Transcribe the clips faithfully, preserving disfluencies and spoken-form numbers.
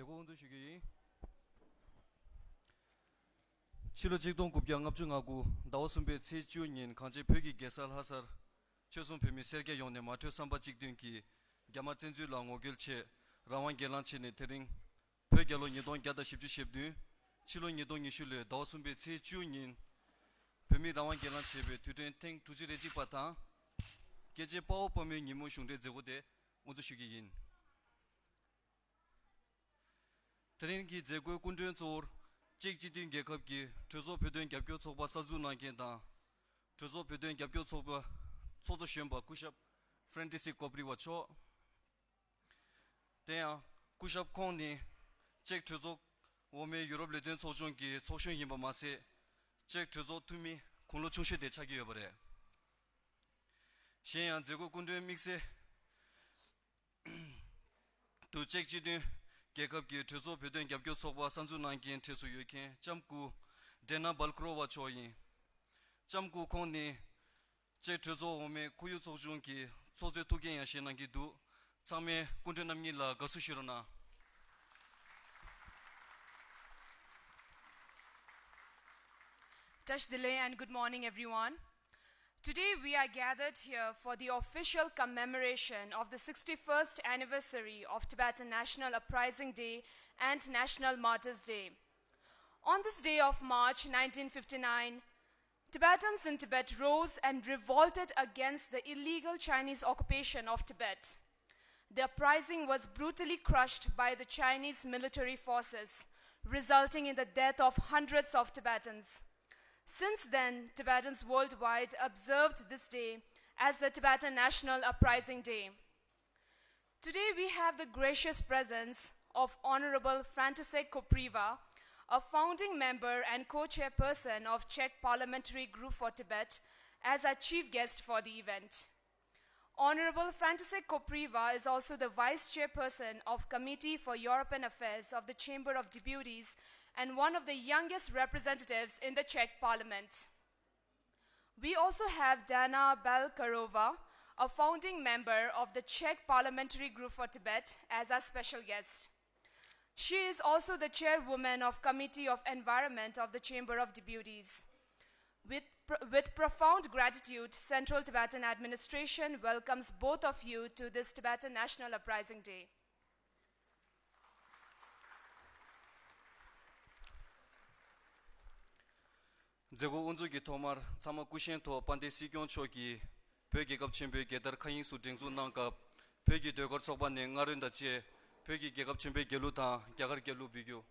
དགོངས་དབུ་འཛུགས་ཞུ་རྒྱུ་ཡིན། ཕྱི་ལོ་ཆིག་སྟོང་དགུ་བརྒྱ་ལྔ་བཅུ་ང་དགུ་ཟླ་བ་གསུམ་པའི་ཚེས་བཅུ་ཉིན་གངས་ཅན་བོད་ཀྱི་རྒྱལ་ས་ལྷ་སར་ཆོལ་གསུམ་བོད་མི་སེར་སྐྱ་ཡོངས་ནས་མ་གྲོས་བསམ་པ་གཅིག་མཐུན་གྱིས་རྒྱ་དམར་བཙན་འཛུལ་ལ་ངོ་རྒོལ་ཆེད་རང་དབང་སྒེར་ལངས་བྱས་ནས། དེ་རིང་བོད་རྒྱལ་ལོ་ཉིས་སྟོང་བརྒྱ་དང་བཞི་བཅུ་ཞེ་བདུན། ཕྱི་ལོ་ཉིས་སྟོང་ཉི་ཤུ་ལོའི་ཟླ་བ་གསུམ་པའི་ཚེས་བཅུ་ཉིན་བོད་མི་རང་དབང་སྒེར་ལངས་བྱས་པའི་དུས་དྲན་ཐེངས་དྲུག་ཅུ་རེ་གཅིག་པ་དང་། རྒྱལ་གཅེས་དཔའ་བོ་དཔའ་མོའི་ཉིན་མོ་གཞུང་འབྲེལ་མཛད་སྒོ་དེ་དབུ་འཛུགས་ཞུ་རྒྱུ་ཡིན། དེ་རིང་གི་མཛད་སྒོའི་སྐུ་མགྲོན་གཙོ་བོར་ཅེཀ་སྤྱི་མཐུན་རྒྱལ་ཁབ་ཀྱི་གྲོས་ཚོགས་བོད་དོན་རྒྱབ་སྐྱོར་ཚོགས་པ་གསར་འཛུགས་གནང་མཁན་དང་། གྲོས་ཚོགས་བོད་དོན་རྒྱབ་སྐྱོར་ཚོགས་པ་ཚོགས་གཙོ་གཞོན་པ་སྐུ་ཞབས་ཧྥ་རན་ཏི་སི་ཀོ་པི་རི་ཝ་མཆོག། དེ་ཡང་སྐུ་ཞབས་ཁོང་ནི་ཅེཀ་གྲོས་ཚོགས་འོག་མའི་ཡུ་རོབ་ལས་དོན་ཚོགས་ཆུང་གི་ཚོགས་གཞོན་ཡིན་པ་མ་ཟད། ཅེཀ་གྲོས་ཚོགས་འཐུས་མི་དགུང་ལོ་ཆུང་ཤོས་དེ་ཆགས་ཀྱི་ཡོད་པ་རེད། གཞན་ཡང་མཛད་སྒོའི་སྐུ་མགྲོན་དམིགས་བསལ་དུ་ཅེཀ་སྤྱི་མཐུན་རྒྱལ་ཁབ་ཀྱི་གྲོས་ཚོགས་བོད་དོན་རྒྱབ་སྐྱོར་ཚོགས་པ་གསར་འཛུགས་གནང་མཁན་གྲས་སུ་ཡོད་མཁན་ལྕམ་སྐུ་ཌེ་ན་བལ་ཀྲོ་ཝ་མཆོག་ཡིན། ལྕམ་སྐུ་ཁོང་ནི་ཅེཀ་གྲོས་ཚོགས་འོག་མའི་ཁོར་ཡུག་ཚོགས་ཆུང་གི་ཚོགས་གཙོའི་ཐུགས་འགན་ཡང་བཞེས་གནང་གི་འདུག། ཚང་མས་སྐུ་མགྲོན་རྣམ་གཉིས་ལ་དགའ་བསུ་ཞུ་རོགས་གནང་། Tashi delek and good morning, everyone. Today we are gathered here for the official commemoration of the sixty-first anniversary of Tibetan National Uprising Day and National Martyrs' Day. On this day of March nineteen fifty-nine, Tibetans in Tibet rose and revolted against the illegal Chinese occupation of Tibet. The uprising was brutally crushed by the Chinese military forces, resulting in the death of hundreds of Tibetans. Since then, Tibetans worldwide observed this day as the Tibetan National Uprising Day. Today, we have the gracious presence of Honorable Frantisek Kopriva, a founding member and co-chairperson of Czech Parliamentary Group for Tibet, as our chief guest for the event. Honorable Frantisek Kopriva is also the vice chairperson of Committee for European Affairs of the Chamber of Deputies and one of the youngest representatives in the Czech Parliament. We also have Dana Balkarova, a founding member of the Czech Parliamentary Group for Tibet, as our special guest. She is also the chairwoman of Committee of Environment of the Chamber of Deputies. With, pr- with profound gratitude, Central Tibetan Administration welcomes both of you to this Tibetan National Uprising Day. མཛད་སྒོ་དབུ་འཛུགས་ཀྱི་ཐོག་མར་ཚང་མ་སྐུ་བཞེངས་ཐོག་དཔལ་ལྡན་སྲིད་སྐྱོང་མཆོག་གིས་བོད་རྒྱལ་ཁབ་ཆེན་པོའི་རྒྱལ་དར་མཁའ་དབྱིངས་སུ་སྒྲེང་འཛུགས་གནང་སྐབས། བོད་ཀྱི་ཟློས་གར་ཚོགས་པ་ནས་སྔ་རོལ་དང་བཅས་བོད་ཀྱི་རྒྱལ་ཁབ་ཆེན་པོའི་རྒྱལ་གླུ་དང་རྒྱ་གར་རྒྱལ་གླུ་འབུལ་རྒྱུ།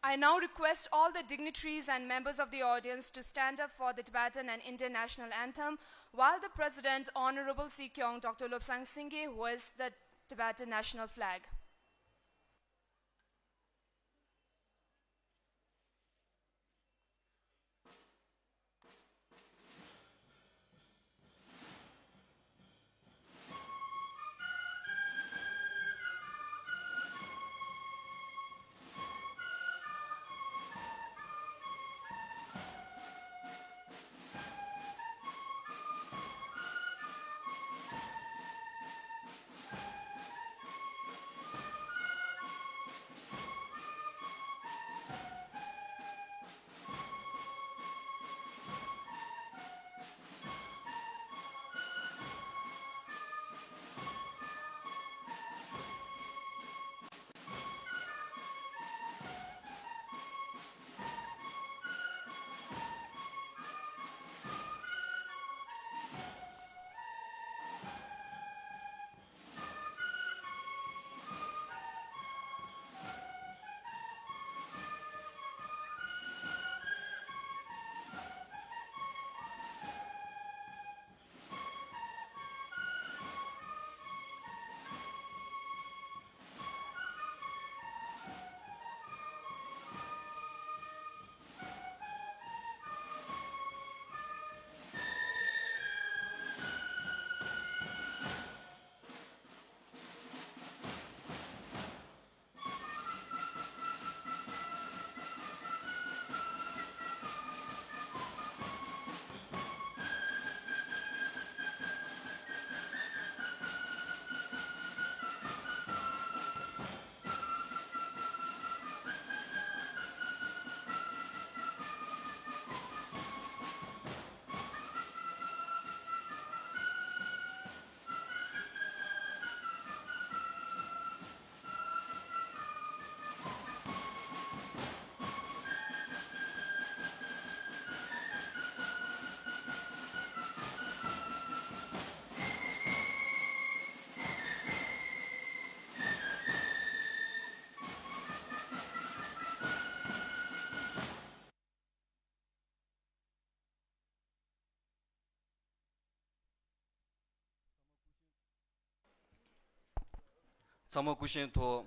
I now request all the dignitaries and members of the audience to stand up for the Tibetan and Indian national anthem, while the President, Honorable Sii Kyong Doctor Lobsang Singye, hoists the Tibetan national flag. ཚང་མ་སྐུ་བཞེངས་ཐོག་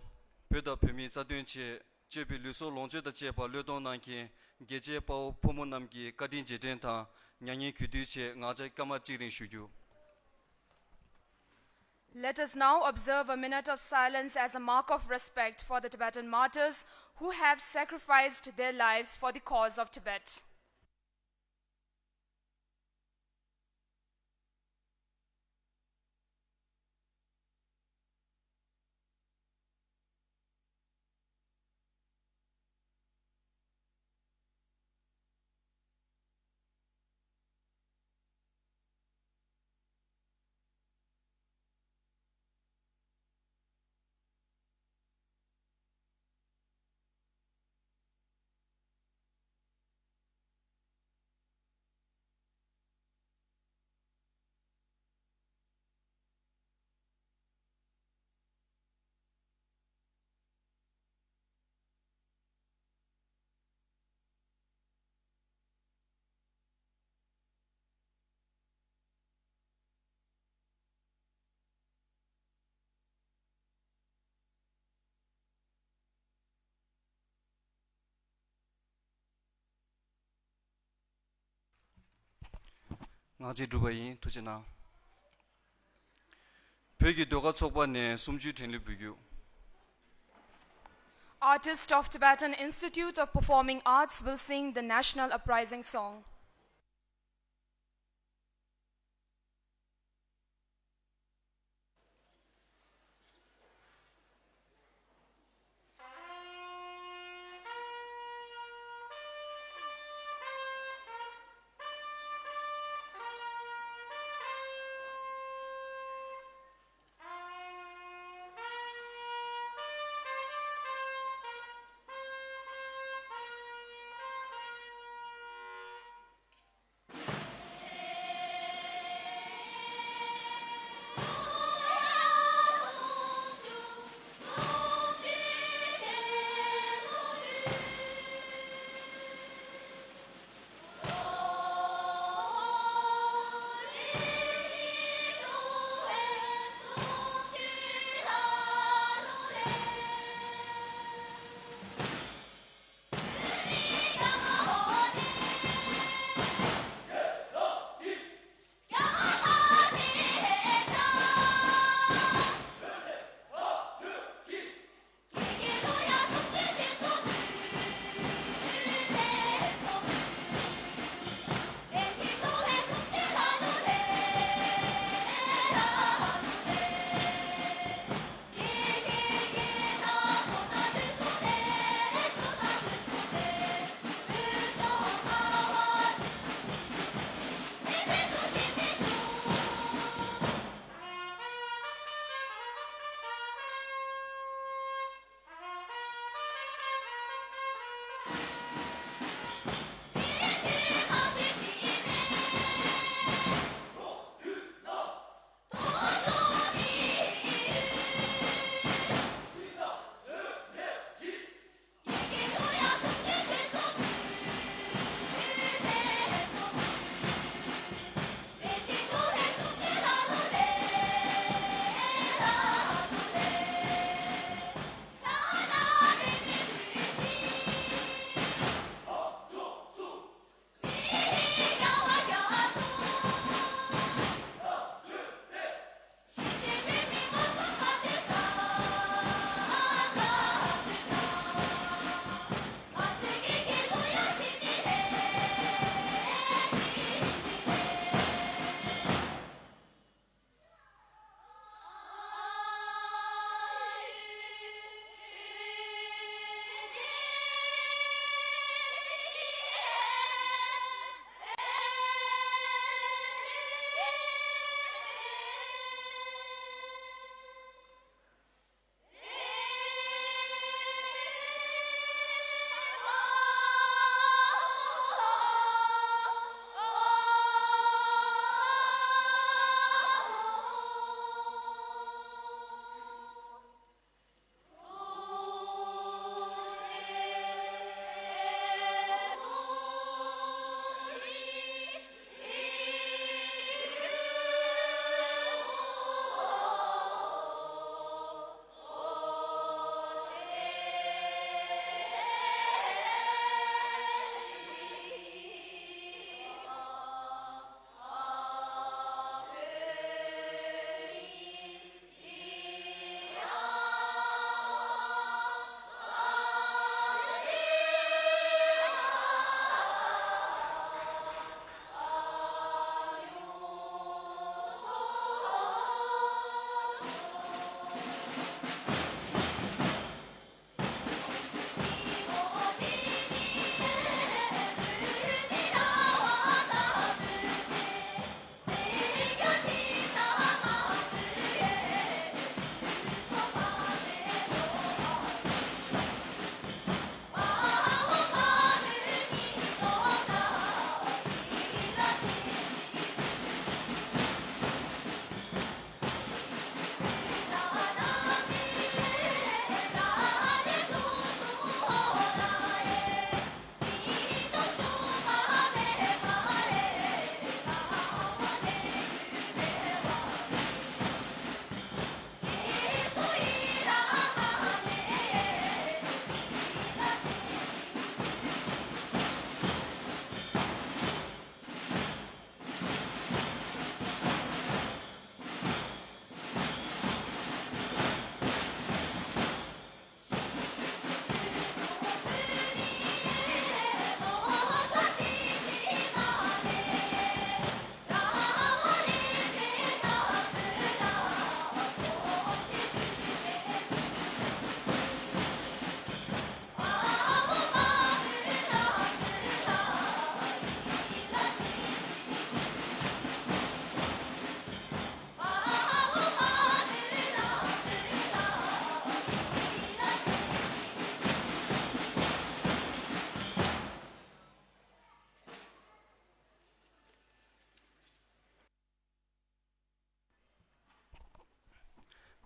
བོད་དང་བོད་མིའི་རྩ་དོན་ཆེད་སྤྱོད་པའི་ལུས་སྲོག་ལོངས་སྤྱོད་དང་བཅས་པ་བློས་གཏོང་གནང་མཁན་རྒྱལ་གཅེས་དཔའ་བོ་ཕོ་མོ་རྣམས་ཀྱི་བཀའ་དྲིན་རྗེས་དྲན་དང་མྱ་ངན་གུས་འདུད་ཆེད་ངག་བཅད་སྐར་མ་གཅིག་རིང་ཞུ་རྒྱུ། Let us now observe a minute of silence as a mark of respect for the Tibetan martyrs who have sacrificed their lives for the cause of Tibet. ངག་བཅད་གྲུབ་པ་ཡིན། ཐུགས་རྗེ་གནང་། བོད་ཀྱི་ཟློས་གར་ཚོགས་པ་ནས་གསུམ་བཅུའི་དྲན་གླུ་འབུལ་རྒྱུ། Artist of Tibetan Institute of Performing Arts will sing the national uprising song.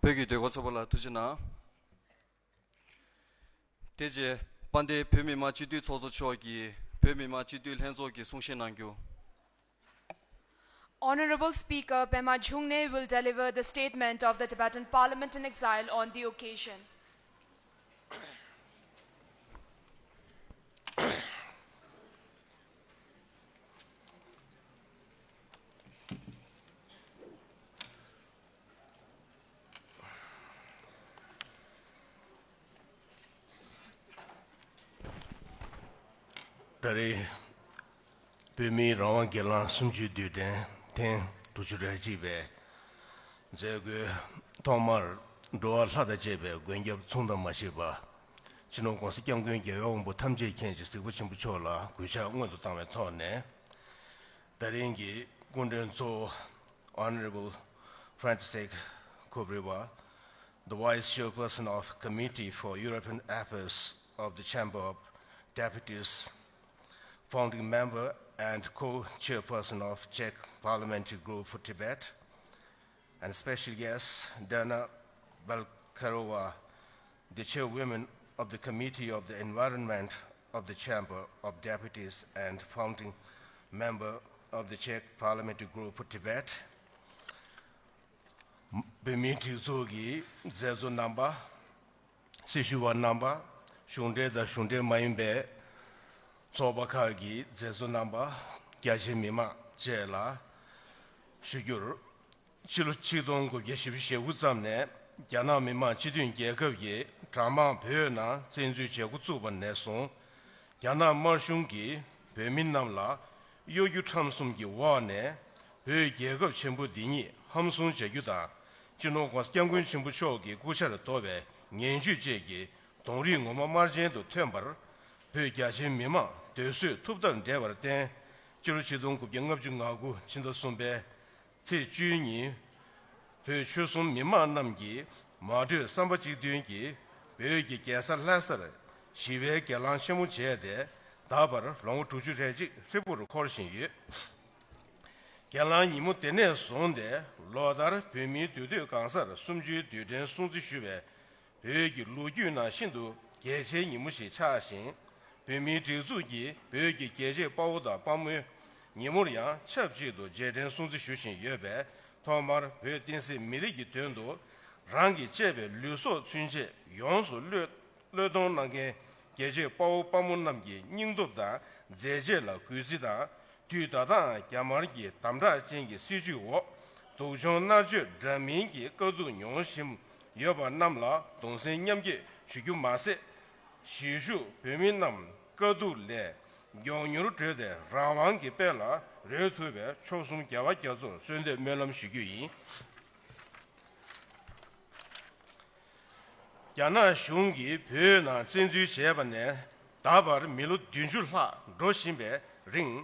བོད་ཀྱི་ཟློས་གར་ཚོགས་པ་ལ་ཐུགས་རྗེ་གནང་། དེ་རྗེས་དཔལ་ལྡན་བོད་མི་མང་སྤྱི་འཐུས་ཚོགས་གཙོ་མཆོག་གིས་བོད་མི་མང་སྤྱི་འཐུས་ལྷན་ཚོགས་ཀྱི་གསུང་བཤད་གནང་རྒྱུ། Honorable Speaker Pema Chhungne will deliver the statement of the Tibetan Parliament in Exile on the occasion. ད་རེས་བོད་མིའི་རང་དབང་སྒེར་ལངས་གསུམ་བཅུའི་དུས་དྲན་ཐེངས་དྲུག་ཅུ་རེ་གཅིག་པའི་མཛད་སྒོའི་ཐོག་མར་འགྲོ་བ་ལྷ་དང་བཅས་པའི་མགོན་སྐྱབས་མཚུངས་ཟླ་མ་ཞིག་པ། སྤྱི་ནོར་༸གོང་ས་༸སྐྱབས་མགོན་རྒྱལ་བའི་དབང་པོ་ཐམས་ཅད་མཁྱེན་ཅིང་གཟིགས་པ་ཆེན་པོ་མཆོག་ལ་གུས་ཕྱག་སྔོན་དུ་བཏང་བའི་ཐོག་ནས། ད་རིང་གི་སྐུ་མགྲོན་གཙོ་བོ། Honorable Francisek Kopriva, the Vice Chairperson of Committee for European Affairs of the Chamber of Deputies, founding member and co-chairperson of Czech Parliamentary Group for Tibet, and special guest Dana Balkarova, the chairwoman of the Committee of the Environment of the Chamber of Deputies and founding member of the Czech Parliamentary Group for Tibet. བོད་མིའི་སྒྲིག་འཛུགས་ཀྱི་མཛད་གཙོ་རྣམ་པ། སྲི་ཞུ་བ་རྣམ་པ། གཞུང་འབྲེལ་དང་གཞུང་འབྲེལ་མ་ཡིན་པའི་ཚོགས་པ་ཁག་གི་མཛད་གཙོ་རྣམ་པ། རྒྱ་ཆེའི་མི་མང་བཅས་ལ་ཞུ་རྒྱུར། ཕྱི་ལོ་ཆིག་སྟོང་དགུ་བརྒྱ་བཞི་བཅུ་ཞེ་དགུ་ཙམ་ནས་རྒྱ་ནག་མི་དམངས་སྤྱི་མཐུན་རྒྱལ་ཁབ་ཀྱི་གྲྭ་མང་བོད་ནང་བཙན་འཛུལ་བྱེད་འགོ་བཙུགས་པ་ནས་བཟུང་། རྒྱ་ནག་དམར་གཞུང་གིས་བོད་མི་རྣམས་ལ་གཡོ་སྒྱུ་ཁྲམ་གསུམ་གྱི་འོག་ནས་བོད་རྒྱལ་ཁབ་ཆེན་པོ་འདི་ཉིད་ཧམ་བཟུང་བྱ་རྒྱུ་དང་། སྤྱི་ནོར་༸གོང་ས་༸སྐྱབས་མགོན་ཆེན་པོ་མཆོག་གི་སྐུ་ཕྱྭར་གཏོགས་པའི་ངན་ཇུས་བཅས་ཀྱི་གདོང་རིས་ངོ་མ་དམར་རྗེན་དུ་ཐོན་པར། བོད་རྒྱ་ཆེའི་མི་མང་སྡོད་གསོས་ཐུབ་ཐབས་བྲལ་བར་བརྟེན། སྤྱི་ལོ་ཆིག་སྟོང་དགུ་བརྒྱ་ལྔ་བཅུ་ང་དགུ་ཕྱི་ཟླ་གསུམ་པའི་ཚེས་བཅུའི་ཉིན། བོད་ཆོལ་གསུམ་མི་མང་རྣམས་ཀྱིས་མ་གྲོས་བསམ་པ་གཅིག་མཐུན་གྱིས་བོད་ཀྱི་རྒྱལ་ས་ལྷ་སར་ཞི་བའི་གྱེན་ལངས་ཆེན་མོ་བྱས་ཏེ། ད་བར་ལོ་ངོ་དྲུག་ཅུ་རེ་གཅིག་ཧྲིལ་པོར་འཁོར་བཞིན་ཡོད། གྱེན་ལངས་ཉིན་མོ་དེ་ནས་བཟུང་སྟེ་ལོ་ལྟར་བོད་མིའི་འདུས་སྡོད་གང་སར་གསུམ་བཅུའི་དུས་དྲན་སྲུང་བརྩི་ཞུ་བའི་བོད་ཀྱི་ལོ་རྒྱུས་ནང་ཤིན་ཏུ་གལ་ཆེའི་ཉིན་མོ་ཞིག་ཆགས་ཤིང་། བོད་མིའི་སྒྲིག་འཛུགས་ཀྱིས་བོད་ཀྱི་རྒྱལ་གཅེས་དཔའ་བོ་དང་དཔའ་མོའི་ཉིན་མོར་ཡང་ཆབས་ཅིག་ཏུ་རྗེས་དྲན་སྲུང་བརྩི་ཞུ་བཞིན་ཡོད་པས། ཐོག་མར་བོད་བསྟན་སྲིད་མི་རིགས་ཀྱི་དོན་དུ་རང་གིས་གཅེས་པའི་ལུས་སྲོག་ཚུན་ཆད་ཡོངས་སུ་བློས་བློས་གཏོང་གནང་མཁན་རྒྱལ་གཅེས་དཔའ་བོ་དཔའ་མོ་རྣམས་ཀྱི་སྙིང་སྟོབས་དང་མཛད་རྗེས་ལ་གུས་བརྩི་དང་། དུས་ད་ལྟའང་རྒྱ་དམར་གྱི་དམ་དྲག་ཅན་གྱི་སྲིད་བྱུས་འོག་སྡུག་སྦྱོང་མནར་གཅོད་འདྲ་མིན་གྱི་དཀའ་སྡུག་མྱོང་བཞིན་ཡོད་པ་རྣམས་ལ་གདུང་སེམས་མཉམ་སྐྱེད་ཞུ་རྒྱུ་མ་ཟད། གཞིས་བཞུགས་བོད་མི་རྣམས་དཀའ་སྡུག་ལས་མགྱོགས་མྱུར་གྲོལ་ཏེ་རང་དབང་གི་དཔལ་ལ་རོལ་ཐུབ་པའི་མཆོག་གསུམ་རྒྱལ་བ་རྒྱ་མཚོར་གསོལ་འདེབས་སྨོན་ལམ་ཞུ་རྒྱུ་ཡིན། རྒྱ་ནག་གཞུང་གིས་བོད་ནང་བཙན་འཛུལ་བྱས་པ་ནས་ད་བར་མི་ལོ་བདུན་ཅུ་ལྷག་འགྲོ་བཞིན་པའི་རིང་།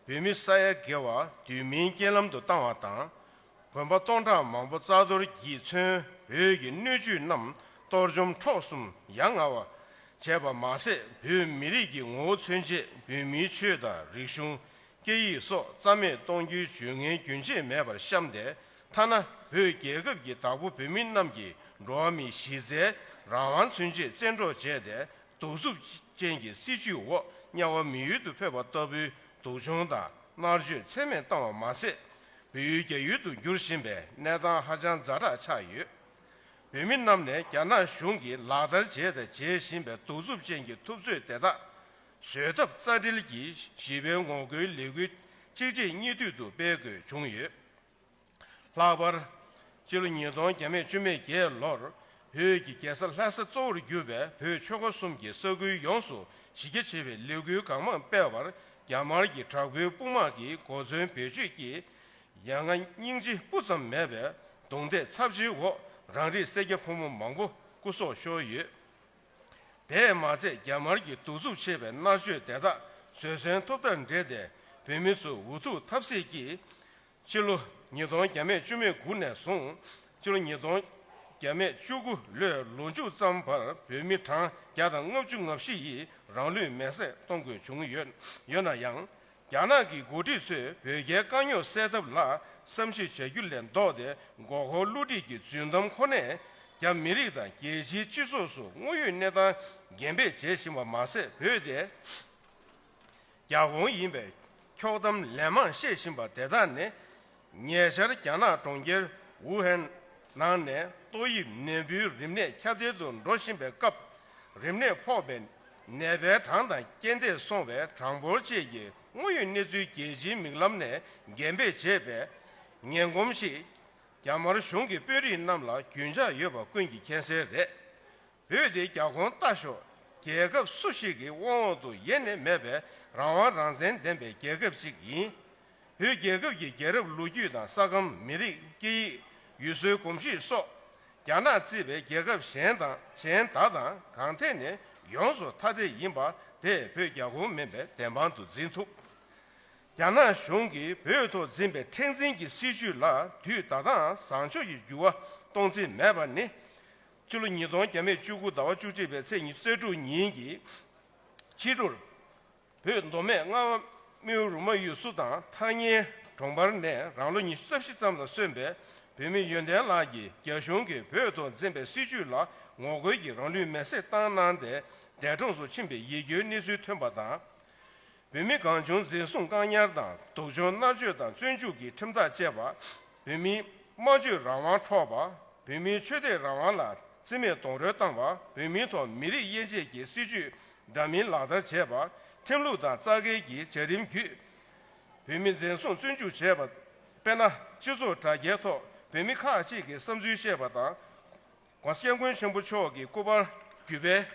བོད་མི་ས་ཡ་བརྒལ་བ་དུས་མིན་རྐྱེན་ལམ་དུ་བཏང་བ་དང་། དགོན་པ་སྟོང་ཕྲག་མང་པོ་རྩ་གཏོར་གྱིས་མཚོན། བོད་ཀྱི་སྣོད་བཅུད་རྣམས་གཏོར་བཅོམ་འཕྲོག་གསུམ་ཡ་ང་བ་བྱས་པ་མ་ཟད། བོད་མི་རིགས་ཀྱི་ངོ་བོ་མཚོན་བྱེད་བོད་མིའི་ཆོས་དང་རིག་གཞུང་། སྐད་ཡིག་སོགས་རྩ་མེད་གཏོང་རྒྱུའི་ཇུས་ངན་རྒྱུན་ཆད་མེད་པར་བཤམས་ཏེ། ཐ་ན་བོད་རྒྱལ་ཁབ་ཀྱི་བདག་པོ་བོད་མི་རྣམས་ཀྱི་འགྲོ་བ་མིའི་གཞི་རྩའི་རང་དབང་མཚོན་བྱེད་བཙན་འཕྲོག་བྱས་ཏེ། གདུག་རྩུབ་ཅན་གྱི་སྲིད་བྱུས་འོག་དམྱལ་བ་མི་ཡུལ་དུ་ཕེབས་པ་ལྟ་བུའི་སྡུག་སྦྱོང་དང་མནར་གཅོད་ཚད་མེད་བཏང་བ་མ་ཟད། བོད་ཡུལ་རྒྱ་ཡུལ་དུ་འགྱུར་བཞིན་པའི་གནས་སྟངས་ཧ་ཅང་ཛ་དྲག་ཆགས་ཡོད། བོད་མི་རྣམས་ནས་རྒྱ་ནག་གཞུང་གིས་ལག་བསྟར་བྱས་དང་བྱེད་བཞིན་པའི་གདུག་རྩུབ་ཅན་གྱི་ཐུབ་ཚོད་དེ་དག་བཟོད་ཐབས་རྩ་འགྲེལ་གྱིས་ཞི་བའི་ངོ་རྒོལ་ལས་འགུལ་གཅིག་རྗེས་གཉིས་མཐུད་དུ་སྤེལ་དགོས་བྱུང་ཡོད། ལྷག་པར། སྤྱི་ལོ་ཉིས་སྟོང་བརྒྱ་མེད་བཅུ་མེད་བརྒྱད་ལོར་བོད་ཀྱི་རྒྱལ་ས་ལྷ་ས་གཙོ་བོར་གྱུར་པའི་བོད་ཆོལ་ཁ་གསུམ་གྱི་ས་ཁུལ་ཡོངས་སུ་གཞི་རྒྱ་ཆེ་བའི་ལས་འགུལ་གང་མང་སྤེལ་བར། རྒྱ་དམར་གྱི་དྲག་པོའི་དཔུང་དམག་གི་གོ་མཚོན་བེད་སྤྱོད་ཀྱིས། ཡ་ང་སྙིང་རྗེ་སྤུ་ཙམ་མེད་པའི་རྡུང་རྡེག་ཚབས་ཆེའི་འོག་རང་རིགས་སེར་སྐྱ་ཕོ་མོ་མང་པོ་སྐུ་སྲོག་ཤོར་ཡོད། དེས་མ་ཚད། རྒྱ་དམར་གྱི་གདུག་རྩུབ་ཆེ་བའི་མནར་གཅོད་དེ་དག་བཟོད་བསྲན་ཐོབ་ཐབས་འབྲེལ་ཏེ། བོད་མི་ཚོ་འུ་ཐུག་ཐབས་ཟད་ཀྱིས། ཕྱི་ལོ་ཉིས་སྟོང་བརྒྱ་མེད་བཅུ་མེད་དགུ་ནས་བཟུང་། ཕྱི་ལོ་ཉིས་སྟོང་བརྒྱ་མེད་བཅུ་དགུ་ལོའི་ལོ་མཇུག་ཙམ་བར་བོད་མི་གྲངས་བརྒྱ་དང་ལྔ་བཅུ་ང་བཞི་ཡིས་རང་ལུས་མེར་སྲེག་གཏོང་དགོས་བྱུང་ཡོད། ཡོད་ན་ཡང་། རྒྱ་ནག་གི་འགོ་ཁྲིད་ཚོས་བོད་རྒྱའི་དཀའ་རྙོག་སེལ་ཐབས་ལ་ བསམ་གཞིག་བྱ་རྒྱུ་ལས་ལྡོག་སྟེ། མགོ་སྐོར་བསླུ་བྲིད་ཀྱི་རྫུན་གཏམ་ཁོ་ནས་རྒྱ་མི་རིགས་དང་རྒྱལ་སྤྱིའི་སྤྱི་ཚོགས་སུ་དངོས་ཡོད་གནས་སྟངས་འགེལ་འབེབས་བྱེད་བཞིན་པ་མ་ཟད། བོད་དེ་རྒྱ་ཁོངས་ཡིན་པའི་འཁྱོག་གཏམ་ལན་མང་བཤད་བཞིན་པ་དེ་དག་ནི། ཉེ་ཆར་རྒྱ་ནག་གྲོང་ཁྱེར་ཝུ་ཧན་ནང་ནས་ཏོག་དབྱིབས་ནད་འབུའི་རིམས་ནད་ཁྱབ་གདལ་དུ་འགྲོ་བཞིན་པའི་སྐབས། རིམས་ནད་ཕོག་པའི་ནད་པའི་གྲངས་དང་རྐྱེན་འདས་སོང་བའི་གྲངས་འབོར་བཅས་ཀྱི་དངོས་ཡོད་གནས་ཚུལ་རྒྱལ་སྤྱིའི་མིག་ལམ་ནས་འགེལ་འབེབས་བྱས་པའི་ངན་གོམས་ཤིག་རྒྱ་དམར་གཞུང་གི་དཔོན་རིགས་རྣམས་ལ་རྒྱུན་ཆགས་ཡོད་པ་ཀུན་གྱིས་མཁྱེན་གསལ་རེད། བོད་དེ་རྒྱ་ཁོངས་ལྟ་ཞོག་རྒྱལ་ཁབ་སུ་ཞིག་གི་དབང་འོག་ཏུ་ཡེ་ནས་མེད་པའི་རང་དབང་རང་བཙན་ལྡན་པའི་རྒྱལ་ཁབ་ཅིག་ཡིན། བོད་རྒྱལ་ཁབ་ཀྱི་རྒྱལ་རབས་ལོ་རྒྱུས་དང་ས་ཁམས། མི་རིགས། སྐད་ཡིག་ཡུལ་སྲོལ། གོམས་གཤིས་སོགས་རྒྱ་ནག་བརྩིས་པའི་རྒྱལ་ཁབ་གཞན་དང་གཞན་དག་དང་གང་ཐད་ནས་ཡོངས་སུ་ཐ་དད་ཡིན་པ་དེས་བོད་རྒྱ་ཁོངས་མིན་པའི་བདེན་དཔང་དུ་འཛིན་ཐུབ། རྒྱ་ནག་གཞུང་གིས་བོད་ཐོག་འཛིན་པའི་མཁྲེགས་འཛིན་གྱི་སྲིད་བྱུས་ལ་དུས་ད་ལྟའང་བཟང་ཕྱོགས་ཀྱི་འགྱུར་བ་གཏོང་རྩིས་མེད་པ་ནི། ཕྱི་ལོ་ཉིས་སྟོང་བརྒྱ་མེད་བཅུ་དགུ་ཟླ་བ་བཅུ་གཅིག་པའི་ཚེས་ཉི་ཤུ་རྩ་དྲུག་ཉིན་གྱི་ཕྱི་དྲོར། བོད་མདོ་སྨད་རྔ་བ་རྨེའུ་རུ་མ་ཡུལ་ཚོ་དང་ཐག་ཉེའི་གྲོང་པར་ནས་རང་ལོ་ཉི་ཤུ་རྩ་བཞི་ཙམ་ལ་སོན་པའི་བོད་མི་ཡོན་ཏན་ལགས་ཀྱིས་རྒྱ་གཞུང་གིས་བོད་ཐོག་འཛིན་པའི་སྲིད་བྱུས་ལ་ངོ་རྒོལ་གྱིས་རང་ལུས་མེར་སྲེག་བཏང་གནང་སྟེ། འདས་གྲོངས་སུ་ཕྱིན་པའི་ཡིད་སྐྱོའི་གནས་ཚུལ་ཐོན་པ་དང་། བོད་མི་གང་བྱུང་འཛིན་བཟུང་བཀག་ཉར་དང་སྡུག་སྦྱོང་མནར་གཅོད་དང་བཙོན་འཇུག་གི་ཁྲིམས་ཐག་བཅད་པ། བོད་མིའི་སྨྲ་བརྗོད་རང་དབང་འཕྲོག་པ། བོད་མིའི་ཆོས་དད་རང་དབང་ལ་བརྩི་མེད་རྡོག་རོལ་བཏང་བ། བོད་མིའི་ཐོག་མི་རིགས་དབྱེ་འབྱེད་ཀྱི་སྲིད་བྱུས་འདྲ་མིན་ལག་བསྟར་བྱས་པ། ཁྲིམས་ལུགས་དང་རྩ་འགལ་གྱི་བྱ་རིམ་བརྒྱུད་བོད་མི་འཛིན་བཟུང་བཙོན་འཇུག་བྱས་པ། དཔེར་ན། སྤྱི་ཚོགས་དྲ་རྒྱའི་ཐོག་བོད་མི་ཁག་ཅིག་གིས་བསམ་ཚུལ་བཤད་པ་དང་། ༸གོང་ས་༸སྐྱབས་མགོན་ཆེན་པོ་མཆོག་གི་སྐུ་པར་བརྒྱུད་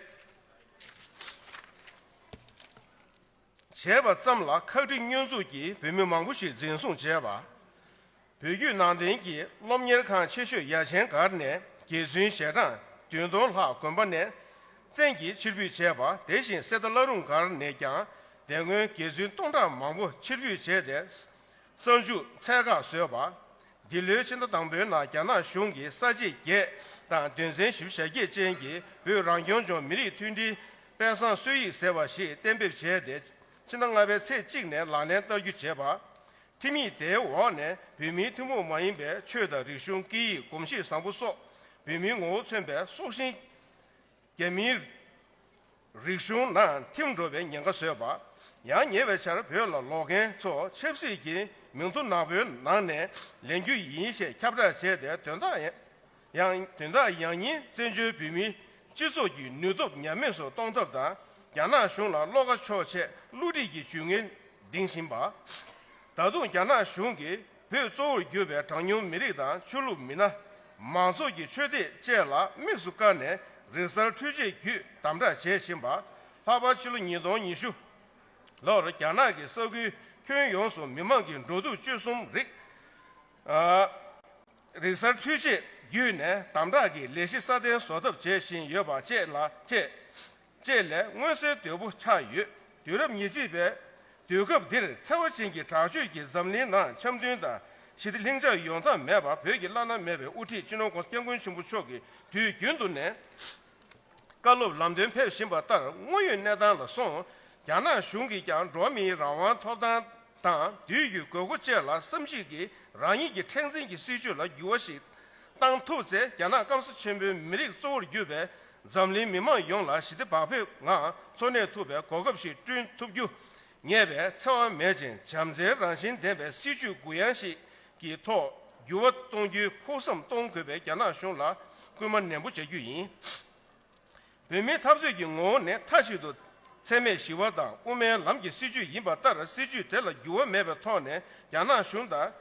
སྤེལ་བྱས་པ་ཙམ་ལ་ཁག་དཀྲི་བསྙོན་འཛུགས་ཀྱིས་བོད་མི་མང་པོ་ཞིག་འཛིན་བཟུང་བྱས་པ། བོད་བརྒྱུད་ནང་བསྟན་གྱི་སློབ་གཉེར་ཁང་ཆེ་ཤོས་ཡ་ཆེན་སྒར་ནས་རྗེ་བཙུན་ཞལ་གྲངས་བདུན་སྟོང་ལྷག་དགོན་པ་ནས་བཙན་གྱིས་ཕྱིར་འབུད་བྱས་པ། དེ་བཞིན་གསེར་རྟ་བླ་རུང་སྒར་ནས་ཀྱང་དེ་སྔོན་རྗེ་བཙུན་སྟོང་ཕྲག་མང་པོ་ཕྱིར་འབུད་བྱས་ཏེ། གསར་འཇུག་ཚད་བཀག་བཟོས་པ། འདི་ལོའི་ཕྱི་ཟླ་དང་པོའི་ནང་རྒྱ་ནག་གཞུང་གིས་ས་བྱེས་བརྒྱད་དང་དོན་ཚན་བཞི་བཅུ་ཞེ་བརྒྱད་ཅན་གྱི་བོད་རང་སྐྱོང་ལྗོངས་མི་རིགས་མཐུན་སྒྲིལ་དཔེ་བཟང་སྲོལ་ཡིག་ཟེར་བ་ཞིག་གཏན་འབེབས་བྱས་ཏེ། ཕྱི་ཟླ་ལྔ་པའི་ཚེས་གཅིག་ནས་ལག་ལེན་བསྟར་རྒྱུ་བྱས་པ། ཁྲིམས་ཡིག་དེའི་འོག་ནས་བོད་མིའི་ཐུན་མོང་མ་ཡིན་པའི་ཆོས་དང་རིག་གཞུང་། སྐད་ཡིག་གོམས་གཤིས་བཟང་པོ་སོགས་བོད་མིའི་ངོ་བོ་མཚོན་པའི་སྲོག་ཤིང་རྒྱ་མིའི་རིག་གཞུང་ནང་ཐིམ་འགྲོ་བའི་ཉེན་ཁ་བཟོས་པ། ཡང་ཉེ་བའི་ཆར་བོད་ལ་ལོག་མཁན་ཚོ་ཆབ་སྲིད་ཀྱི་མིང་ཐོ་ནག་པོའི་ནང་ནས་ལེན་རྒྱུ་ཡིན་ཞེས་ཁྱབ་བསྒྲགས་བྱས་ཏེ། དོན་དག་ཡང་དོན་དག་ཡང་སྙིང་བཙན་བྱོལ་བོད་མིའི་སྤྱི་ཚོགས་ཀྱི་ནུས་སྟོབས་ཉམས་དམས་སུ་གཏོང་ཐབས་དང་། རྒྱ་ནག་གཞུང་ལ་བློ་ཁ་ཕྱོགས་ཆེ་བསླུ་བྲིད་ཀྱི་ཇུས་ངན་འདིང་བཞིན་པ། ད་དུང་རྒྱ་ནག་གཞུང་གིས་བོད་གཙོ་བོར་གྱུར་པའི་གྲངས་ཉུང་མི་རིགས་དང་ཆོས་ལུགས་མི་སྣ། མང་ཚོགས་ཀྱི་ཆོས་དད་བཅས་ལ་དམིགས་སུ་བཀར་ནས་རིག་གསར་འཕྲུལ་ཆས་བརྒྱུད་དམ་དྲག་བྱེད་བཞིན་པ། ལྷག་པར་ཕྱི་ལོ་ཉིས་སྟོང་ཉི་ཤུ་ལོར་རྒྱ་ནག་གི་ས་ཁུལ་ཁྱོན་ཡོངས་སུ་མི་མང་གི་འགྲོ་འདུག་སྤྱོད་གསུམ་རིག་ཨ། རིག་གསར་འཕྲུལ་ཆས་བརྒྱུད་ནས་དམ་དྲག་གི་ལས་གཞི་སྲ་བརྟན་བཟོ་ཐབས་བྱེད་བཞིན་ཡོད་པ་བཅས་ལ་བཅས། བཅས་ལས་མངོན་གསལ་དོད་པོ་ཆགས་ཡོད། དུས་རབས་ཉེར་གཅིག་པའི་དུས་སྐབས་འདིར་འཚེ་བ་ཅན་གྱི་དྲག་སྤྱོད་ཀྱིས་འཛམ་གླིང་ནང་འཆམ་མཐུན་དང་ཞི་བདེ་ལྷིང་འཇགས་ཡོང་ཐབས་མེད་པར། བོད་ཀྱི་བླ་ན་མེད་པའི་དབུ་ཁྲིད་སྤྱི་ནོར་༸གོང་ས་༸སྐྱབས་མགོན་ཆེན་པོ་མཆོག་གིས་དུས་རྒྱུན་དུ་ནས་བཀའ་སློབ་ལམ་སྟོན་ཕེབས་བཞིན་པ་ལྟར། དངོས་ཡོད་གནས་སྟངས་ལ་སོང་རྒྱ་ནག་གཞུང་གིས་ཀྱང་འགྲོ་བ་མིའི་རང་དབང་ཐོབ་ཐང་དང་དུས་ཀྱི་དགོས་མཁོ་བཅས་ལ་བསམ་གཞིག་གིས་རང་ཉིད་ཀྱི་མཁྲེགས་འཛིན་གྱི་སྲིད་བྱུས་ལ་འགྱུར་བ་ཞིག་བཏང་ཐུབ་ཚེ། རྒྱ་ནག་སྐམ་ས་ཆེན་པོའི་མི་རིགས་གཙོ་བོར་གྱུར་པའི་འཛམ་གླིང་མི་མང་ཡོངས་ལ་ཞི་བདེ་བག་ཕེབས་ངང་འཚོ་གནས་ཐུབ་པའི་གོ་སྐབས་ཤིག་བསྐྲུན་ཐུབ་རྒྱུ། ངེས་པའི་འཚེ་བ་མེད་ཅིང་བྱམས་བརྩེའི་རང་བཞིན་ལྡན་པའི་སྲིད་བྱུས་གུ་ཡངས་ཤིག་གི་ཐོག་འགྱུར་བ་གཏོང་རྒྱུའི་ཕུགས་བསམ་གཏོང་དགོས་པའི་རྒྱ་ནག་གཞུང་ལ་སྐུལ་མ་ནན་པོ་བྱ་རྒྱུ་ཡིན། བོད་མིའི་འཐབ་རྩོད་ཀྱི་ངོ་བོ་ནི་མཐའ་གཅིག་ཏུ་འཚེ་མེད་ཞི་བ་དང་དབུ་མའི་ལམ་གྱི་སྲིད་བྱུས་ཡིན་པ་ལྟར། སྲིད་བྱུས་དེ་ལ་འགྱུར་བ་མེད་པའི་ཐོག་ནས་རྒྱ་ནག་གཞུང་དང་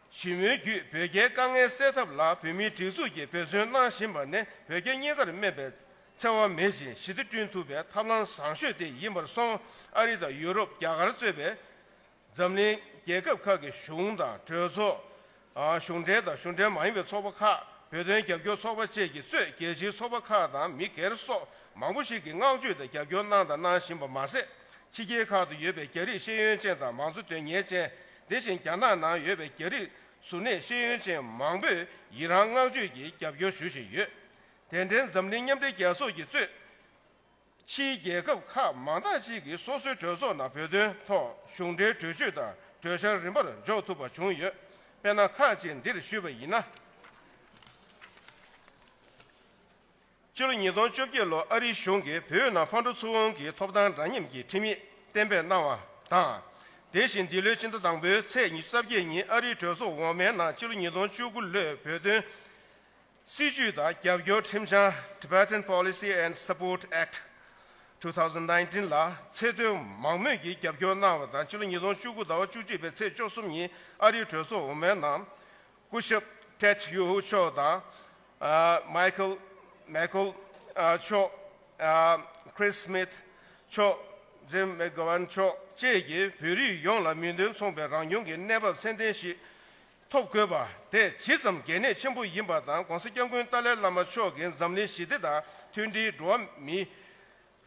ཞི་མོལ་བརྒྱུད་བོད་རྒྱའི་དཀའ་ངལ་སེལ་ཐབས་ལ་བོད་མིའི་སྒྲིག་འཛུགས་ཀྱིས་འབད་བརྩོན་གནང་བཞིན་པ་ནི་བོད་རྒྱ་གཉིས་ཀར་དམན་པའི་འཚེ་བ་མེད་ཅིང་ཞི་བདེ་བསྐྲུན་ཐུབ་པའི་ཐབས་ལམ་བཟང་ཤོས་དེ་ཡིན་པར་སོང་། ཨ་རི་དང་ཡུ་རོབ། རྒྱ་གར་གཙོས་པའི་འཛམ་གླིང་རྒྱལ་ཁབ་ཁག་གི་གཞུང་དང་གྲོས་ཚོགས། ཨ། གཞུང་འབྲེལ་དང་གཞུང་འབྲེལ་མ་ཡིན་པའི་ཚོགས་པ་ཁག་བོད་དོན་རྒྱབ་སྐྱོར་ཚོགས་པ་བཅས་ཀྱིས་གཙོས་རྒྱལ་སྤྱིའི་ཚོགས་པ་ཁག་དང་མི་སྒེར་སོགས་མང་པོ་ཞིག་གིས་བསྔགས་བརྗོད་དང་རྒྱབ་སྐྱོར་གནང་དང་གནང་བཞིན་པ་མ་ཟད། ཕྱི་རྒྱལ་ཁག་ཏུ་ཡོད་པའི་རྒྱ་རིགས་ཤེས་ཡོན་ཅན་དང་མང་གཙོ་དོན་གཉེར་ཅན། དེ་བཞིན་རྒྱ་ནག་ནང་ཡོད་པའི་རྒྱ་རིགས་གཟུར་གནས་ཤེས་ཡོན་ཅན་མང་པོས་ཡི་རང་བསྔགས་བརྗོད་ཀྱིས་རྒྱབ་སྐྱོར་ཞུ་བཞིན་ཡོད། དེ་འབྲེལ་འཛམ་གླིང་མཉམ་འབྲེལ་རྒྱལ་ཚོགས་ཀྱིས་གཙོས། ཕྱིའི་རྒྱལ་ཁབ་ཁག་མང་དག་ཅིག་གིས་སོ་སོའི་གྲོས་ཚོགས་ནང་བོད་དོན་ཐོག་གཞུང་འབྲེལ་གྲོས་ཆོད་དང་གྲོས་འཆར་རིམ་པར་འཇོག་ཐུབ་པ་བྱུང་ཡོད། དཔེར་ན་ཁག་ཅིག་འདིར་ཞུས་པ་ཡིན་ན། ཕྱི་ལོ་ཉིས་སྟོང་བཅོ་བརྒྱད་ལོར་ཨ་རིའི་གཞུང་གིས་བོད་ནང་ཕར་འགྲོ་ཚུར་འོང་གི་ཐོབ་ཐང་འདྲ་མཉམ་གྱི་ཁྲིམས་ཡིག་གཏན་འབེབས་གནང་བ་དང་། དེ་བཞིན་འདི་ལོའི་ཕྱི་ཟླ་དང་པོའི་ཚེས་ཉི་ཤུ་རྩ་བརྒྱད་ཉིན་ཨ་རིའི་གྲོས་ཚོགས་འོག་མའི་ནང་ཕྱི་ལོ་ཉིས་སྟོང་བཅུ་དགུ་ལོའི་བོད་དོན་སྲིད་བྱུས་དང་རྒྱབ་སྐྱོར་ཁྲིམས་འཆར། Tibetan Policy and Support Act two thousand nineteen ལ་ཚད་མཐོའི་མང་མོས་ཀྱིས་རྒྱབ་སྐྱོར་གནང་བ་དང་། ཕྱི་ལོ་ཉིས་སྟོང་བཅུ་དགུ་ཟླ་བ་བཅུ་གཅིག་པའི་ཚེས་བཅུ་གསུམ་ཉིན་ཨ་རིའི་གྲོས་ཚོགས་འོག་མའི་ནང་སྐུ་ཞབས་Ted Yoho མཆོག་དང་། ཨ། Michael McCaul མཆོག་ཨ། Chris Smith མཆོག Jim McGovern མཆོག་བཅས་ཀྱིས་བོད་རིགས་ཡོངས་ལ་མིང་དོན་མཚུངས་པའི་རང་སྐྱོང་གི་གནས་བབ་ཚད་ལྡན་ཞིག་ཐོབ་དགོས་པ་དེ་ཇི་ཙམ་གལ་གནད་ཆེན་པོ་ཡིན་པ་དང་། ྋགོང་ས་ྋསྐྱབས་མགོན་ཏཱ་ལའི་བླ་མ་མཆོག་གིས་འཛམ་གླིང་ཞི་བདེ་དང་མཐུན་སྒྲིལ། འགྲོ་བ་མིའི་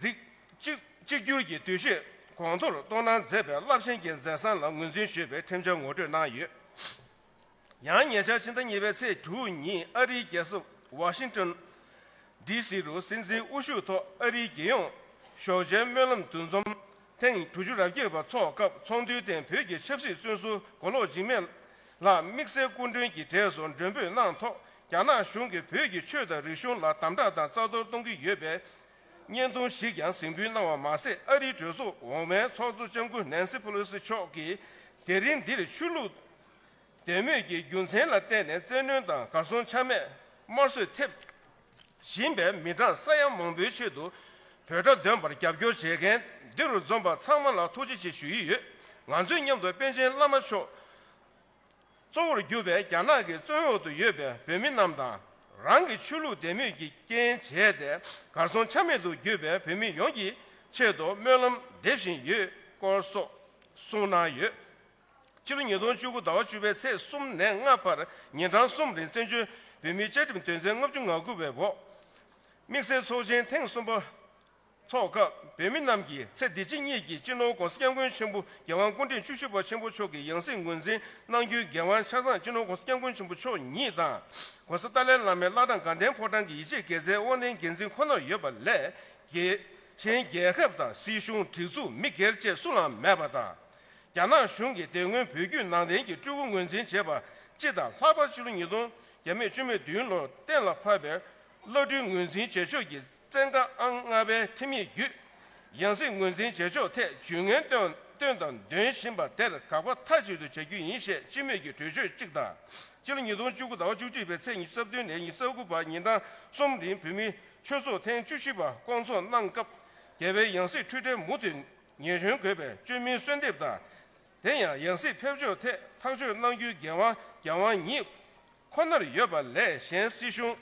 རིགས་གཅིག་གཅིག་གྱུར་གྱི་འདུ་ཤེས་གོང་མཐོར་གཏོང་གནང་མཛད་པའི་རླབས་ཆེན་གྱི་མཛད་བཟང་ལ་ངོས་འཛིན་ཞུས་པའི་ཁྲིམས་འཆར་ངོ་སྤྲོད་གནང་ཡོད། ཡང་ཉེ་ཆར་ཕྱི་ཟླ་གཉིས་པའི་ཚེས་དྲུག་ཉིན་ཨ་རིའི་རྒྱལ་ས་ཝ་ཤིང་ཏོན་ཌི་སི་རུ་སྲིད་འཛིན་དབུ་བཞུགས་ཐོག་ཨ་རིའི་རྒྱལ་ཡོངས་ཞོགས་ཇའི་སྨོན་ལམ་འདུ་འཛོམས་ཐེངས་དྲུག་ཅུ་རེ་བརྒྱད་པ་འཚོགས་སྐབས། ཚོགས་འདུའི་སྟེང་བོད་ཀྱི་ཆབ་སྲིད་བཙོན་ཟུར་མགོ་ལོག་འཇིགས་མེད་ལགས་དམིགས་བསལ་སྐུ་མགྲོན་གྱི་གྲས་སུ་མགྲོན་འབོད་གནང་ཐོག་རྒྱ་ནག་གཞུང་གིས་བོད་ཀྱི་ཆོས་དང་རིག་གཞུང་ལ་དམ་དྲག་དང་རྩ་གཏོར་གཏོང་གི་ཡོད་པའི་བརྙན་ཐུང་ཞིག་ཀྱང་གཟིགས་འབུལ་གནང་བ་མ་ཟད། ཨ་རིའི་གྲོས་ཚོགས་འོག་མའི་ཚོགས་གཙོ་ལྕམ་སྐུ་ནན་སི་ཕེ་ལོ་སི་མཆོག་གིས་དེ་རིང་འདིར་ཆོས་ལུགས་དད་མོས་ཀྱི་རྒྱུ་མཚན་ལ་བརྟེན་ནས་བཙན་གནོན་དང་གར་སོང་ཆ་མེད་དམར་གསོད་ཐེབས་བཞིན་པའི་མི་གྲངས་ས་ཡ་མང་པོའི་ཆེད་དུ་བོད་སྒྲ་འདོན་པར་རྒྱབ་སྐྱོར་བྱེད་མཁན་འདི་རུ་འཛོམས་པ་ཚང་མ་ལ་ཐུགས་རྗེ་ཆེ་ཞུ་ཡི་ཡོད། ང་ཚོས་མཉམ་དུ་པཎ་ཆེན་བླ་མ་མཆོག་གཙོ་བོར་གྱུར་པའི་རྒྱ་ནག་གི་བཙོན་འོག་ཏུ་ཡོད་པའི་བོད་མི་རྣམས་དང་། རང་གི་ཆོས་ལུགས་དད་མོས་ཀྱི་རྐྱེན་བྱས་ཏེ་གར་སོང་ཆ་མེད་དུ་གྱུར་པའི་བོད་མི་ཡོངས་ཀྱི་ཆེད་དུ་སྨོན་ལམ་འདེབས་བཞིན་ཡོད་སྐོར་སོགས་གསུངས་གནང་ཡོད། ཕྱི་ལོ་ཉིས་སྟོང་བཅུ་དགུ་ཟླ་བ་བཅུ་པའི་ཚེས་གསུམ་ནས་ལྔ་བར་ཉིན་གྲངས་གསུམ་རིང་བཙན་བྱོལ་བོད་མིའི་བཅའ་ཁྲིམས་དོན་ཚན་ལྔ་བཅུ་ང་དགུ་པའི་འོག་དམིགས་བསལ་ཚོགས་ཆེན་ཐེངས་གསུམ་པ་ཚོགས་སྐབས། བོད་མི་རྣམས་ཀྱིས་ཚེ་འདི་ཕྱི་གཉིས་ཀྱི་སྤྱི་ནོར་ྋགོང་ས་ྋསྐྱབས་མགོན་ཆེན་པོ་རྒྱལ་དབང་སྐུ་ཕྲེང་བཅུ་བཞི་པ་ཆེན་པོ་མཆོག་གི་ཡང་སྲིད་ངོས་འཛིན་གནང་རྒྱུའི་འགན་དབང་ཆ་ཚང་སྤྱི་ནོར་ྋགོང་ས་ྋསྐྱབས་མགོན་ཆེན་པོ་མཆོག་ཉིད་དང་། ྋགོང་ས་ཏཱ་ལའི་བླ་མའི་བླ་བྲང་དགའ་ལྡན་ཕོ་བྲང་གི་ཡིད་ཆེས་དགེ་རྩའི་དབང་ལྡན་འགན་འཛིན་ཁོ་ནར་ཡོད་པ་ལས། རྒྱལ་གཞན་རྒྱལ་ཁབ་དང་སྲིད་གཞུང་། སྒྲིག་འཛུགས། མི་སྒེར་བཅས་སུ་ལའང་མེད་པ་དང་། རྒྱ་ནག་གཞུང་གིས་དེ་སྔོན་བོད་བརྒྱུད་ནང་བསྟན་གྱི་སྤྲུལ་སྐུ་ངོས་འཛིན་བྱས་པ་སྤྱི་དང་། ལྷག་པར་ཕྱི་ལོ་ཉིས་སྟོང་བརྒྱ་མེད་བཅུ་མེད་བདུན་ལོར་གཏན་ལ་ཕབ་པའི་བླ་སྤྲུལ་ངོས་འཛིན་བྱེད་ཕྱོགས་ཀྱི་བཙན་བཀའ་ཨང་ལྔ་པའི་ཁྲིམས་ཡིག་བརྒྱུད། ཡང་སྲིད་ངོས་འཛིན་བྱེད་ཕྱོགས་ཐད་ཇུས་ངན་བཏོན་བཏོན་དང་འདོན་བཞིན་པ་དེར་དགག་པ་མཐའ་གཅིག་ཏུ་བྱ་རྒྱུ་ཡིན་ཞེས་སྤྱི་མོས་ཀྱི་གྲོས་ཆོད་གཅིག་དང་། ཕྱི་ལོ་ཉིས་སྟོང་བཅུ་དགུ་ཟླ་བ་བཅུ་གཅིག་པའི་ཚེས་ཉི་ཤུ་རྩ་བདུན་ནས་ཉི་ཤུ་རྩ་དགུ་བར་ཉིན་གྲངས་གསུམ་རིང་བོད་མིའི་ཆོས་ཚོགས་ཐེངས་བཅུ་བཞི་པ་བསྐོང་ཚོགས་གནང་སྐབས། རྒྱལ་བའི་ཡང་སྲིད་འཁྲུལ་བྲལ་མུ་མཐུད་ཉེན་སྐྱོན་དགོས་པའི་བཅོས་མིན་གསོལ་འདེབས་དང་། དེ་ཡང་ཡང་སྲིད་ཕེབས་ཕྱོགས་ཐད་ཐག་གཅོད་གནང་རྒྱུའི་འགན་དབང་རྒྱལ་དབང་ཉིད་ཁོ་ནར་ཡོད་པ་ལས་གཞན་སྲིད་གཞུང་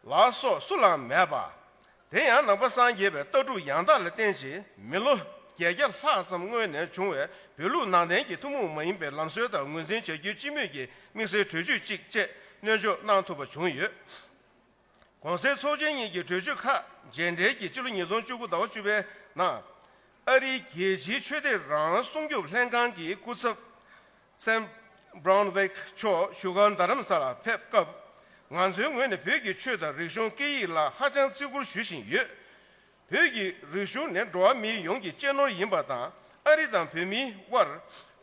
ལ་སོགས་སུ་ལའང་མེད་པ། དེ་ཡང་ནང་པ་སངས་རྒྱས་པའི་ལྟ་གྲུབ་ཡང་དག་ལ་བརྟེན་ཅིང་། མི་ལོ་བརྒྱད་བརྒྱ་ལྷག་ཙམ་སྔོན་ནས་བྱུང་བའི་བོད་ལུགས་ནང་བསྟན་གྱི་ཐུན་མོང་མ་ཡིན་པའི་ལམ་སྲོལ་ལྟར་ངོས་འཛིན་བྱ་རྒྱུའི་སྤྱི་མོས་ཀྱི་དམིགས་བསལ་གྲོས་ཆོད་ཅིག་བཅས་སྣོན་འཇོག་གནང་ཐུབ་པ་བྱུང་ཡོད། གོང་གསལ་ཚོགས་ཆེན་གཉིས་ཀྱི་གྲོས་ཆོད་ཁག་རྗེས་འབྲེལ་གྱིས་ཕྱི་ལོ་ཉིས་སྟོང་བཅུ་དགུ་ཟླ་བ་བཅུ་པའི་ནང་། ཨ་རིའི་རྒྱལ་སྤྱིའི་ཆོས་དད་རང་དབང་སྲུང་སྐྱོབ་ལྷན་ཁང་གི་སྐུ་ཚབ་སེམ་བྷ་རོན་ཝིག་མཆོག་བཞུགས་སྒར་རྡ་རམ་ས་ལར་ཕེབས་སྐབས། ང་ཚོའི་ངོས་ནས་བོད་ཀྱི་ཆོས་དང་རིག་གཞུང་སྐད་ཡིག་ལ་ཧ་ཅང་བརྩི་བཀུར་ཞུ་བཞིན་ཡོད། བོད་ཀྱི་རིག་གཞུང་ནི་འགྲོ་བ་མི་ཡོངས་ཀྱི་གཅེས་ནོར་ཡིན་པ་དང་། ཨ་རི་དང་བོད་མིའི་དབར་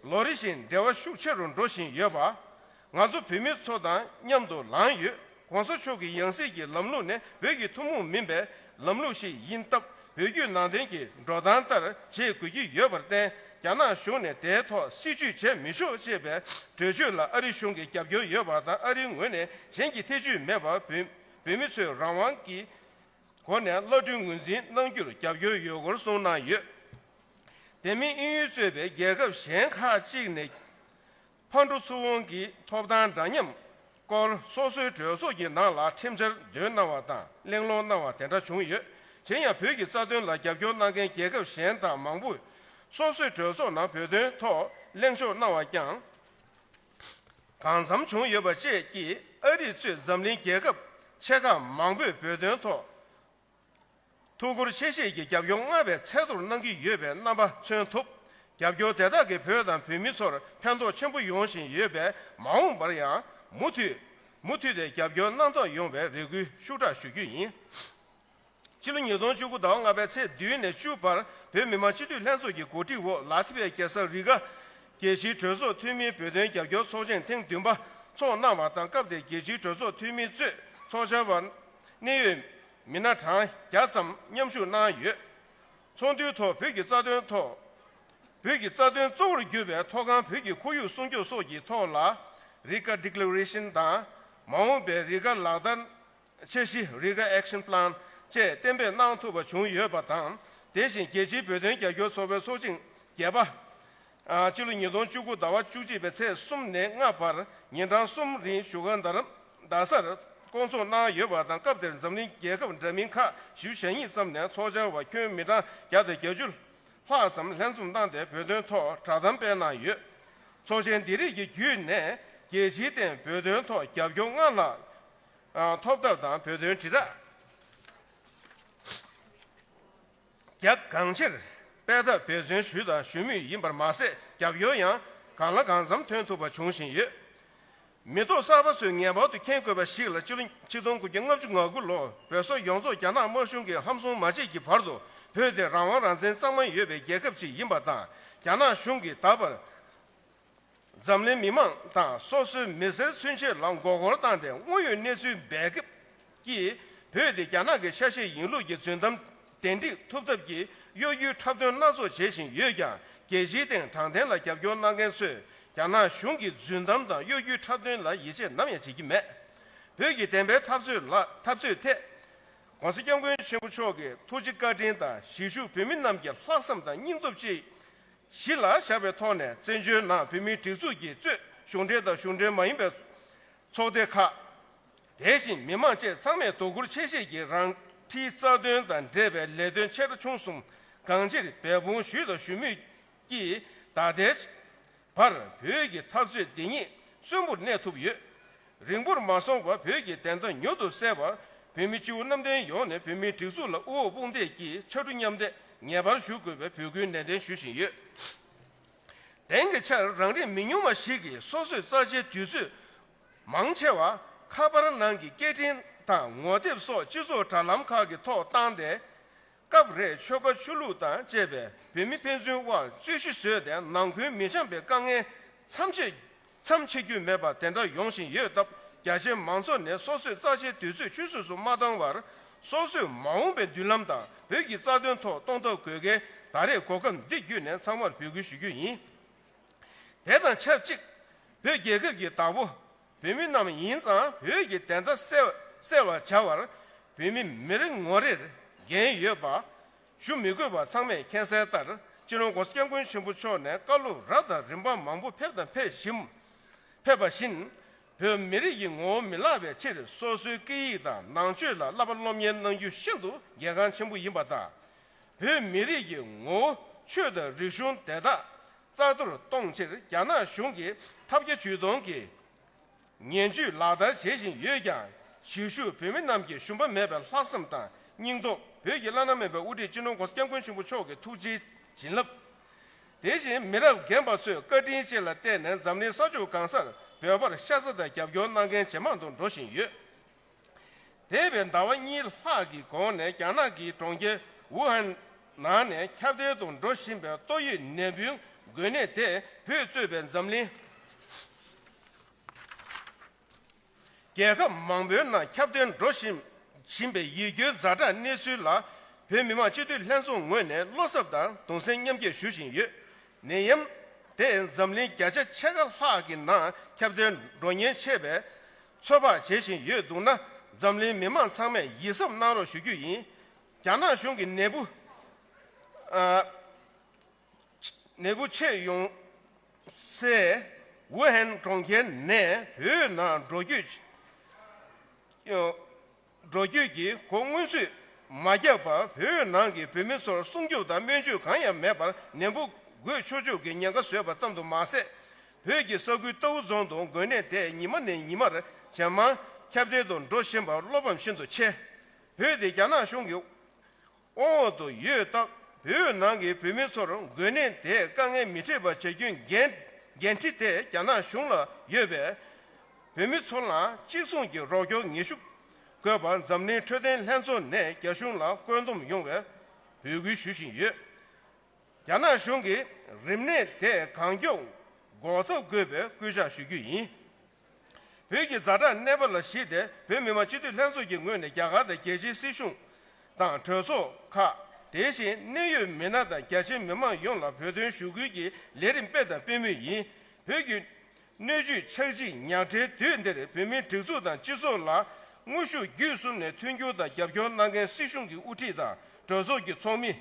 ལོ་རེ་བཞིན་འབྲེལ་བ་ཤུགས་ཆེ་རུ་འགྲོ་བཞིན་ཡོད་པ། ང་ཚོ་བོད་མི་ཚོ་དང་མཉམ་དུ་ལངས་ཡོད། ྋགོང་ས་མཆོག་གི་ཡང་སྲིད་ཀྱི་ལམ་ལུགས་ནི་བོད་ཀྱི་ཐུན་མོང་མིན་པའི་ལམ་ལུགས་ཤིག་ཡིན་སྟབས། བོད་བརྒྱུད་ནང་བསྟན་གྱི་འགྲོ་སྟངས་ལྟར་བྱེད་དགོས་ཀྱི་ཡོད་པར་བརྟེན། རྒྱ་ནག་གཞུང་ནས་དེའི་ཐོག་སྲིད་བྱུས་བྱེད་མི་ཆོག་ཅེས་པའི་གྲོས་ཆོད་ལ་ཨ་རི་གཞུང་གིས་རྒྱབ་སྐྱོར་ཡོད་པ་དང་། ཨ་རིའི་ངོས་ནས་གཞན་གྱི་ཐེ་བྱུས་མེད་པར་བོད་བོད་མི་ཚོས་རང་དབང་གི་སྒོ་ནས་བླ་སྤྲུལ་ངོས་འཛིན་གནང་རྒྱུར་རྒྱབ་སྐྱོར་ཡོད་སྐོར་གསུངས་གནང་ཡོད། དེ་མིན་དབྱིན་ཡུལ་གཙོས་པའི་རྒྱལ་ཁབ་གཞན་ཁག་ཅིག་ནས་ཕར་འགྲོ་ཚུར་འོང་གི་ཐོབ་ཐང་འདྲ་མཉམ་སྐོར་སོ་སོའི་གྲོས་ཚོགས་ཀྱི་ནང་ལ་ཁྲིམས་འཆར་འདོན་གནང་བ་དང་གླེང་སློང་གནང་བ་དེ་འདྲ་བྱུང་ཡོད། གཞན་ཡང་བོད་ཀྱི་རྩ་དོན་ལ་རྒྱབ་སྐྱོར་གནང་མཁན་རྒྱལ་ཁབ་གཞན་དག་མང་པོས་སོ་སོའི་གྲོས་ཚོགས་ནང་བོད་དོན་ཐོག་གླེང་ཕྱོགས་གནང་བ་ཀྱང་གང་འཚམ་བྱུང་ཡོད་པ་བཅས་ཀྱིས། ཨ་རི་གཙོས་འཛམ་གླིང་རྒྱལ་ཁབ་ཆེ་ཁག་མང་པོས་བོད་དོན་ཐོག་ཐུགས་ཁུར་ཆེ་བཞེས་ཀྱིས་རྒྱབ་སྐྱོར་སྔར་བས་ཚད་མཐོར་གནང་གི་ཡོད་པའི་རྣམ་པ་མཚོན་ཐུབ། རྒྱབ་སྐྱོར་དེ་དག་གིས་བོད་དང་བོད་མི་ཚོར་ཕན་ཐོགས་ཆེན་པོ་ཡོང་བཞིན་ཡོད་པས། མ་འོངས་པར་ཡང་མུ་མཐུད་མུ་མཐུད་དེ་རྒྱབ་སྐྱོར་གནང་ཐབས་ཡོང་བའི་རེ་སྐུལ་ཤུགས་དྲག་ཞུ་རྒྱུ་ཡིན། ཕྱི་ལོ་ཉིས་སྟོང་བཅུ་དགུ་ཟླ་བ་ལྔ་པའི་ཚེས་བདུན་ནས་བཅུ་བར་བོད་མི་མང་སྤྱི་འཐུས་ལྷན་ཚོགས་ཀྱི་གོ་སྒྲིག་འོག་ལ་ཐི་བའི་རྒྱལ་ས་རི་ག་རྒྱལ་སྤྱིའི་གྲོས་ཚོགས་འཐུས་མིའི་བོད་དོན་རྒྱབ་སྐྱོར་ཚོགས་ཆེན་ཐེངས་བདུན་པ་འཚོགས་གནང་བ་དང་། སྐབས་དེར་རྒྱལ་སྤྱིའི་གྲོས་ཚོགས་འཐུས་མི་གཙོས་ཚོགས་བཅར་བ་གནད་ཡོད་མི་སྣ་གྲངས་བརྒྱ་ཙམ་མཉམ་ཞུགས་གནང་ཡོད། ཚོགས་འདུའི་ཐོག་བོད་ཀྱི་རྩ་དོན་ཐོག་བོད་ཀྱི་རྩ་དོན་གཙོ་བོར་གྱུར་པའི་ཐོག་ཁང་བོད་ཀྱི་ཁོར་ཡུག་སྲུང་སྐྱོབ་སོགས་ཀྱི་ཐོག་ལ་རི་ཀ་ཌི་ཀི་ལེ་རེ་ཤན་དང་། མ་འོངས་པའི་རི་ཀ་ལག་བསྟར་འཆར་གཞི་རི་ཀ་ཨེག་ཤན་པི་ལན་བཅས་གཏན་འབེབས་གནང་ཐུབ་པ་བྱུང་ཡོད་པ་དང་། དེ་བཞིན་རྒྱལ་སྤྱིའི་བོད་དོན་རྒྱབ་སྐྱོར་ཚོགས་པའི་ཚོགས་ཆེན་བརྒྱད་པ། ཨ། སྤྱི་ལོ་ཉིས་སྟོང་བཅུ་དགུ་ཟླ་བ་བཅུ་གཅིག་པའི་ཚེས་གསུམ་ནས་ལྔ་བར་ཉིན་གྲངས་གསུམ་རིང་བཞུགས་སྒར་རྡ་རམ་རྡ་སར་བསྐོང་ཚོགས་གནང་ཡོད་པ་དང་། སྐབས་དེར་འཛམ་གླིང་རྒྱལ་ཁབ་འདྲ་མིན་ཁག་བཞི་བཅུ་ཞེ་གཉིས་ཙམ་ནས་ཚོགས་བཅར་བ་ཁྱོན་མི་གྲངས་བརྒྱ་དང་བརྒྱད་ཅུ་ལྷག་ཙམ་ལྷན་འཛོམས་གནང་སྟེ། བོད་དོན་ཐོག་བསྒྲགས་གཏམ་སྤེལ་གནང་ཡོད། ཚོགས་ཆེན་འདི་རིགས་ཀྱི་བརྒྱུད་ནས་རྒྱལ་སྤྱིའི་སྟེང་བོད་དོན་ཐོག་རྒྱབ་སྐྱོར་སྔར་ལྷག་ཐོབ་ཐབས་དང་། བོད་དོན་དྲིལ་བསྒྲགས་རྒྱ་གང་ཆེར་སྤེལ་ཐབས་འབད་བརྩོན་ཞུས་དང་ཞུ་མུས་ཡིན་པར་མ་ཟད། རྒྱབ་སྐྱོར་ཡང་གང་ལ་གང་འཚམ་ཐོན་ཐུབ་པ་བྱུང་བཞིན་ཡོད། མི་ཐོག་གསར་པ་ཚོས་ངེས་པར་དུ་མཁྱེན་དགོས་པ་ཞིག་ལ། ཕྱི་ལོ་ཆིག་སྟོང་དགུ་བརྒྱ་ལྔ་བཅུ་ང་དགུ་ལོར་བོད་སོག་ཡོངས་རྫོགས་རྒྱ་ནག་དམར་གཞུང་གིས་ཧམ་བཟུང་མ་བྱས་ཀྱི་བར་དུ་བོད་དེ་རང་དབང་རང་བཙན་གཙང་མ་ཡོད་པའི་རྒྱལ་ཁབ་ཅིག་ཡིན་པ་དང་། རྒྱ་ནག་གཞུང་གིས་ད་བར་འཛམ་གླིང་མི་མང་དང་སོ་སོའི་མི་སེར་ཚུན་ཆད་ལ་མགོ་སྐོར་བཏང་སྟེ། དངོས་ཡོད་གནས་ཚུལ་འབེབས་ཀྱིས་བོད་དེ་རྒྱ་ནག་གི་ཆ་ཤས་ཡིན་ལུགས་ཀྱི་རྫུན་གཏམ་གདན་འདྲེན་ཐུབ་ཐབས་ཀྱི་གཡོ་སྒྱུའི་འཁྲབ་སྟོན་སྣ་ཚོགས་བྱེད་བཞིན་ཡོད་ཀྱང་། རྒྱལ་སྤྱིའི་སྟེང་དྲང་བདེན་ལ་རྒྱབ་སྐྱོར་གནང་མཁན་ཚོས་རྒྱ་ནག་གཞུང་གི་རྫུན་གཏམ་དང་གཡོ་སྒྱུའི་འཁྲབ་སྟོན་ལ་ཡིད་ཆེས་ནམ་ཡང་བྱེད་ཀྱི་མེད། བོད་ཀྱི་བདེན་པའི་འཐབ་རྩོད་ལ། འཐབ་རྩོད་ཐད་༸གོང་ས་༸སྐྱབས་མགོན་ཆེན་པོ་མཆོག་གི་ཐུགས་རྗེ་བཀའ་དྲིན་དང་། གཞིས་བཞུགས་བོད་མི་རྣམས་ཀྱི་ལྷག་བསམ་དང་སྙིང་སྟོབས་བཅས་གཞི་ལ་བཞག་པའི་ཐོག་ནས། བཙན་བྱོལ་ནང་བོད་མིའི་སྒྲིག་འཛུགས་ཀྱིས་གཙོས་གཞུང་འབྲེལ་དང་གཞུང་འབྲེལ་མ་ཡིན་པའི་ཚོགས་སྡེ་ཁག་དེ་བཞིན་མི་མང་བཅས་ཚང་མས་དོ་ཁུར་ཆེ་བཞེས་ཀྱིས་རང་འཁྲིའི་རྩ་དོན་དང་འབྲེལ་བའི་ལས་དོན་ཆེ་ཕྲ་ཆུང་གསུམ་གང་ཅིར་འབད་འབུངས་ཞུས་དང་ཞུ་མུས་ཀྱིས། ད་ལྟའི་བར་བོད་ཀྱི་འཐབ་རྩོད་འདི་ཉིད་གསོན་པོར་གནས་ཐུབ་ཡོད། རིང་པོར་མ་སོང་བར་བོད་ཀྱི་བདེན་མཐའ་མྱུར་དུ་གསལ་བར། བོད་མི་སྤྱི་བོ་གནམ་བསྟན་ཡོངས་ནས་བོད་མིའི་སྒྲིག་འཛུགས་ལ་དབུ་འོག་དཔུང་འདེགས་ཀྱིས་ཕྱར་གྲུ་མཉམ་འདེགས་ངེས་པར་ཞུ་དགོས་པའི་འབོད་སྐུལ་ནན་ཏན་ཞུ་བཞིན་ཡོད། དེང་གི་ཆར་རང་རིགས་མི་ཉུང་བ་ཞིག་གིས་སོ་སོའི་རྩ་ཆེའི་དུས་ཚོད་མང་ཆེ་བ་ཁ་པར་ནང་གི་སྐད་འཕྲིན་དང་ངོ་དེབ་སོགས་སྤྱི་ཚོགས་དྲ་ལམ་ཁག་གི་ཐོག་བཏང་སྟེ། སྐབས་རེ་ཆོལ་ཁ་ཆོས་ལུགས་དང་བཅས་པའི་བོད་མི་ཕན་ཚུན་དབར་རྩོད་གཞི་བཟོས་ཏེ། ནང་ཁུལ་མི་འཆམ་པའི་དཀའ་ངལ་མཚམས་ཆད་མཚམས་ཆད་རྒྱུ་མེད་པ་དེ་འདྲ་ཡོང་བཞིན་ཡོད་སྟབས། རྒྱ་ཆེའི་མང་ཚོགས་ནས་སོ་སོའི་རྩ་ཆེའི་དུས་ཚོད་ཆུད་ཟོས་སུ་མ་བཏང་བར། སོ་སོའི་མ་འོངས་པའི་མདུན་ལམ་དང་བོད་ཀྱི་རྩ་དོན་ཐོག་གཏོང་ཐབས་དགོས་གལ་ད་རེས་གོ་སྐབས་འདི་བརྒྱུད་ནས་ཚང་མར་འབོད་སྐུལ་ཞུ་རྒྱུ་ཡིན། དེ་དང་ཆབས་ཅིག་བོད་རྒྱལ་ཁབ་ཀྱི་བདག་པོ་བོད་མི་རྣམས་ཡིན་ཙང་། བོད་ཀྱི་བདེན་མཐའ་གསལ་གསལ་བར་བྱ་བར་བོད་མི་མི་རེ་ངོ་རེར་འགན་ཡོད་པ་ཞུ་མི་དགོས་པ་ཚང་མས་མཁྱེན་གསལ་ལྟར། སྤྱི་ནོར་༸གོང་ས་༸སྐྱབས་མགོན་ཆེན་པོ་མཆོག་ནས་བཀའ་སློབ་རབ་དང་རིམ་པ་མང་པོ་ཕེབས་དང་ཕེབས་བཞིན་ཕེབས་པ་བཞིན། བོད་མི་རིགས་ཀྱི་ངོ་བོ་མི་བརླག་པའི་ཕྱིར་སོ་སོའི་སྐད་ཡིག་དང་ནང་ཆོས་ལ་བསླབ་པ་སློབ་གཉེར་གནང་རྒྱུ་ཤིན་ཏུ་གལ་འགངས་ཆེན་པོ་ཡིན་པ་དང་། བོད་མི་རིགས་ཀྱི་ངོ་བོ་ཆོས་དང་རིག་གཞུང་དེ་དག་རྩ་གཏོར་གཏོང་ཕྱིར་རྒྱ་ནག་གཞུང་གིས་ཐབས་བརྒྱ་ཇུས་སྟོང་གིས་ངན་ཇུས་ལག་བསྟར་བྱེད་བཞིན་ཡོད་ཀྱང་། གཞིས་བཞུགས་བོད་མི་རྣམས་ཀྱིས་ཞུམ་པ་མེད་པའི་ལྷག་བསམ་དང་སྙིང་སྟོབས། བོད་ཀྱི་བླ་ན་མེད་པའི་དབུ་ཁྲིད་སྤྱི་ནོར་༸གོང་ས་༸སྐྱབས་མགོན་ཆེན་པོ་མཆོག་གི་ཐུགས་རྗེའི་བྱིན་རླབས། དེ་བཞིན་མི་རབས་རྒན་པ་ཚོས་བཀའ་དྲིན་བཅས་ལ་བརྟེན་ནས་འཛམ་གླིང་ས་ཕྱོགས་གང་སར་བོད་པར་ཤ་ཚ་དང་རྒྱབ་སྐྱོར་གནང་མཁན་ཇེ་མང་དུ་འགྲོ་བཞིན་ཡོད། འདས་པའི་ཟླ་བ་གཉིས་ལྷག་གི་གོང་ནས་རྒྱ་ནག་གི་གྲོང་ཁྱེར་ཝུ་ཧན་ནང་ནས་ཁྱབ་གདལ་དུ་འགྲོ་བཞིན་པའི་ཏོག་དབྱིབས་ནད་འབུའི་འགོས་ནད་དེ་བོད་གཙོས་པའི་འཛམ་གླིང་རྒྱལ་ཁབ་མང་པོའི་ནང་ཁྱབ་གདལ་འགྲོ་བཞིན་བཞིན་པའི་ཡིད་སྐྱོའི་ཛ་དྲག་གནས་ཚུལ་ལ་བོད་མི་མང་སྤྱི་འཐུས་ལྷན་ཚོགས་ངོས་ནས་བློ་འཚབ་དང་གདུང་སེམས་མཉམ་སྐྱེད་ཞུ་བཞིན་ཡོད། ནད་ཡམས་དེ་འཛམ་གླིང་བརྒྱ་ཆ་ཕྱེད་ཀ་ལྷག་གི་ནང་ཁྱབ་གདལ་འགྲོ་ཉེན་ཆེ་བའི་ཚོད་དཔག་བྱེད་བཞིན་ཡོད་འདུག་ན། འཛམ་གླིང་མི་མང་ཚང་མས་ཡིད་གཟབ་གནང་རོགས་ཞུ་རྒྱུ་ཡིན། རྒྱ་ནག་གཞུང་གིས་ནད་འབུ་ཨ་ནད་འབུ་མཆེད་ཡོང་སའི་ཝུ་ཧན་གྲོང་ཁྱེར་ནས་བོད་ནང་འགྲོ་སྐྱོད་འགྲོ་སྐྱོད་ཀྱི་གོ་སྔོན་ཚུད་མ་བརྒྱབ་པར་བོད་ནང་གི་བོད་མི་ཚོར་སྲུང་སྐྱོབ་དང་སྨན་བཅོས་གང་ཡང་མེད་པར་ནད་འབུ་འགོས་ཆོག་ཆོག་གི་ཉེན་ཁ་བཟོས་པ་ཙམ་དུ་མ་ཟད། བོད་ཀྱི་ས་ཁུལ་རྟའུ་རྫོང་དུ་འགོས་ནད་དེ་ཉི་མ་ནས་ཉི་མར་ཇེ་མང་ཁྱབ་གདལ་དུ་འགྲོ་བཞིན་པར་བློ་ཕམ་ཤིན་ཏུ་ཆེ། བོད་དེ་རྒྱ་ནག་གཞུང་གི་དབང་འོག་ཏུ་ཡོད་སྟབས། བོད་ནང་གི་བོད་མི་ཚོར་འགོས་ནད་དེས་དཀའ་ངལ་མི་འཕྲད་པ་བྱ་རྒྱུའི་འགན་འགན་འཁྲི་དེ་རྒྱ་ནག་གཞུང་ལ་ཡོད་པས། བོད་མི་ཚོ་ལ་གཅིག་མཚུངས་ཀྱི་རོགས་སྐྱོར་ངེས་ཤུགས་ དགོས་པ་འཛམ་གླིང་འཕྲོད་བསྟེན་ལྷན་ཚོགས་ནས་རྒྱ་གཞུང་ལ་བཀོད་འདོམས་ཡོང་བའི་འབོད་སྐུལ་ཞུ་བཞིན་ཡོད། རྒྱ་ནག་གཞུང་གིས་རིམས་ནད་དེ་གང་མགྱོགས་འགོག་ཐབས་དགོས་པའི་སྐུལ་ལྕག་ཞུ་རྒྱུ་ ཡིན། བོད་ཀྱི་ཛ་དྲག་གནས་བབ་ལ་གཞིགས་ཏེ། བོད་མི་མང་སྤྱི་འཐུས་ལྷན་ཚོགས་ཀྱི་ངོས་ནས་རྒྱ་གར་དང་རྒྱལ་སྤྱིའི་སྲིད་གཞུང་དང་གྲོས་ཚོགས་ཁག་དེ་བཞིན་གནད་ཡོད་མི་སྣ་དང་རྒྱ་ཆེའི་མི་མང་ཡོངས་ལ་བོད་དོན་ཞུ་སྐུལ་གྱི་ལས་རིམ་སྤེལ་དང་སྤེལ་མུས་ཡིན། བོད་ཀྱི་སྣོད་བཅུད་ཆགས་འཇིག་ཉག་ཕྲའི་དུས་འདིར། བོད་མིའི་སྒྲིག་འཛུགས་དང་སྤྱི་ཚོགས་ལ་དངོས་ཤུགས་བརྒྱུད་གསུམ་ནས་མཐུན་འགྱུར་དང་རྒྱབ་སྐྱོར་གནང་མཁན་སྲིད་གཞུང་གི་དབུ་ཁྲིད་དང་། གྲོས་ཚོགས་ཀྱི་ཚོགས་མི།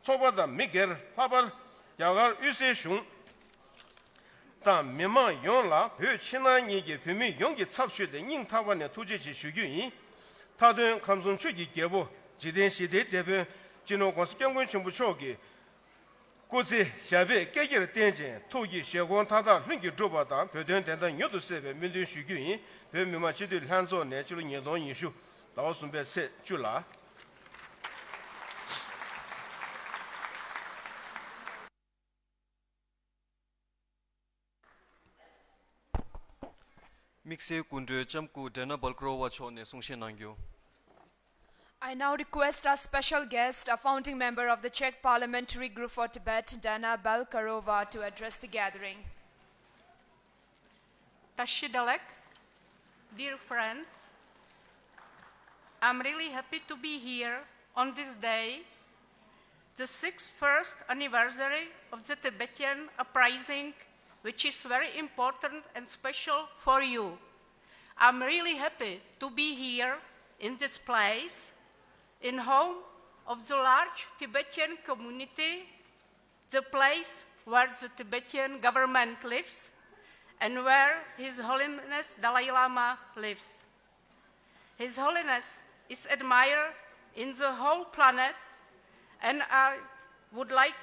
ཚོགས་པ་དང་མི་སྒེར། ལྷག་པར་རྒྱ་གར་དབུས་སའི་གཞུང་དང་མི་མང་ཡོངས་ལ་བོད་ཕྱི་ནང་གཉིས་ཀྱི་བོད་མི་ཡོངས་ཀྱི་ཚབ་ཞུས་ཏེ་སྙིང་ཐག་པ་ནས་ཐུགས་རྗེ་ཆེ་ཞུ་རྒྱུ་ཡིན། མཐའ་དོན་ཁམས་གསུམ་ཆོས་ཀྱི་རྒྱལ་པོ། འཇིག་རྟེན་ཞི་བདེའི་དེད་དཔོན་སྤྱི་ནོར་༸གོང་ས་༸སྐྱབས་མགོན་ཆེན་པོ་མཆོག་གི་སྐུ་ཚེ་ཞབས་པད་བསྐལ་བརྒྱར་བརྟན་ཅིང་། ཐུགས་ཀྱི་བཞེད་དགོངས་མཐའ་དག་ལྷུན་གྱིས་འགྲུབ་པ་དང་། བོད་དོན་བདེན་མཐའ་མྱུར་དུ་གསལ་བའི་སྨོན་འདུན་ཞུ་རྒྱུ་ཡིན། བོད་མི་མང་སྤྱི་འཐུས་ལྷན་ཚོགས་ནས་ཕྱི་ལོ་ཉིས་སྟོང་ཉི་ཤུ་ཟླ་བ་གསུམ་པའི་ཚེས་བཅུ་ལ། དམིགས་བསལ་སྐུ་མགྲོན་ལྕམ་སྐུ་Dana Balkarova མཆོག་ནས་གསུང་བཤད་གནང་རྒྱུ། I now request our special guest, a founding member of the Czech Parliamentary Group for Tibet, Dana Balkarova, to address the gathering. Tashi Delek, dear friends, I'm really happy to be here on this day, the sixty-first anniversary of the Tibetan uprising, which is very important and special for you. I'm really happy to be here in this place, in home of the large Tibetan community, the place where the Tibetan government lives and where His Holiness Dalai Lama lives. His Holiness is admired in the whole planet, and I would like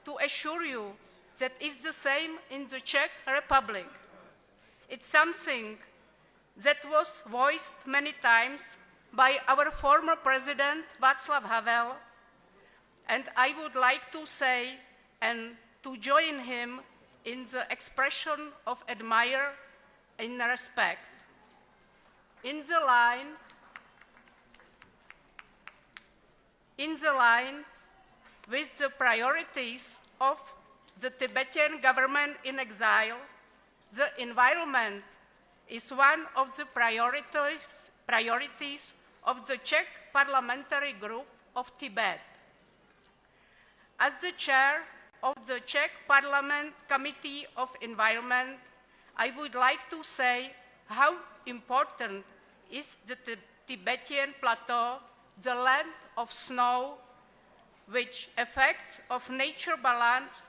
to assure you that it's the same in the Czech Republic. It's something that was voiced many times by our former President Václav Havel, and I would like to say and to join him in the expression of admire and respect. In the line, in the line with the priorities of the Tibetan government in exile, the environment is one of the priorities, priorities of the Czech Parliamentary Group of Tibet. As the chair of the Czech Parliament's Committee of Environment, I would like to say how important is the Ti-, Tibetan Plateau, the land of snow, which affects of nature balance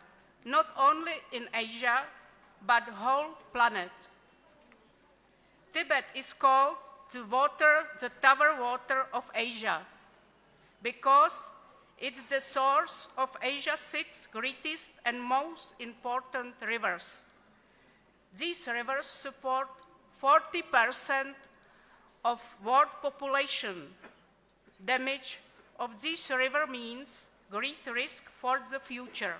not only in Asia but whole planet. Tibet is called the water, the tower water of Asia, because it's the source of Asia's six greatest and most important rivers. These rivers support forty percent of world population. Damage of this river means great risk for the future.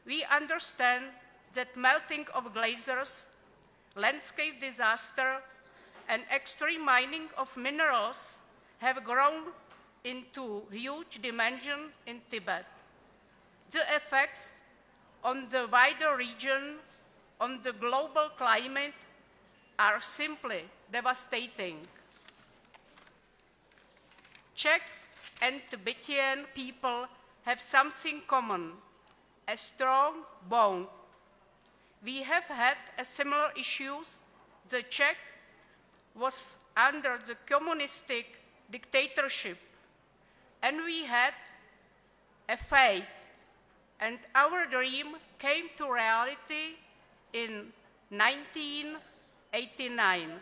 We understand that melting of glaciers, landscape disaster, and extreme mining of minerals have grown into huge dimension in Tibet. The effects on the wider region, on the global climate, are simply devastating. Czech and Tibetan people have something common, a strong bond. We have had a similar issues. The Czech was under the communistic dictatorship, and we had a faith, and our dream came to reality in nineteen eighty-nine.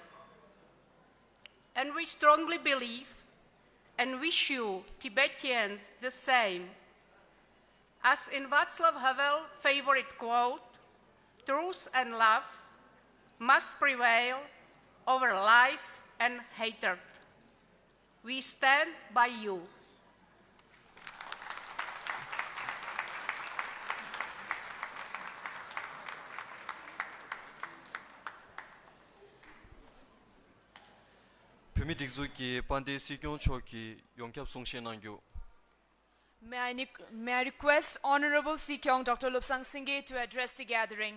And we strongly believe and wish you Tibetans the same. As in Václav Havel's favorite quote, truth and love must prevail over lies and hatred. We stand by you. བོད་མིའི་སྒྲིག་འཛུགས་ཀྱི་དཔལ་ལྡན་སྲིད་སྐྱོང་མཆོག་གིས་ཡོངས་ཁྱབ་གསུང་བཤད་གནང་རྒྱུ། May I, nic- may I request Honorable Sir Kyung Doctor Lobsang Singye to address the gathering?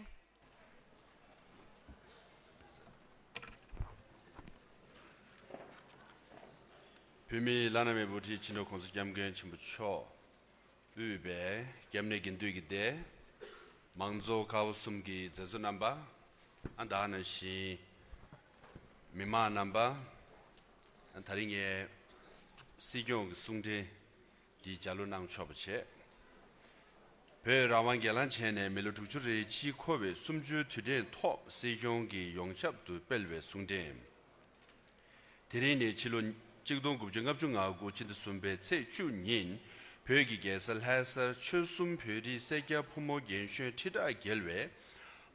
བོད་མིའི་བླ་ན་མེད་པའི་དབུ་ཁྲིད་སྤྱི་ནོར་༸གོང་ས་༸སྐྱབས་མགོན་ཆེན་པོ་མཆོག་དབུས་པའི་སྐྱབས་གནས་དགེ་འདུན་གྱི་སྡེ། མང་གཙོ་ཀ་བ་གསུམ་གྱི་མཛད་གཙོ་རྣམ་པ། ཨ་ད་ནང་བཞིན་མི་མང་རྣམ་པ། ད་རིང་ངས་སྲིད་སྐྱོང་གི་གསུང་འཕྲིན་འདི་ལྗགས་ཀློག་གནང་ཆོག་པ་བྱས། བོད་རང་དབང་སྒེར་ལངས་བྱས་ནས་མི་ལོ་དྲུག་ཅུ་རེ་གཅིག་འཁོར་བའི་གསུམ་བཅུའི་དུས་དྲན་ཐོག་སྲིད་སྐྱོང་གིས་ཡོངས་ཁྱབ་ཏུ་སྤེལ་བའི་གསུང་འཕྲིན། དེ་རིང་ནི་ཕྱི་ལོ་གཅིག་སྟོང་དགུ་བརྒྱ་ལྔ་བཅུ་ང་དགུ་ཕྱི་ཟླ་གསུམ་པའི་ཚེས་བཅུ་ཉིན་བོད་ཀྱི་རྒྱལ་ས་ལྷ་སར་ཆོལ་གསུམ་བོད་རིགས་སེར་སྐྱ་ཕོ་མོ་རྒན་གཞོན་ཁྲི་ཕྲག་བརྒལ་བས་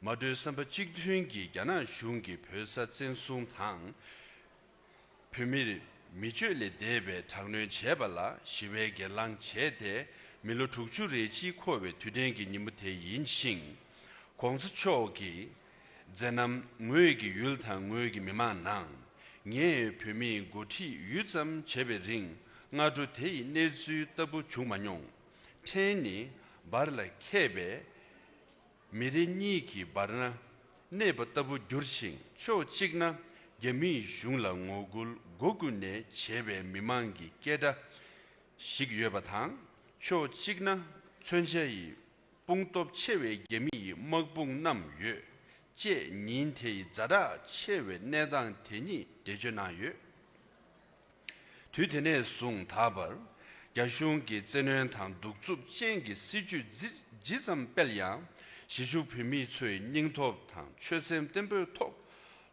མ་གྲོས་བསམ་པ་གཅིག་མཐུན་གྱིས་རྒྱ་ནག་གཞུང་གིས་བོད་ས་བཙན་བཟུང་དང་། བོད་མིར་མི་སྤྱོད་ལས་འདས་པའི་དྲག་གནོན་བྱས་པ་ལ་ཞི་བའི་སྒེར་ལངས་བྱས་ཏེ་མི་ལོ་དྲུག་ཅུ་རེ་གཅིག་འཁོར་བའི་དུས་དྲན་གྱི་ཉིན་མོ་དེ་ཡིན་ཞིང་། ༸གོང་ས་མཆོག་གིས་མཛད་རྣམ་ངོས་ཀྱི་ཡུལ་དང་ངོས་ཀྱི་མི་མང་ནང་ངས་བོད་མིའི་འགོ་ཁྲིད་ཡུད་ཙམ་བྱས་པའི་རིང་སྔ་དྲོ་དེ་ཡི་གནས་ཚུལ་ལྟ་བུ་བྱུང་མ་མྱོང་། ཕྲན་ནི་བར་ལ་ཁད་པའི་མི་རེ་གཉིས་ཀྱི་བར་ན་གནས་པ་ལྟ་བུ་གྱུར་ཞིང་ཕྱོགས་གཅིག་ན་རྒྱ་མིའི་གཞུང་ལ་ངོ་རྒོལ་སྒོ་ཀུན་ནས་བྱེད་པའི་མི་མང་གི་སྐད་སྒྲ་ཞིག་ཡོད་པ་དང་ཕྱོགས་གཅིག་ན་མཚོན་ཆ་ཡི་དཔུང་སྟོབས་ཆེ་བའི་རྒྱ་མི་ཡི་དམག་དཔུང་བསྣམས་ཡོད་ཅེས་ཉིན་དེ་ཡི་ཛ་དྲག་ཆེ་བའི་གནས་སྟངས་དེ་ཉིད་འགྲེལ་བརྗོད་གནང་ཡོད། དུས་དེ་ནས་བཟུང་ད་བར་རྒྱ་གཞུང་གིས་བཙན་གནོན་དང་གདུག་རྩུབ་ཅན་གྱི་སྲིད་བྱུས་ཇི་ཇི་ཙམ་སྤེལ་ཡང་གཞིས་བཞུགས་བོད་མི་ཚོའི་སྙིང་སྟོབས་དང་ཆོད་སེམས་བརྟན་པོའི་ཐོག་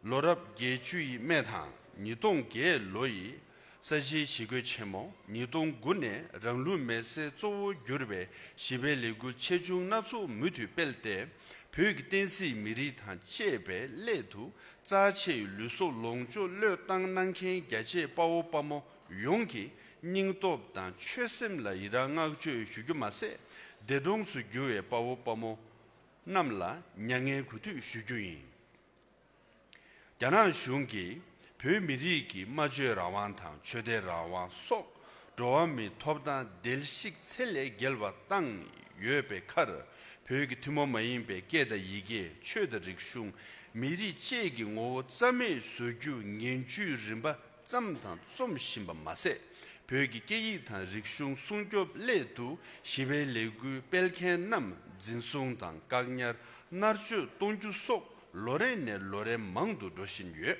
ལོ་རབས་བརྒྱད་ཅུ་ཡི་སྨད་དང་ཉིས་སྟོང་བརྒྱད་ལོ་ཡི་ས་ཞིའི་ཞི་རྒོལ་ཆེན་མོ། ཉིས་སྟོང་དགུ་ནས་རང་ལུས་མེར་སྲེག་གཙོ་བོར་གྱུར་པའི་ཞི་བའི་ལས་འགུལ་ཆེ་ཆུང་སྣ་ཚོགས་མུ་མཐུད་སྤེལ་ཏེ་བོད་ཀྱི་བསྟན་སྲིད་མི་རིགས་དང་བཅས་པའི་སླད་དུ་རྩ་ཆེའི་ལུས་སྲོག་ལོངས་སྤྱོད་བློས་བཏང་གནང་མཁན་རྒྱ་ཆེའི་དཔའ་བོ་དཔའ་མོ་ཡོངས་ཀྱི་སྙིང་སྟོབས་དང་ཆོད་སེམས་ལ་ཡི་རང་བསྔགས་བརྗོད་ཞུ་རྒྱུ་མ་ཟད་འདས་གྲོངས་སུ་གྱུར་བའི་དཔའ་བོ་དཔའ་མོ་རྣམས་ལ་མྱ་ངན་གུས་འདུད་ཞུ་རྒྱུ་ཡིན། རྒྱ་ནག་གཞུང་གིས་བོད་མི་རིགས་ཀྱི་སྨྲ་བརྗོད་རང་དབང་དང་ཆོས་དད་རང་དབང་སོགས་འགྲོ་བ་མིའི་ཐོབ་ཐང་བརྡལ་བཤིག་ཚད་ལས་བརྒལ་བ་བཏང་ཡོད་པའི་ཁར་བོད་ཀྱི་ཐུན་མོང་མ་ཡིན་པའི་སྐད་དང་ཡི་གེ་ཆོས་དང་རིག་གཞུང་མི་རིགས་བཅས་ཀྱི་ངོ་བོ་རྩ་མེད་བཟོ་རྒྱུ་ངན་ཇུས་རིམ་པ་བརྩམས་དང་རྩོམ་བཞིན་པ་མ་ཟད། བོད་ཀྱི་སྐད་ཡིག་དང་རིག་གཞུང་སྲུང་སྐྱོབ་སླད་དུ་ཞི་བའི་ལས་འགུལ་སྤེལ་མཁན་རྣམས་འཛིན་བཟུང་དང་བཀག་ཉར་མནར་གཅོད་གཏོང་རྒྱུ་སོགས་ལོ་རེ་ནས་ལོ་རེ་མང་དུ་འགྲོ་བཞིན་ཡོད།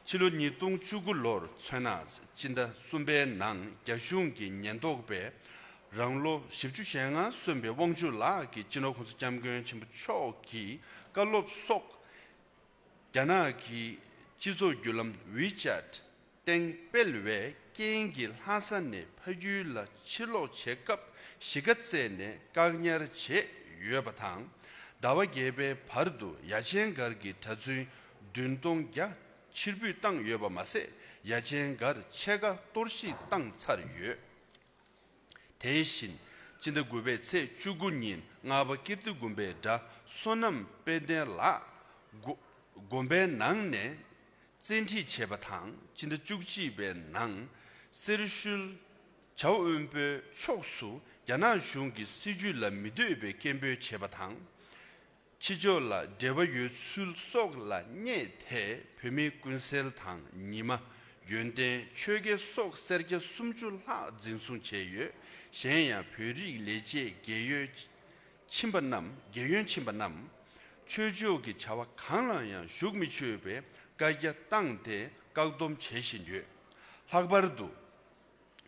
ཕྱི་ལོ་ཉིས་སྟོང་བཅུ་དགུ་ལོར་མཚོན་ན་སྤྱི་ཟླ་གསུམ་པའི་ནང་རྒྱ་གཞུང་གི་ཉེན་རྟོག་པས་རང་ལོ་བཞི་བཅུ་ཞེ་ལྔ་སོན་པའི་དབང་ཕྱུག་ལགས་ཀྱི་སྤྱི་ནོར་༸གོང་ས་༸སྐྱབས་མགོན་ཆེན་པོ་མཆོག་གི་བཀའ་སློབ་སོགས་རྒྱ་ནག་གི་སྤྱི་ཚོགས་བརྒྱུད་ལམ་WeChat་སྟེང་སྤེལ་བའི་རྐྱེན་གྱིས་ལྷ་ས་ནས་ཕ་ཡུལ་ལ་ཕྱིར་ལོག་བྱེད་སྐབས་གཞིས་ཀ་རྩེ་ནས་བཀག་ཉར་བྱས་ཡོད་པ་དང་། ཟླ་བ་བརྒྱད་པའི་བར་དུ་ཡ་ཆེན་སྒར་གྱི་གྲྭ་བཙུན་བདུན་སྟོང་བརྒྱ་ཕྱིར་འབུད་བཏང་ཡོད་པ་མ་ཟད་ཡ་ཆེན་སྒར་ཕྱེད་ཀ་གཏོར་བཤིག་བཏང་ཚར་ཡོད། དེ་བཞིན་སྤྱི་ཟླ་དགུ་པའི་ཚེས་བཅུ་དགུ་ཉིན་རྔ་པ་ཀིརྟི་དགོན་པའི་གྲྭ་བསོད་ནམས་དཔལ་ལྡན་ལགས་དགོ་དགོན་པའི་ནང་ནས་བཙན་ཁྲིད་བྱས་པ་དང་སྤྱི་ཟླ་བཅུ་གཅིག་པའི་ནང་སེར་ཤུལ་བྱ་དབོན་པོའི་ཕྱོགས་སུ་རྒྱ་ནག་གཞུང་གི་སྲིད་བྱུས་ལ་མི་འདོད་པའི་སྐད་འབོད་བྱས་པ་དང་། ཕྱི་ཕྱོགས་ལ་འབྲེལ་བ་ཡོད་ཚུལ་སོགས་ལ་བསྙད་དེ་བོད་མི་ཀུན་གསལ་དང་ཉི་མ། ཡོན་ཏན། ཆོས་དགེ་སོགས་སེར་སྐྱ་སུམ་ཅུ་ལྷག་འཛིན་བཟུང་བྱས་ཡོད། གཞན་ཡང་བོད་རིགས་ལས་བྱེད་རྒས་ཡོལ་ཕྱིན་པ་རྣམས་རྒས་ཡོལ་ཕྱིན་པ་རྣམས་ཆོས་ཕྱོགས་ཀྱི་བྱ་བ་གང་ལ་ཡང་ཞུགས་མི་ཆོག་པའི་བཀའ་རྒྱ་བཏང་སྟེ་བཀག་སྡོམ་བྱེད་བཞིན་ཡོད། ལྷག་པར་དུ།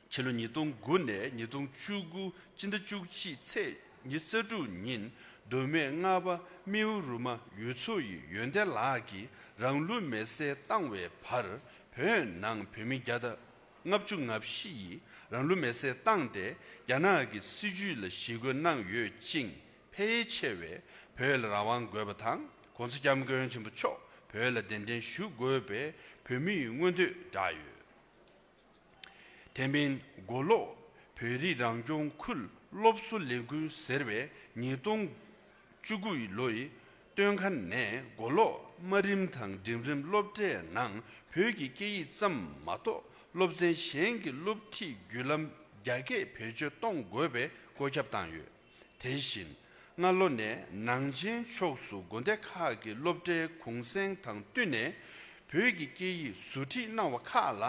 ཕྱི་ལོ་ཉིས་སྟོང་དགུ་ནས་ཉིས་སྟོང་བཅུ་དགུ་སྤྱི་ཟླ་བཅུ་གཅིག་ཚེས་ཉི་ཤུ་རྩ་དྲུག་ཉིན་མདོ་སྨད་རྔ་པ་རྨེའུ་རུ་མ་ཡུལ་ཚོ་ཡི་ཡོན་ཏན་ལགས་ཀྱིས་རང་ལུས་མེར་སྲེག་བཏང་བའི་བར་བོད་ནང་བོད་མི་བརྒྱ་དང་ལྔ་བཅུ་ང་བཞི་ཡིས་རང་ལུས་མེར་སྲེག་བཏང་སྟེ་རྒྱ་ནག་གི་སྲིད་བྱུས་ལ་ཞི་རྒོལ་གནང་ཡོད་ཅིང་། ཕལ་ཆེ་བས་བོད་ལ་རང་དབང་དགོས་པ་དང་༸གོང་ས་༸སྐྱབས་མགོན་ཆེན་པོ་མཆོག་བོད་ལ་གདན་འདྲེན་ཞུ་དགོས་པའི་བོད་མིའི་མངོན་འདོད་བསྒྲགས་ཡོད། དེ་མིན་མགོ་ལོག་བོད་རིགས་རང་སྐྱོང་ཁུལ་སློབ་གསོ་ལས་འགུལ་ཟེར་བས་ཉིས་སྟོང་བཅུ་དགུ་ལོའི་ བཙོན་ཁང་ནས་མགོ་ལོག་དམའ་རིམ་དང་འབྲིང་རིམ་སློབ་གྲྭའི་ནང་བོད་ཀྱི་སྐད་ཡིག་ཙམ་མ་གཏོགས་སློབ་ཚན་གཞན་གྱི་སློབ་ཁྲིད་བརྒྱུད་ལམ་རྒྱ་སྐད་བེད་སྤྱོད་གཏོང་དགོས་པའི་བཀོད་ཁྱབ་བཏང་ཡོད། དེ་བཞིན། སྔ་ལོ་ནས་ནང་ཆེན་ཕྱོགས་སུ་དགོན་སྡེ་ཁག་གི་སློབ་གྲྭའི་གུང་སེང་དང་བསྟུན་ནས་བོད་ཀྱི་སྐད་ཡིག་ཟུར་ཁྲིད་གནང་བ་ཁག་ལ་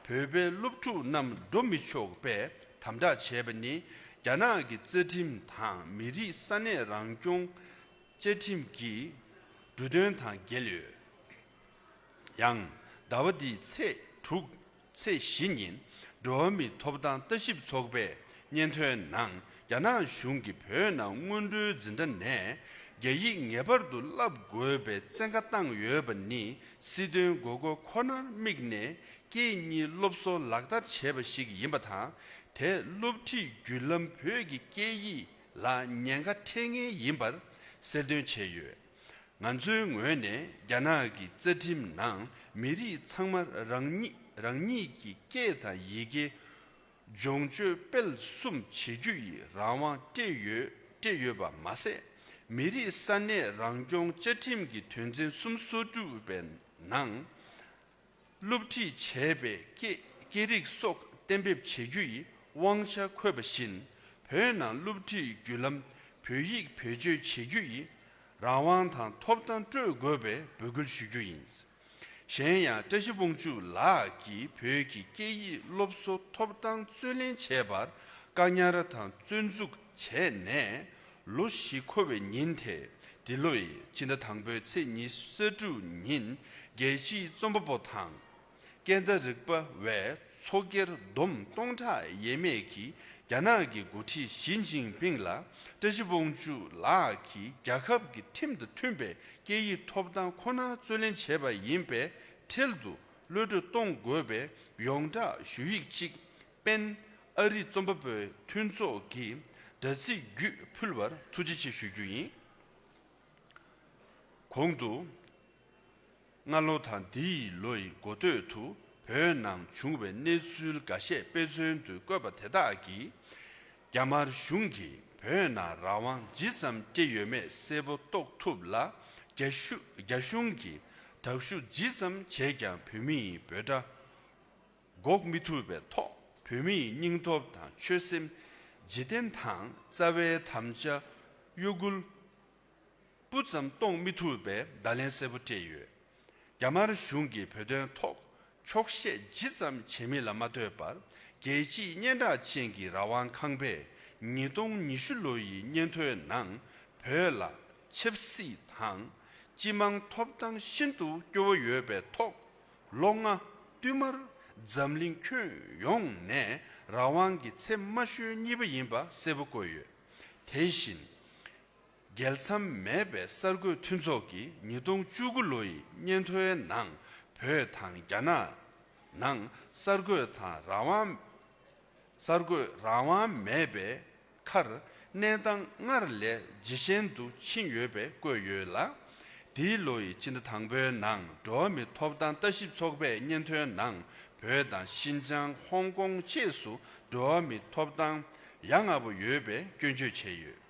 བོད་པའི་སློབ་ཕྲུག་རྣམས་འགྲོ་མི་ཆོག་པའི་དམ་དྲག་བྱས་པ་ནི་རྒྱ་ནག་གི་རྩ་ཁྲིམས་དང་མི་རིགས་ས་གནས་རང་སྐྱོང་བཅའ་ཁྲིམས་ཀྱི་འབྲུ་དོན་དང་འགལ་ཡོད། ཡང་ཟླ་བ་འདིའི་ཚེས་དྲུག་ཚེས་བཞི་ཉིན་འགྲོ་བ་མིའི་ཐོབ་ཐང་ལྟ་ཞིབ་ཚོགས་པས་སྙན་ཐོའི་ནང་རྒྱ་ནག་གཞུང་གིས་བོད་ནང་སྔོན་འགྲོའི་འཛིན་གྲྭ་ནས་རྒྱ་ཡིག་ངེས་པར་དུ་བསླབ་དགོས་པའི་བཙན་བཀའ་བཏང་ཡོད་པ་ནི་སྲིད་དོན་དགོས་མཁོ་ཁོ་ནར་དམིགས་ནས་སྐད་གཉིས་སློབ་གསོ་ལག་བསྟར་བྱས་པ་ཞིག་ཡིན་པ་དང་། དེས་སློབ་ཁྲིད་བརྒྱུད་ལམ་བོད་ཀྱི་སྐད་ཡིག་ལ་ཉེན་ཁ་འཕྲད་ངེས་ཡིན་པར་གསལ་སྟོན་བྱས་ཡོད། ང་ཚོའི་ངོས་ནས་རྒྱ་ནག་གི་རྩ་ཁྲིམས་ནང་མི་རིགས་ཚང་མར་རང་ཉིད་རང་ཉིད་ཀྱི་སྐད་དང་ཡི་གེ་སྦྱོང་སྤྱོད་སྤེལ་གསུམ་བྱེད་རྒྱུ་ཡི་རང་དབང་སྤྲད་ཡོད་སྤྲད་ཡོད་པ་མ་ཟད། མི་རིགས་ས་གནས་རང་སྐྱོང་བཅའ་ཁྲིམས་ཀྱི་དོན་ཚན་སུམ་ཅུ་སོ་དྲུག་པའི་ནང་སློབ་ཁྲིད་བྱས་པའི་སྐད་སྐད་རིགས་སོགས་གཏན་འབེབས་བྱེད་རྒྱུ་ཡི་དབང་ཆ་འཁོད་པ་བཞིན། བོད་ནང་སློབ་ཁྲིད་བརྒྱུད་ལམ་བོད་ཡིག་བེད་སྤྱོད་བྱེད་རྒྱུ་ཡི་རང་དབང་དང་ཐོབ་ཐང་སྤྲོད་དགོས་པའི་འབོད་སྐུལ་ཞུ་རྒྱུ་ཡིན། གཞན་ཡང་བཀྲ་ཤིས་དབང་ཕྱུག་ལགས་ཀྱིས་བོད་ཀྱི་སྐད་ཡིག་སློབ་གསོ་ཐོབ་ཐང་རྩོད་ལེན་བྱས་པར་བཀག་ཉར་དང་བཙོན་འཇུག་བྱས་ནས་ལོ་བཞི་འཁོར་བའི་ཉིན་དེ། འདི་ལོའི་སྤྱི་ཟླ་དང་པོའི་ཚེས་ཉི་ཤུ་རྩ་དྲུག་ཉིན་རྒྱལ་སྤྱིའི་རྩོམ་པ་པོ་དང་། སྐད་བརྡ་རིག་པ་བའི་ཚོགས་སྒེར་བསྡོམས་སྟོང་ཕྲག་ཡས་མས་ཀྱིས་རྒྱ་ནག་གི་འགོ་ཁྲིད་ཞི་ཅིན་ཕིང་ལ་བཀྲ་ཤིས་དབང་ཕྱུག་ལགས་ཀྱིས་རྒྱལ་ཁབ་ཀྱི་ཁྲིམས་དང་མཐུན་པའི་སྐད་ཡིག་ཐོབ་ཐང་ཁོ་ན་རྩོད་ལེན་བྱས་པ་ཡིན་པའི་འཕྲལ་དུ་གློད་གྲོལ་གཏོང་དགོས་པའི་ཡོངས་བསྒྲགས་ཞུ་ཡིག་ཅིག་སྤེན་ཨ་རི་རྩོམ་པ་པོའི་མཐུན་ཚོགས་ཀྱི་དྲ་ཚིགས་བརྒྱུད་ཕུལ་བར་ཐུགས་རྗེ་ཆེ་ཞུ་རྒྱུ་ཡིན། གོང་དུ། སྔ་ལོ་དང་འདི་ཡི་ལོ་ཡི་འགོ་སྟོད་དུ་བོད་ནང་བྱུང་བའི་གནས་ཚུལ་འགའ་ཤས་དཔེ་མཚོན་དུ་བཀོད་པ་དེ་དག་གིས། རྒྱ་དམར་གཞུང་གིས་བོད་ནང་རང་དབང་ཇི་ཙམ་སྤྲད་ཡོད་མེད་གསལ་པོ་རྟོགས་ཐུབ་ལ། རྒྱ་གཞུ་རྒྱ་གཞུང་གིས་དྲག་ཤུགས་ཇི་ཙམ་བྱས་ཀྱང་བོད་མིའི་འབོད་སྒྲ་འགོག་མི་ཐུབ་པའི་ཐོག་བོད་མིའི་སྙིང་སྟོབས་དང་ཆོད་སེམས་འཇིག་རྟེན་དང་རྩ་བའི་དམ་བཅའ་གཡོ་འགུལ་སྤུ་ཙམ་གཏོང་མི་ཐུབ་པའི་བརྡ་ལན་གསལ་པོ་སྤྲད་ཡོད། རྒྱ་དམར་གཞུང་གིས་བོད་དོན་ཐོག་འཁྱོག་བཤད་ཇི་ཙམ་བྱེད་མིན་ལ་མ་ལྟོས་པར། རྒྱལ་སྤྱིའི་སྙན་གྲགས་ཅན་གྱི་རང་དབང་ཁང་པས་ཉིས་སྟོང་ཉི་ཤུ་ལོ་ཡི་སྙན་ཐོའི་ནང་བོད་ལ་ཆབ་སྲིད་དང་སྤྱི་དམངས་ཐོབ་ཐང་ཤིན་ཏུ་སྐྱོ་བོ་ཡོད་པའི་ཐོག་ལོ་ལྔ་བསྟུད་མར་འཛམ་གླིང་ཁྱོན་ཡོངས་ནས་རང་དབང་གི་ཚེ་མ་ཤོལ་གཉིས་པ་ཡིན་པ་གསལ་པོ་བཀོད་ཡོད། དེ་བཞིན། རྒྱལ་མཚམས་མེད་པའི་གསར་འགོད་མཐུན་ཚོགས་ཀྱིས་ཉིས་སྟོང་བཅུ་དགུ་ལོ་ཡི་སྙན་ཐོའི་ནང་བོད་དང་རྒྱ་ནག་ནང་གསར་འགོད་དང་རང་དབང་གསར་འགོད་རང་དབང་མེད་པའི་ཁར་གནས་སྟངས་སྔར་ལས་ཇེ་ཞན་དུ་ཕྱིན་ཡོད་པའི་བཀོད་ཡོད་ལ། འདིའི་ལོ་ཡི་སྤྱི་ཟླ་དང་པོའི་ནང་འགྲོ་བ་མིའི་ཐོབ་ཐང་ལྟ་ཞིབ་ཚོགས་པས་སྙན་ཐོའི་ནང་བོད་དང་ཤིན་ཅང་ཧོང་ཀོང་བཅས་སུ་འགྲོ་བ་མིའི་ཐོབ་ཐང་ཡ་ང་པོ་ཡོད་པའི་སྐྱོན་བརྗོད་བྱས་ཡོད།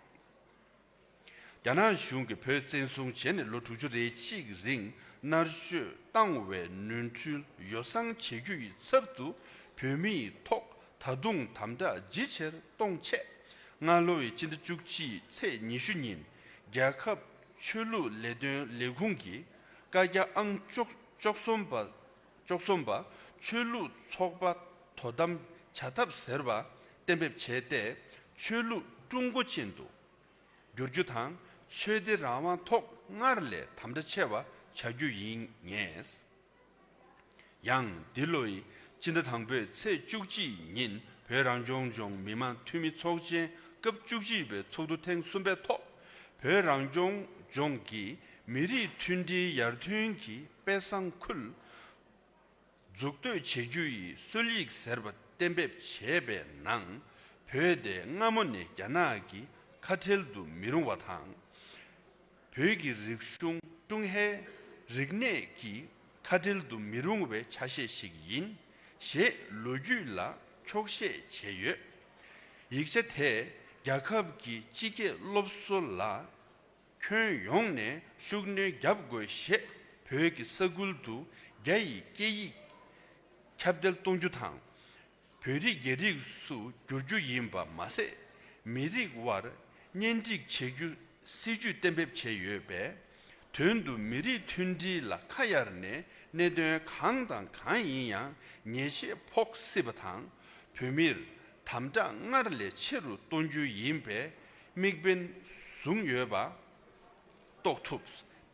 རྒྱ་ནག་གཞུང་གིས་བོད་བཙན་བཟུང་བྱས་ནས་ལོ་དྲུག་ཅུ་རེ་གཅིག་རིང་མནར་གཅོད་བཏང་བའི་ནོར་འཁྲུལ་ཡོ་བསྲང་བྱེད་རྒྱུ་ཡི་ཚབ་ཏུ་བོད་མིའི་ཐོག་ད་དུང་དམ་དྲག་ཇེ་ཆེར་གཏོང་ཆེད། སྔ་ལོ་ཡི་སྤྱི་ཟླ་བཅུ་གཅིག་ཚེས་ཉི་ཤུ་ཉིན་རྒྱལ་ཁབ་ཆོས་ལུགས་ལས་དོན་ལས་ཁུངས་ཀྱིས་བཀའ་རྒྱ་ཨང་བཅུ་བཅུ་གསུམ་པ་བཅུ་གསུམ་པ་ཆོས་ལུགས་ཚོགས་པ་དོ་དམ་བྱ་ཐབས་ཟེར་བ་གཏན་འབེབས་བྱས་ཏེ། ཆོས་ལུགས་ཀྲུང་གོ་ཅན་དུ་བསྒྱུར་རྒྱུ་དང་། ཆོས་དད་རང་དབང་ཐོག་སྔར་ལས་དམ་དྲག་ཆེ་བ་བྱ་རྒྱུ་ཡིན་ངེས། ཡང་འདི་ལོའི་སྤྱི་ཟླ་དང་པོའི་ཚེས་བཅུ་གཅིག་ཉིན་བོད་རང་སྐྱོང་ལྗོངས་མི་དམངས་འཐུས་མི་ཚོགས་ཆེན་སྐབས་བཅུ་གཅིག་པའི་ཚོགས་འདུ་ཐེངས་གསུམ་པའི་ཐོག་བོད་རང་སྐྱོང་ལྗོངས་ཀྱི་མི་རིགས་མཐུན་སྒྲིལ་ཡར་ཐོན་གྱི་དཔེ་བཟང་ཁུལ་འཛུགས་གཏོད་བྱེད་རྒྱུ་ཡི་སྲོལ་ཡིག་ཟེར་བ་གཏན་འབེབས་བྱས་པའི་ནང་། བོད་དེ་སྔ་མོ་ནས་རྒྱ་ནག་གི་ཁ་བྲལ་དུ་མི་རུང་བ་དང་། བོད་ཀྱི་རིག་གཞུང་ཀྲུང་ཧྭའི་རིག་གནས་ཀྱི་ཁ་བྲལ་དུ་མི་རུང་བའི་ཆ་ཤས་ཤིག་ཡིན་ཞེས་ལོ་རྒྱུས་ལ་འཁྱོག་བཤད་བྱས་ཡོད། ཡིག་ཆ་དེས་རྒྱལ་ཁབ་ཀྱི་སྤྱི་སྐད་སློབ་གསོ་ལ། ཁྱོན་ཡོངས་ནས་ཤུགས་སྣོན་རྒྱབ་དགོས་ཞེས། བོད་ཀྱི་ས་ཁུལ་དུ་རྒྱ་ཡི་སྐད་ཡིག་ཁྱབ་གདལ་གཏོང་རྒྱུ་དང་། བོད་རིགས་རྒྱ་རིགས་སུ་བསྒྱུར་རྒྱུ་ཡིན་པ་མ་ཟད། མི་རིགས་དབར་གཉེན་སྒྲིག་བྱེད་རྒྱུ་སྲིད་ཇུས་གཏན་འབེབས་བྱས་ཡོད་པས། དོན་དུ་མི་རིགས་མཐུན་སྒྲིལ་ལ་ཁ་གཡར་ནས་གནད་དོན་གང་དང་གང་ཡིན་ཡང་ཉེས་ཆད་ཕོག་སྲིད་པ་དང་། བོད་མིར་དམ་དྲག་སྔར་ལས་ཆེ་རུ་གཏོང་རྒྱུ་ཡིན་པའི་དམིགས་འབེན་བཟུང་ཡོད་པ་རྟོགས་ཐུབ།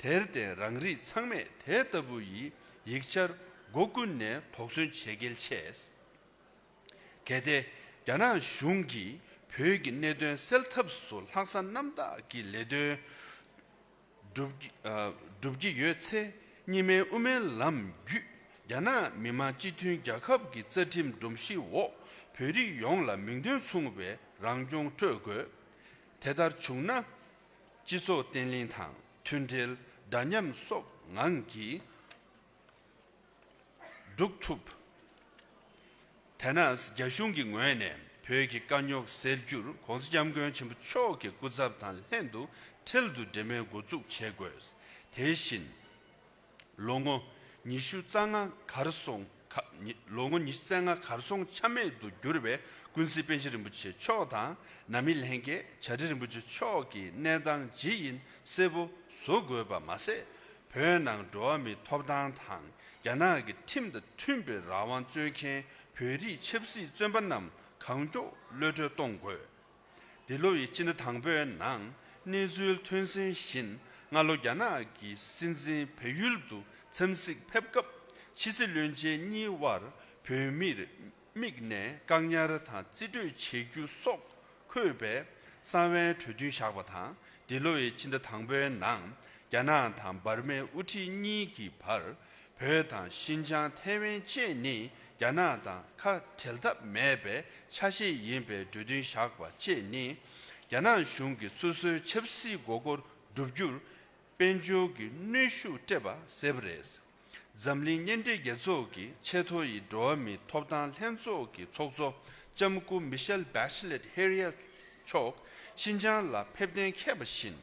དེར་བརྟེན་རང་རིགས་ཚང་མས་དེ་ལྟ་བུ་ཡི་ཡིག་ཆར་སྒོ་ཀུན་ནས་དོགས་ཟོན་བྱེད་གལ་ཆེ། གལ་ཏེ་རྒྱ་ནག་གཞུང་གིས་བོད་ཀྱི་གནད་དོན་སེལ་ཐབས་སུ་ལྷག་བསམ་རྣམ་དག་གི་ལས་དོན་བསྒྲུབ་ཀྱི་ཨ། བསྒྲུབ་ཀྱི་ཡོད་ཚེ། གཉིས་སྨན་དབུ་མའི་ལམ་བརྒྱུད་རྒྱ་ནག་མི་དམངས་སྤྱི་མཐུན་རྒྱལ་ཁབ་ཀྱི་རྩ་ཁྲིམས་སྒྲོམ་གཞི་འོག་བོད་རིགས་ཡོངས་ལ་མིང་དོན་མཚུངས་པའི་རང་སྐྱོང་སྤྲོད་དགོས། དེ་ལྟར་བྱུང་ན། སྤྱི་ཚོགས་བརྟན་ལྷིང་དང་མཐུན་སྒྲིལ་འདྲ་མཉམ་སོགས་ངང་གིས་སྒྲུབ་ཐུབ། དེས་ན་རྒྱ་གཞུང་གི་ངོས་ནས་བོད་ཀྱི་དཀའ་རྙོག་སེལ་རྒྱུར་༸གོང་ས་༸སྐྱབས་མགོན་ཆེན་པོ་མཆོག་གི་སྐུ་ཚབ་དང་ལྷན་དུ་འཕྲལ་དུ་འབྲེལ་མོལ་འགོ་འཛུགས་བྱེད་དགོས། དེ་བཞིན། ལོ་ངོ་ཉི་ཤུ་རྩ་ལྔ་གར་སོང་ཁ་ཉི་ལོ་ངོ་ཉི་ཤུ་རྩ་ལྔ་གར་སོང་ཆ་མེད་དུ་གྱུར་བའི་ཀུན་གཟིགས་པཎ་ཆེན་རིན་པོ་ཆེ་མཆོག་དང་ནཱ་མི་ལྷན་རྒྱས་བྱ་བྲལ་རིན་པོ་ཆེ་མཆོག་གི་གནས་སྟངས་ཇི་ཡིན་གསལ་པོ་བཟོ་དགོས་པ་མ་ཟད། བོད་ནང་འགྲོ་བ་མིའི་ཐོབ་ཐང་དང་རྒྱ་ནག་གི་ཁྲིམས་དང་མཐུན་པའི་རང་དབང་རྩོད་མཁན་བོད་རིགས་ཆབ་སྲིད་བཙོན་པ་རྣམས་གང་མགྱོགས་གློད་གྲོལ་གཏོང་དགོས། འདི་ལོ་ཡི་སྤྱི་ཟླ་དང་པོའི་ནང་གནས་ཚུལ་ཐོན་གསལ་བཞིན། སྔ་ལོ་རྒྱ་ནག་གི་སྲིད་འཛིན་བལ་ཡུལ་དུ་འཚམས་གཟིགས་ཕེབས་སྐབས། ཕྱི་སྲིད་བློན་ཆེན་གཉིས་དབར་བོད་མིར་དམིགས་ནས་བཀག་ཉར་དང་རྩིས་སྤྲོད་བྱེད་རྒྱུ་སོགས་འཁོད་པའི་གསང་བའི་གྲོས་མཐུན་བཞག་པ་དང་། འདི་ལོ་ཡི་སྤྱི་ཟླ་དང་པོའི་ནང་རྒྱ་ནག་དང་འབར་མའི་དབུ་ཁྲིད་གཉིས་ཀྱི་བར། བོད་དང་ཤིན་ཅང་ཐའེ་ཝན་བཅས་ནི་རྒྱ་ནག་དང་ཁ་བྲལ་ཐབས་མེད་པའི་ཆ་ཤས་ཡིན་པའི་གྲོས་མཐུན་བཞག་པ་བཅས་ནི། རྒྱ་ནག་གཞུང་གིས་སོ་སོའི་ཆབ་སྲིད་མགོ་སྐོར་བསྒྲུབ་རྒྱུར་དཔལ་འབྱོར་གྱི་གནོན་ཤུགས་སྤྲད་པ་གསལ་པོ་རེད། འཛམ་གླིང་མཉམ་འབྲེལ་རྒྱལ་ཚོགས་ཀྱི་ཆེས་མཐོ་ཡི་འགྲོ་བ་མིའི་ཐོབ་ཐང་ལྷན་ཚོགས་ཀྱི་ཚོགས་གཙོ་ལྕམ་སྐུ་མི་ཤེལ་བྷེ་ཆི་ལེད་ཧེ་རི་ཡ་མཆོག་ཤིན་ཅང་ལ་ཕེབས་གཏན་འཁེལ་བ་བཞིན།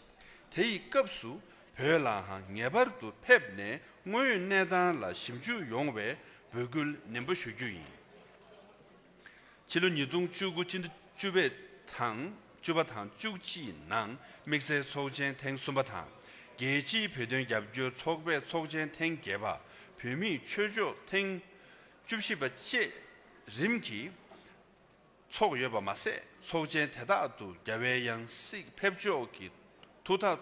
དེ་ཡི་སྐབས་སུ་བོད་ལའང་ངེས་པར་དུ་ཕེབས་ནས་དངོས་ཡོད་གནས་སྟངས་ལ་ཞིབ་འཇུག་ཡོང་བའི་འབོད་སྐུལ་ནན་པོ་ཞུ་རྒྱུ་ཡིན། ཕྱི་ལོ་ཉིས་སྟོང་བཅུ་དགུ་སྤྱི་ཟླ་བཅུ་པའི་དང་བཅུ་པ་དང་བཅུ་གཅིག་ནང་དམིགས་བསལ་ཚོགས་ཆེན་ཐེངས་གསུམ་པ་དང་། རྒྱལ་སྤྱིའི་བོད་དོན་རྒྱབ་སྐྱོར་ཚོགས་པའི་ཚོགས་ཆེན་ཐེངས་བརྒྱད་པ། བོད་མིའི་ཆོས་ཕྱོགས་ཐེངས་བཅུ་བཞི་པ་བཅས་རིམ་གྱིས་ཚོགས་ཡོད་པ་མ་ཟད། ཚོགས་ཆེན་དེ་དག་ཏུ་རྒྱལ་བའི་ཡང་སྲིད་ཕེབས་ཕྱོགས་ཀྱི་ཐུགས་ཐག་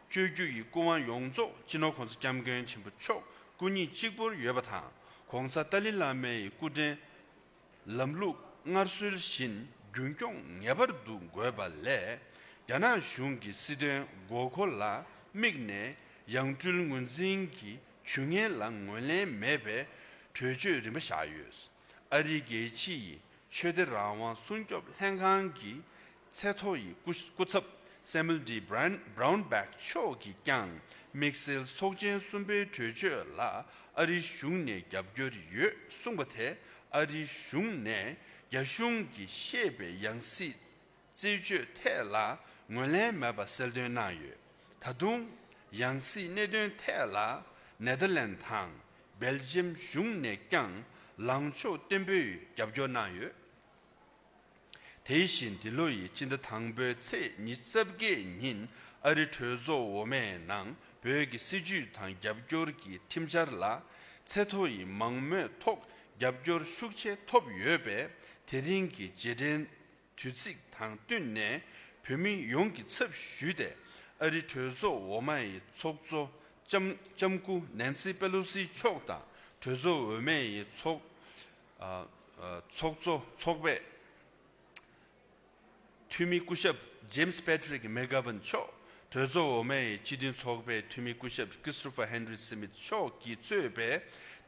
གཅོད་རྒྱུ་ཡི་སྐུ་དབང་ཡོངས་རྫོགས་སྤྱི་ནོར་༸གོང་ས་༸སྐྱབས་མགོན་ཆེན་པོ་མཆོག་སྐུ་ཉིད་གཅིག་པུར་ཡོད་པ་དང་། ༸གོང་ས་ཏཱ་ལའི་བླ་མའི་སྐུ་ཕྲེང་ལམ་ལུགས་སྔར་སྲོལ་བཞིན་རྒྱུན་སྐྱོང་ངེས་པར་དུ་དགོས་པ་ལས། རྒྱ་ནག་གཞུང་གི་སྲིད་དོན་དགོས་མཁོ་ལ་དམིགས་ནས་ཡང་སྤྲུལ་ངོས་འཛིན་གྱི་ཇུས་ངན་ལ་ངོས་ལེན་མེད་པའི་གྲོས་ཆོད་རིམ་པ་བཞག་ཡོད། ཨ་རིའི་རྒྱལ་སྤྱི་ཡི་ཆོས་དད་རང་དབང་སྲུང་སྐྱོབ་ལྷན་ཁང་གི་ཚད་མཐོ་ཡི་སྐུ་སྐུ་ཚབ་སེ་མུལ་ཌི་བྷ་རན་བྷ་རའུན་བྷེག་མཆོག་གིས་ཀྱང་དམིགས་བསལ་ཚོགས་ཆེན་གསུམ་པའི་གྲོས་ཆོད་ལ་ཨ་རིའི་གཞུང་ནས་རྒྱབ་སྐྱོར་ཡོད་གསུངས་པ་དེ། ཨ་རིའི་གཞུང་ནས་རྒྱ་གཞུང་གིས་བཤད་པའི་ཡང་སྲིད་རྩད་གཅོད་ཐད་ལ་ངོས་ལེན་མེད་པ་གསལ་སྟོན་གནང་ཡོད། ད་དུང་ཡང་སྲིད་གནད་དོན་ཐད་ལ་ནེ་དར་ལན་དང་སྦེལ་ཇམ་གཞུང་ནས་ཀྱང་ལངས་ཕྱོགས་བརྟན་པོས་རྒྱབ་སྐྱོར་གནང་ཡོད། དེ་བཞིན་འདི་ལོ་ཡི་སྤྱི་ཟླ་དང་པོའི་ཚེས་ཉི་ཤུ་རྩ་བརྒྱད་ཉིན་ཨ་རི་གྲོས་ཚོགས་འོག་མའི་ནང་བོད་ཀྱི་སྲིད་བྱུས་དང་རྒྱབ་སྐྱོར་གྱི་ཁྲིམས་འཆར་ལ་ཚད་མཐོ་ཡི་མང་མོས་ཐོག་རྒྱབ་སྐྱོར་ཤུགས་ཆེ་ཐོབ་ཡོད་པས། དེ་རིང་གི་རྗེས་དྲན་དུས་ཚིགས་དང་བསྟུན་ནས་བོད་མི་ཡོངས་ཀྱི་ཚབ་ཞུས་ཏེ། ཨ་རི་གྲོས་ཚོགས་འོག་མའི་ཚོགས་གཙོ་ལྕམ་ལྕམ་སྐུ་ནན་སི་པེ་ལོ་སི་མཆོག་དང་། གྲོས་ཚོགས་འོག་མའི་ཚོགས་ཨ་ཨ་ཚོགས་གཙོ་ཚོགས་པའི་འཐུས་མི་སྐུ་ཞབས་ཇེམ་སི་པེ་ཏྲིག་མེག་གྷ་ཝན་མཆོག་གྲོས་ཚོགས་འོག་མའི་སྤྱི་མཐུན་ཚོགས་པའི་འཐུས་མི་སྐུ་ཞབས་ཀི་སི་ཊོ་ཕར་ཧེན་རི་སི་མིད་མཆོག་གིས་གཙོས་པའི་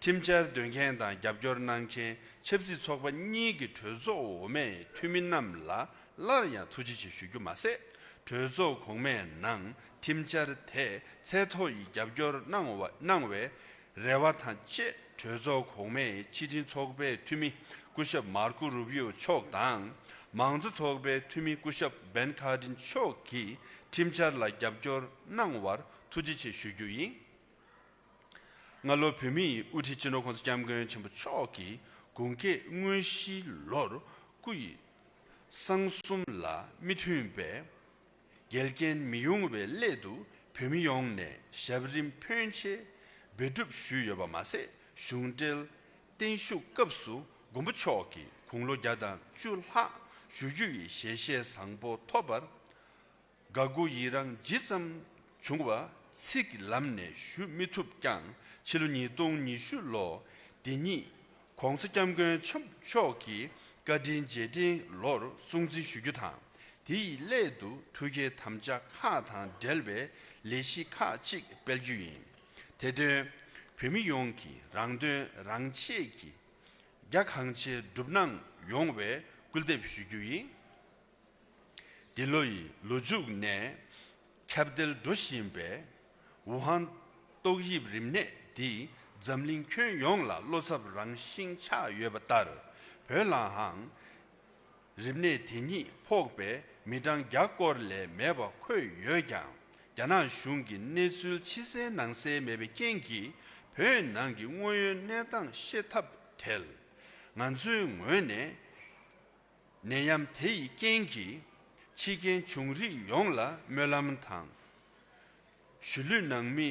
ཁྲིམས་འཆར་འདོན་མཁན་དང་རྒྱབ་སྐྱོར་གནང་མཁན་ཆབ་སྲིད་ཚོགས་པ་གཉིས་ཀྱི་གྲོས་ཚོགས་འོག་མའི་འཐུས་མི་རྣམས་ལ་སླར་ཡང་ཐུགས་རྗེ་ཆེ་ཞུ་རྒྱུ་མ་ཟད། གྲོས་ཚོགས་གོང་མའི་ནང་ཁྲིམས་འཆར་དེ་ཚད་མཐོ་ཡི་རྒྱབ་སྐྱོར་གནང་བ་གནང་བའི་རེ་བ་དང་བཅས། གྲོས་ཚོགས་གོང་མའི་སྤྱི་མཐུན་ཚོགས་པའི་འཐུས་མི་སྐུ་ཞབས་མར་ཀོ་རུ་བི་ཡོ་མཆོག་དང་ མང་གཙོ་ཚོགས་པའི་འཐུས་མི་སྐུ་ཞབས་བེན་ཁཱར་ཏིན་མཆོག་གིས་ཁྲིམས་འཆར་ལ་རྒྱབ་སྐྱོར་གནང་བར་ཐུགས་རྗེ་ཆེ་ཞུ་རྒྱུ་ཡིན། སྔ་ལོ་བོད་མིའི་དབུ་ཁྲིད་སྤྱི་ནོར་༸གོང་ས་༸སྐྱབས་མགོན་ཆེན་པོ་མཆོག་གིས་དགུང་སྐེག་དངོས་གཞིའི་ལོར་སྐུ་ཡི་གསང་གསུམ་ལ་མི་མཐུན་པའི་འགལ་རྐྱེན་མི་ཡོང་བའི་སླད་དུ་བོད་མི་ཡོངས་ནས་ཞབས་རིམ་ཕོན་ཆེ་འབད་སྒྲུབ་ཞུས་ཡོད་པ་མ་ཟད། གཞུང་འབྲེལ་བརྟན་བཞུགས་སྐབས་སུ་མགོན་པོ་མཆོག་གིས་དགུང་ལོ་བརྒྱ་དང་བཅུ་ལྷག་བཞུགས་རྒྱུ་ཡི་ཞལ་བཞེས་བཟང་པོ་ཐོབ་པར་དགའ་མགུ་ཡི་རངས་ཇི་ཙམ་བྱུང་བ་ཚིག་གི་ལམ་ནས་ཞུ་མི་ཐུབ་ཀྱང་། ཕྱི་ལོ་ཉིས་སྟོང་ཉི་ཤུ་ལོ་འདི་ཉིད་༸གོང་ས་༸སྐྱབས་མགོན་ཆེན་པོ་མཆོག་གི་བཀའ་དྲིན་རྗེས་དྲན་ལོར་སྲུང་བརྩི་ཞུ་རྒྱུ་དང་། དེ་ཡི་སླད་དུ་ཐུགས་བསྐྱེད་དམ་བཅའ་ཁག་དང་འབྲེལ་བའི་ལས་གཞི་ཁག་ཅིག་སྤེལ་རྒྱུ་ཡིན། དེ་དོན་བོད་མི་ཡོངས་ཀྱིས་རང་དོན་རང་གཅེས་ཀྱིས་རྒྱ་གང་ཆེ་སྒྲུབ་གནང་ཡོང་བའི་སྐུལ་འདེབས་ཞུ་རྒྱུ་ཡིན། འདི་ལོ་ཡི་ལོ་མཇུག་ནས་ཁྱབ་གདལ་འགྲོ་བཞིན་པའི་ཝུ་ཧན་ཏོག་དབྱིབས་རིམས་ནད་འདིས་འཛམ་གླིང་ཁྱོན་ཡོངས་ལ་བློ་འཚབ་རང་བཞིན་ཆགས་ཡོད་པ་ལྟར། བོད་ལའང་རིམས་ནད་དེ་ཉིད་ཕོག་པའི་མི་གྲངས་བརྒྱ་སྐོར་ལས་མེད་པ་འཁོད་ཡོད་ཀྱང་། རྒྱ་ནག་གཞུང་གིས་གནས་ཚུལ་ཕྱི་གསལ་ནང་གསལ་མེད་པའི་རྐྱེན་གྱིས། བོད་ནང་གི་དངོས་ཡོད་གནས་སྟངས་ཤེས་ཐབས་བྲལ། ང་ཚོའི་ངོས་ནས་ནད་ཡམས་དེ་ཡི་རྐྱེན་གྱིས་འཆི་རྐྱེན་བྱུང་རིགས་ཡོངས་ལ་སྨོན་ལམ་དང་། གཞིས་ལུས་ནང་མི་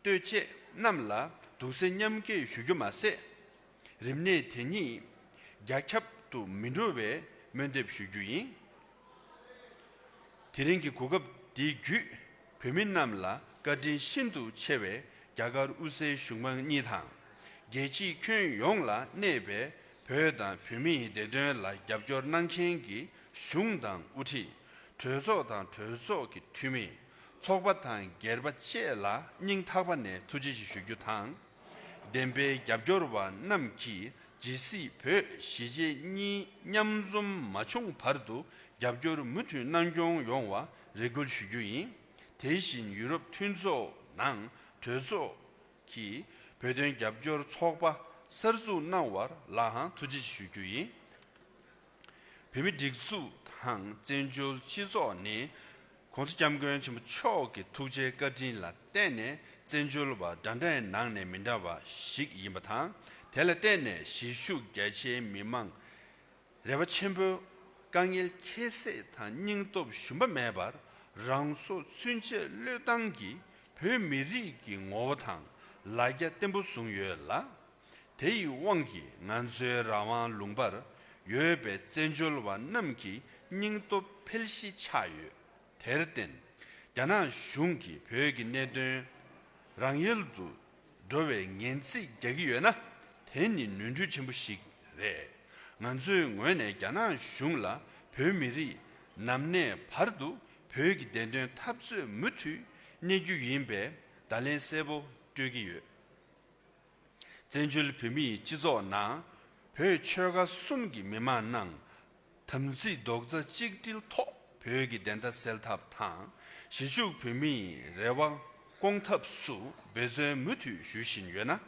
ལྟོས་བཅས་རྣམས་ལ་གདུང་སེམས་མཉམ་སྐྱེད་ཞུ་རྒྱུ་མ་ཟད། རིམས་ནད་དེ་ཉིད་རྒྱ་ཁྱབ་ཏུ་མི་འགྲོ་བའི་སྨོན་འདེབས་ཞུ་རྒྱུ་ཡིན། དེ་རིང་གི་གོ་སྐབས་འདི་བརྒྱུད། བོད་མི་རྣམས་ལ་བཀའ་དྲིན་ཤིན་ཏུ་ཆེ་བའི་རྒྱ་གར་དབུ་སའི་གཞུང་མང་གཉིས་དང་། རྒྱལ་སྤྱིའི་ཁྱོན་ཡོངས་ལ་གནས་པའི་བོད་དང་བོད་མིའི་བདེ་དོན་ལ་རྒྱབ་སྐྱོར་གནང་མཁན་གྱི་གཞུང་དང་དབུ་ཁྲིད། གྲོས་ཚོགས་དང་གྲོས་ཚོགས་ཀྱི་འཐུས་མི། ཚོགས་པ་དང་སྒེར་པ་བཅས་ལ་སྙིང་ཐག་པ་ནས་ཐུགས་རྗེ་ཆེ་ཞུ་རྒྱུ་དང་། བདེན་པའི་རྒྱབ་སྐྱོར་བ་རྣམས་ཀྱིས་ཇི་སྲིད་བོད་གཞིས་བྱེས་གཉིས་མཉམ་འཛོམས་མ་བྱུང་བར་དུ་རྒྱབ་སྐྱོར་མུ་མཐུད་གནང་སྐྱོང་ཡོང་བ་རེ་སྐུལ་ཞུ་རྒྱུ་ཡིན། དེ་བཞིན་ཡུ་རོབ་མཐུན་ཚོགས་ནང་གྲོས་ཚོགས་ཀྱིས་བོད་དོན་རྒྱབ་སྐྱོར་ཚོགས་པ་གསར་འཛུགས་གནང་བར་ལའང་ཐུགས་རྗེ་ཆེ་ཞུ་རྒྱུ་ཡིན། བོད་མིའི་སྒྲིག་འཛུགས་དང་བཙན་བྱོལ་སྤྱི་ཚོགས་ནི་༸གོང་ས་༸སྐྱབས་མགོན་ཆེན་པོ་མཆོག་གི་ཐུགས་རྗེ་བཀའ་དྲིན་ལ་བརྟེན་ནས་བཙན་བྱོལ་བ་འདྲ་འདྲའི་ནང་ནས་མི་འདྲ་བ་ཞིག་ཡིན་པ་དང་། དེ་ལ་བརྟེན་ནས་གཞིས་བཞུགས་རྒྱ་ཆེའི་མི་མང་རེ་བ་ཆེན་པོས་དཀའ་ངལ་ཁྱད་བསད་དང་སྙིང་སྟོབས་ཞུམ་པ་མེད་པར་རང་སྲོག་ཚུན་ཆད་བློས་བཏང་གིས་བོད་མི་རིགས་ཀྱི་ངོ་བོ་དང་ལ་རྒྱ་བརྟན་པོ་བཟུང་ཡོད་ལ། དེ་ཡི་དབང་གིས་ང་ཚོའི་རང་དབང་ལུང་པར་ཡོད་པའི་བཙན་བྱོལ་བ་རྣམས་ཀྱི་སྙིང་སྟོབས་འཕེལ་གཞི་ཆགས་ཡོད། དེར་བརྟེན། རྒྱ་ནག་གཞུང་གིས་བོད་ཀྱི་གནད་དོན་རང་ཡལ་དུ་འགྲོ་བའི་ངན་ཚིག་རྒྱག་གི་ཡོད་ན། དེ་ནི་ནོར་འཁྲུལ་ཆེན་པོ་ཞིག་རེད། ང་ཚོའི་ངོས་ནས་རྒྱ་ནག་གཞུང་ལ་བོད་མི་རིགས་ནམ་གནས་བར་དུ་བོད་ཀྱི་བདེན་དོན་འཐབ་རྩོད་མུ་མཐུད་གནས་རྒྱུ་ཡིན་པའི་བརྡ་ལན་གསལ་པོ་སྤྲོད་ཀྱི་ཡོད། བཙན་བྱོལ་བོད་མིའི་སྤྱི་ཚོགས་ནང་བོད་ཆོལ་ཁ་གསུམ་གྱི་མི་མང་རྣམས་དམ་ཚིག་རྡོག་རྩ་གཅིག་སྒྲིལ་ཐོག་བོད་ཀྱི་བདེན་མཐའ་གསལ་ཐབས་དང་། གཞིས་བཞུགས་བོད་མིའི་རེ་བ་སྐོང་ཐབས་སུ་འབད་བརྩོན་མུ་མཐུད་ཞུ་བཞིན་ཡོད་ན།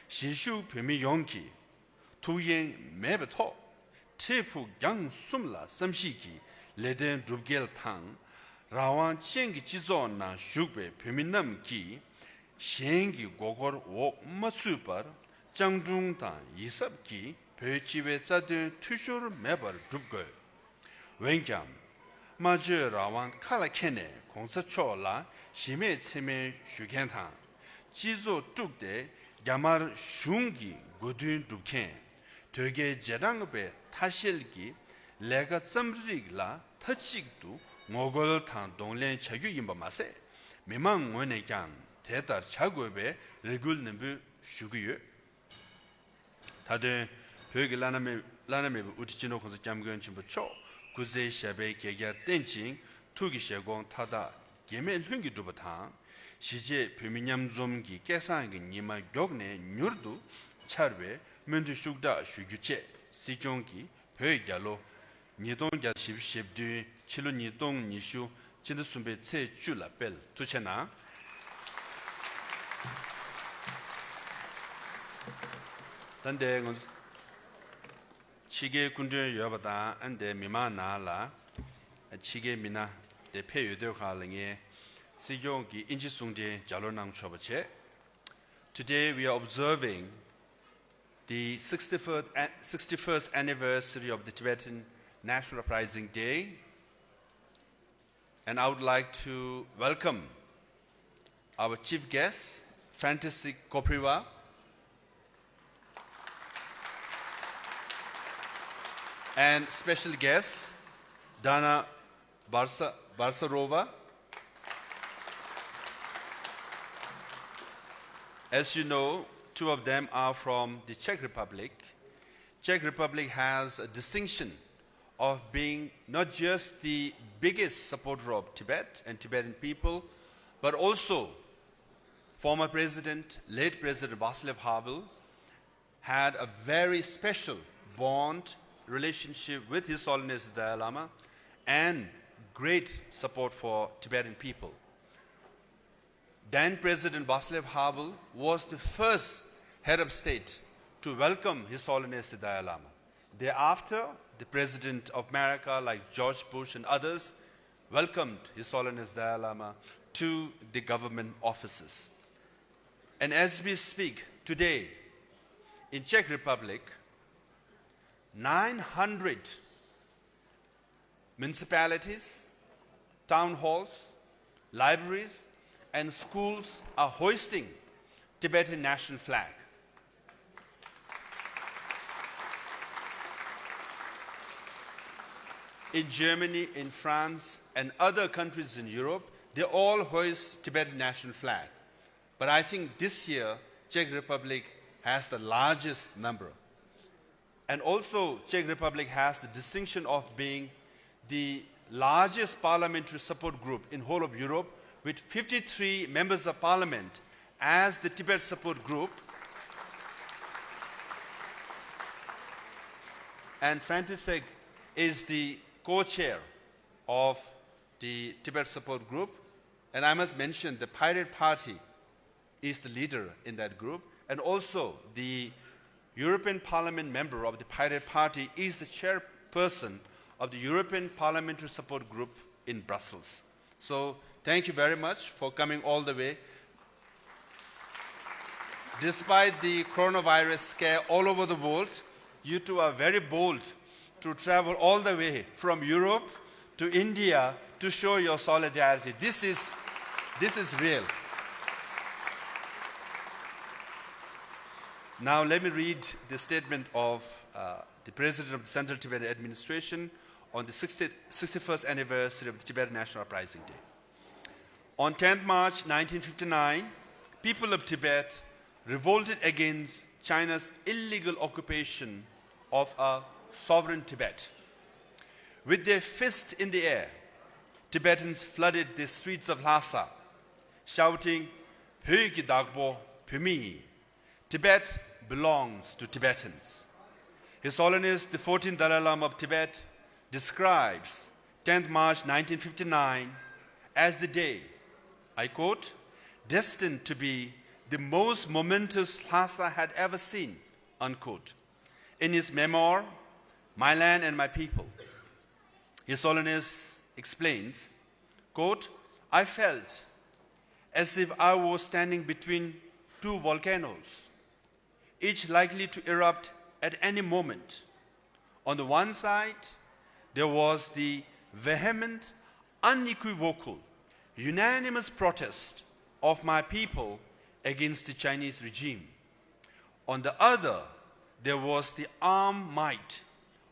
གཞིས་བཞུགས་བོད་མི་ཡོངས་ཀྱིས་ཐུགས་ཡེངས་མེད་པའི་ཐོག་འཕྲལ་ཕུགས་རྒྱང་གསུམ་ལ་བསམ་གཞིག་གིས་ལས་དོན་སྒྲུབ་སྐྱེལ་དང་། རང་དབང་ཅན་གྱི་སྤྱི་ཚོགས་ནང་བཞུགས་པའི་བོད་མི་རྣམས་ཀྱིས། གཞན་གྱི་མགོ་སྐོར་འོག་མ་ཚུད་པར་སྤྱང་གྲུང་དང་ཡིད་གཟབ་ཀྱིས་བོད་སྤྱི་པའི་རྩ་དོན་འཐུས་ཤོར་མེད་པར་སྒྲུབ་དགོས། འོན་ཀྱང་། སྨྲ་བརྗོད་རང་དབང་ཁ་ལ་འཁྱེར་ནས་གོང་ས་མཆོག་ལ་གཞི་མེད་མཚན་སྨད་ཞུ་མཁན་དང་། སྤྱི་ཚོགས་དཀྲུགས་ཏེ་རྒྱ་དམར་གཞུང་གི་དགོས་འདུན་སྒྲུབ་མཁན། དོལ་རྒྱལ་རྗེས་འབྲང་པའི་ཐ་ཤལ་གྱི་ལས་ཀ་རྩོམ་རིག་ལ་མཐའ་གཅིག་ཏུ་ངོ་རྒོལ་དང་གདོང་ལེན་བྱ་རྒྱུ་ཡིན་པ་མ་ཟད། མི་མང་ངོས་ནས་ཀྱང་དེ་ལྟར་བྱ་དགོས་པའི་རེ་སྐུལ་ནན་པོས་ཞུ་གི་ཡོད། མཐའ་དོན། བོད་ཀྱི་བླ་ན་མེད་བླ་ན་མེད་པའི་དབུ་ཁྲིད་སྤྱི་ནོར་༸གོང་ས་༸སྐྱབས་མགོན་ཆེན་པོ་མཆོག་སྐུ་ཚེ་ཞབས་པད་བརྒྱ་བརྒྱར་བརྟན་ཅིང་། ཐུགས་ཀྱི་བཞེད་དགོངས་མཐའ་དག་འགལ་མེད་ལྷུན་གྱིས་འགྲུབ་པ་དང་། གཞིས་བྱེས་བོད་མི་མཉམ་འཛོམས་ཀྱི་སྐལ་བཟང་གི་ཉི་མ་མགྱོགས་ནས་མྱུར་དུ་འཆར་བའི་སྨོན་འདུན་ཤུགས་དྲག་ཞུ་རྒྱུ་བཅས་སྲིད་སྐྱོང་གིས་བོད་རྒྱལ་ལོ་ཉིས་སྟོང་བརྒྱ་བཞི་བཅུ་ཞེ་བདུན། ཕྱི་ལོ་ཉིས་སྟོང་ཉི་ཤུ། སྤྱི་ཟླ་གསུམ་པའི་ཚེས་བཅུ་ལ་སྤེལ། ཐུགས་རྗེ་གནང་། ད་ལྟའི་ང་ཚོ་ ཕྱི་རྒྱལ་སྐུ་མགྲོན་ཡོད་པ་དང་ཨ་ནི་དེ་མི་མང་ནང་ལ་ཕྱི་རྒྱལ་མི་སྣ་དེ་ཕེབས་ཡོད་དུས་ཁག་ལ་ངས་སྲིད་སྐྱོང་གི་ཨིན་ཇི་གསུང་འཕྲིན་ལྗགས་ཀློག་གནང་ཆོག་པ་བྱས། Today we are observing the sixty-first, sixty-first anniversary of the Tibetan National Uprising Day. And I would like to welcome our chief guest, František Kopriva, and special guest, Dana Barsa- Barsarova. As you know, two of them are from the Czech Republic. Czech Republic has a distinction of being not just the biggest supporter of Tibet and Tibetan people, but also former President, late President Václav Havel, had a very special bond relationship with His Holiness the Dalai Lama and great support for Tibetan people. Then President Václav Havel was the first head of state to welcome His Holiness the Dalai Lama. Thereafter, the President of America, like George Bush and others, welcomed His Holiness the Dalai Lama to the government offices. And as we speak today, in Czech Republic, nine hundred municipalities, town halls, libraries, and schools are hoisting Tibetan national flag. In Germany, in France, and other countries in Europe, they all hoist Tibetan national flag. But I think this year, Czech Republic has the largest number. And also, Czech Republic has the distinction of being the largest parliamentary support group in whole of Europe, with fifty-three members of parliament as the Tibet support group. And František is the co-chair of the Tibet support group. And I must mention the Pirate Party is the leader in that group, and also the European Parliament member of the Pirate Party is the chairperson of the European Parliamentary Support Group in Brussels. So thank you very much for coming all the way. Despite the coronavirus scare all over the world, you two are very bold to travel all the way from Europe to India to show your solidarity. This is, this is real. Now let me read the statement of uh, the President of the Central Tibetan Administration on the sixty, sixty-first anniversary of the Tibetan National Uprising Day. On tenth March nineteen fifty-nine, people of Tibet revolted against China's illegal occupation of a sovereign Tibet. With their fists in the air, Tibetans flooded the streets of Lhasa, shouting, "བོད་ཀྱི་བདག་པོ་བོད་མི་ཡིན། Tibet belongs to Tibetans." His Holiness the fourteenth Dalai Lama of Tibet describes tenth March nineteen fifty-nine as the day, I quote, "destined to be the most momentous Lhasa had ever seen," unquote. In his memoir, My Land and My People, His Holiness explains, quote, "I felt as if I was standing between two volcanoes, each likely to erupt at any moment. On the one side, there was the vehement, unequivocal, unanimous protest of my people against the Chinese regime. On the other, there was the armed might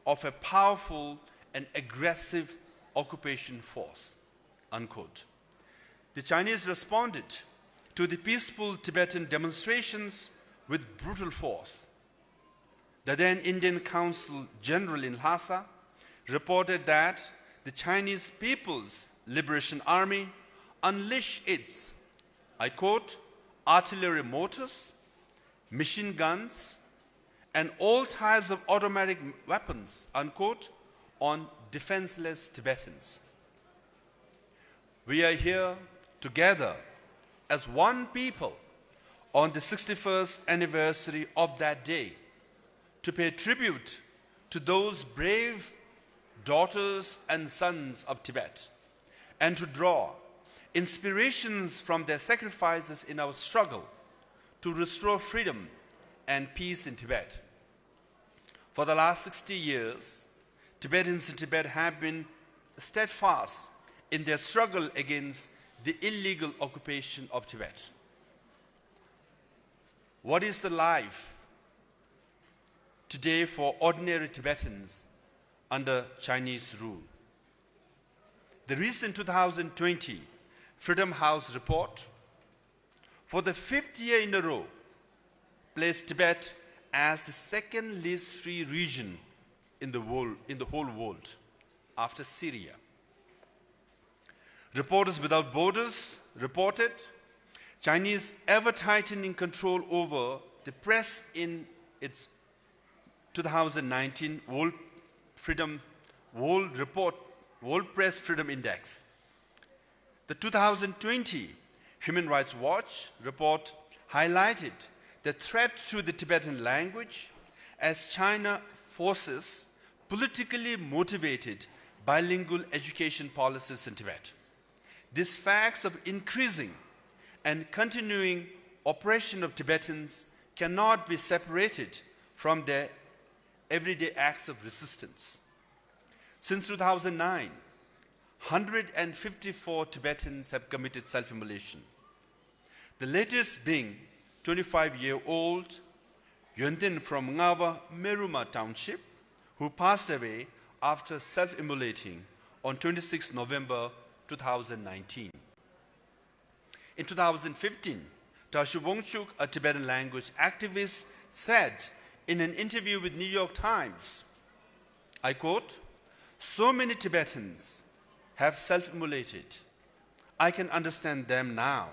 of a powerful and aggressive occupation force," unquote. The Chinese responded to the peaceful Tibetan demonstrations with brutal force. The then Indian Consul General in Lhasa reported that the Chinese People's Liberation Army unleashed its, I quote, "artillery mortars, machine guns, and all types of automatic weapons," unquote, on defenseless Tibetans. We are here together as one people on the sixty-first anniversary of that day to pay tribute to those brave daughters and sons of Tibet and to draw inspirations from their sacrifices in our struggle to restore freedom and peace in Tibet. For the last sixty years, Tibetans in Tibet have been steadfast in their struggle against the illegal occupation of Tibet. What is the life today for ordinary Tibetans under Chinese rule? The recent two thousand twenty Freedom House report, for the fifth year in a row, placed Tibet as the second least free region in the world, in the whole world, after Syria. Reporters Without Borders reported Chinese ever tightening control over the press in its two thousand nineteen World Freedom World Report World Press Freedom Index. The two thousand twenty Human Rights Watch report highlighted the threat to the Tibetan language as China forces politically motivated bilingual education policies in Tibet. These facts of increasing and continuing oppression of Tibetans cannot be separated from their everyday acts of resistance. Since two thousand nine, one hundred fifty-four Tibetans have committed self-immolation, the latest being twenty-five-year-old Yönten from Ngawa Meruma Township, who passed away after self-immolating on twenty-sixth November two thousand nineteen. In two thousand fifteen, Tashi Wangchuk, a Tibetan language activist, said in an interview with New York Times, I quote, "So many Tibetans have self-immolated. I can understand them now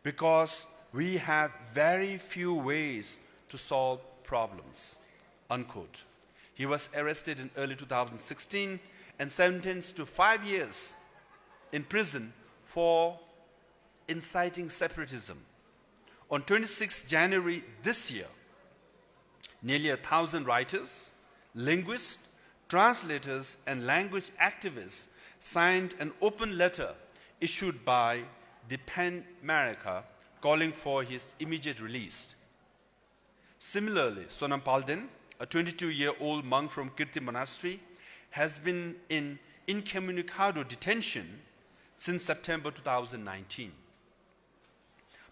because we have very few ways to solve problems," unquote. He was arrested in early two thousand sixteen and sentenced to five years in prison for inciting separatism. On twenty-sixth January this year, nearly a thousand writers, linguists, translators, and language activists signed an open letter issued by the PEN America calling for his immediate release. Similarly, Sonam Palden, a twenty-two-year-old monk from Kirti Monastery, has been in incommunicado detention since September two thousand nineteen.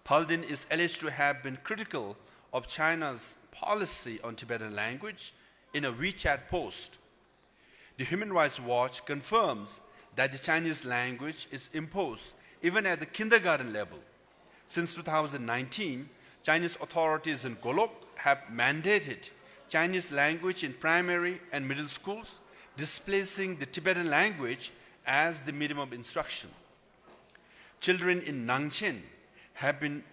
Palden is alleged to have been critical of China's policy on Tibetan language in a WeChat post. The Human Rights Watch confirms that the Chinese language is imposed even at the kindergarten level. Since two thousand nineteen, Chinese authorities in Golok have mandated Chinese language in primary and middle schools, displacing the Tibetan language as the medium of instruction. Children in Nangchen have been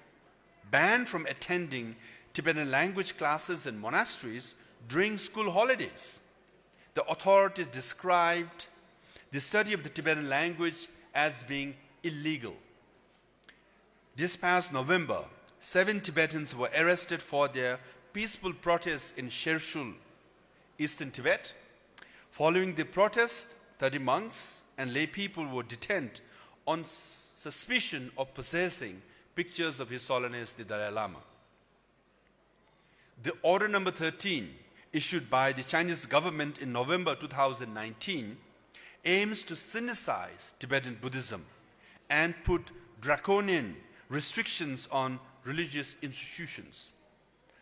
banned from attending Tibetan language classes in monasteries during school holidays. The authorities described the study of the Tibetan language as being illegal. This past November, seven Tibetans were arrested for their peaceful protests in Shershul, eastern Tibet. Following the protest, thirty monks and lay people were detained on suspicion of possessing pictures of His Holiness the Dalai Lama. The Order Number thirteen, issued by the Chinese government in November two thousand nineteen, aims to sinicize Tibetan Buddhism and put draconian restrictions on religious institutions.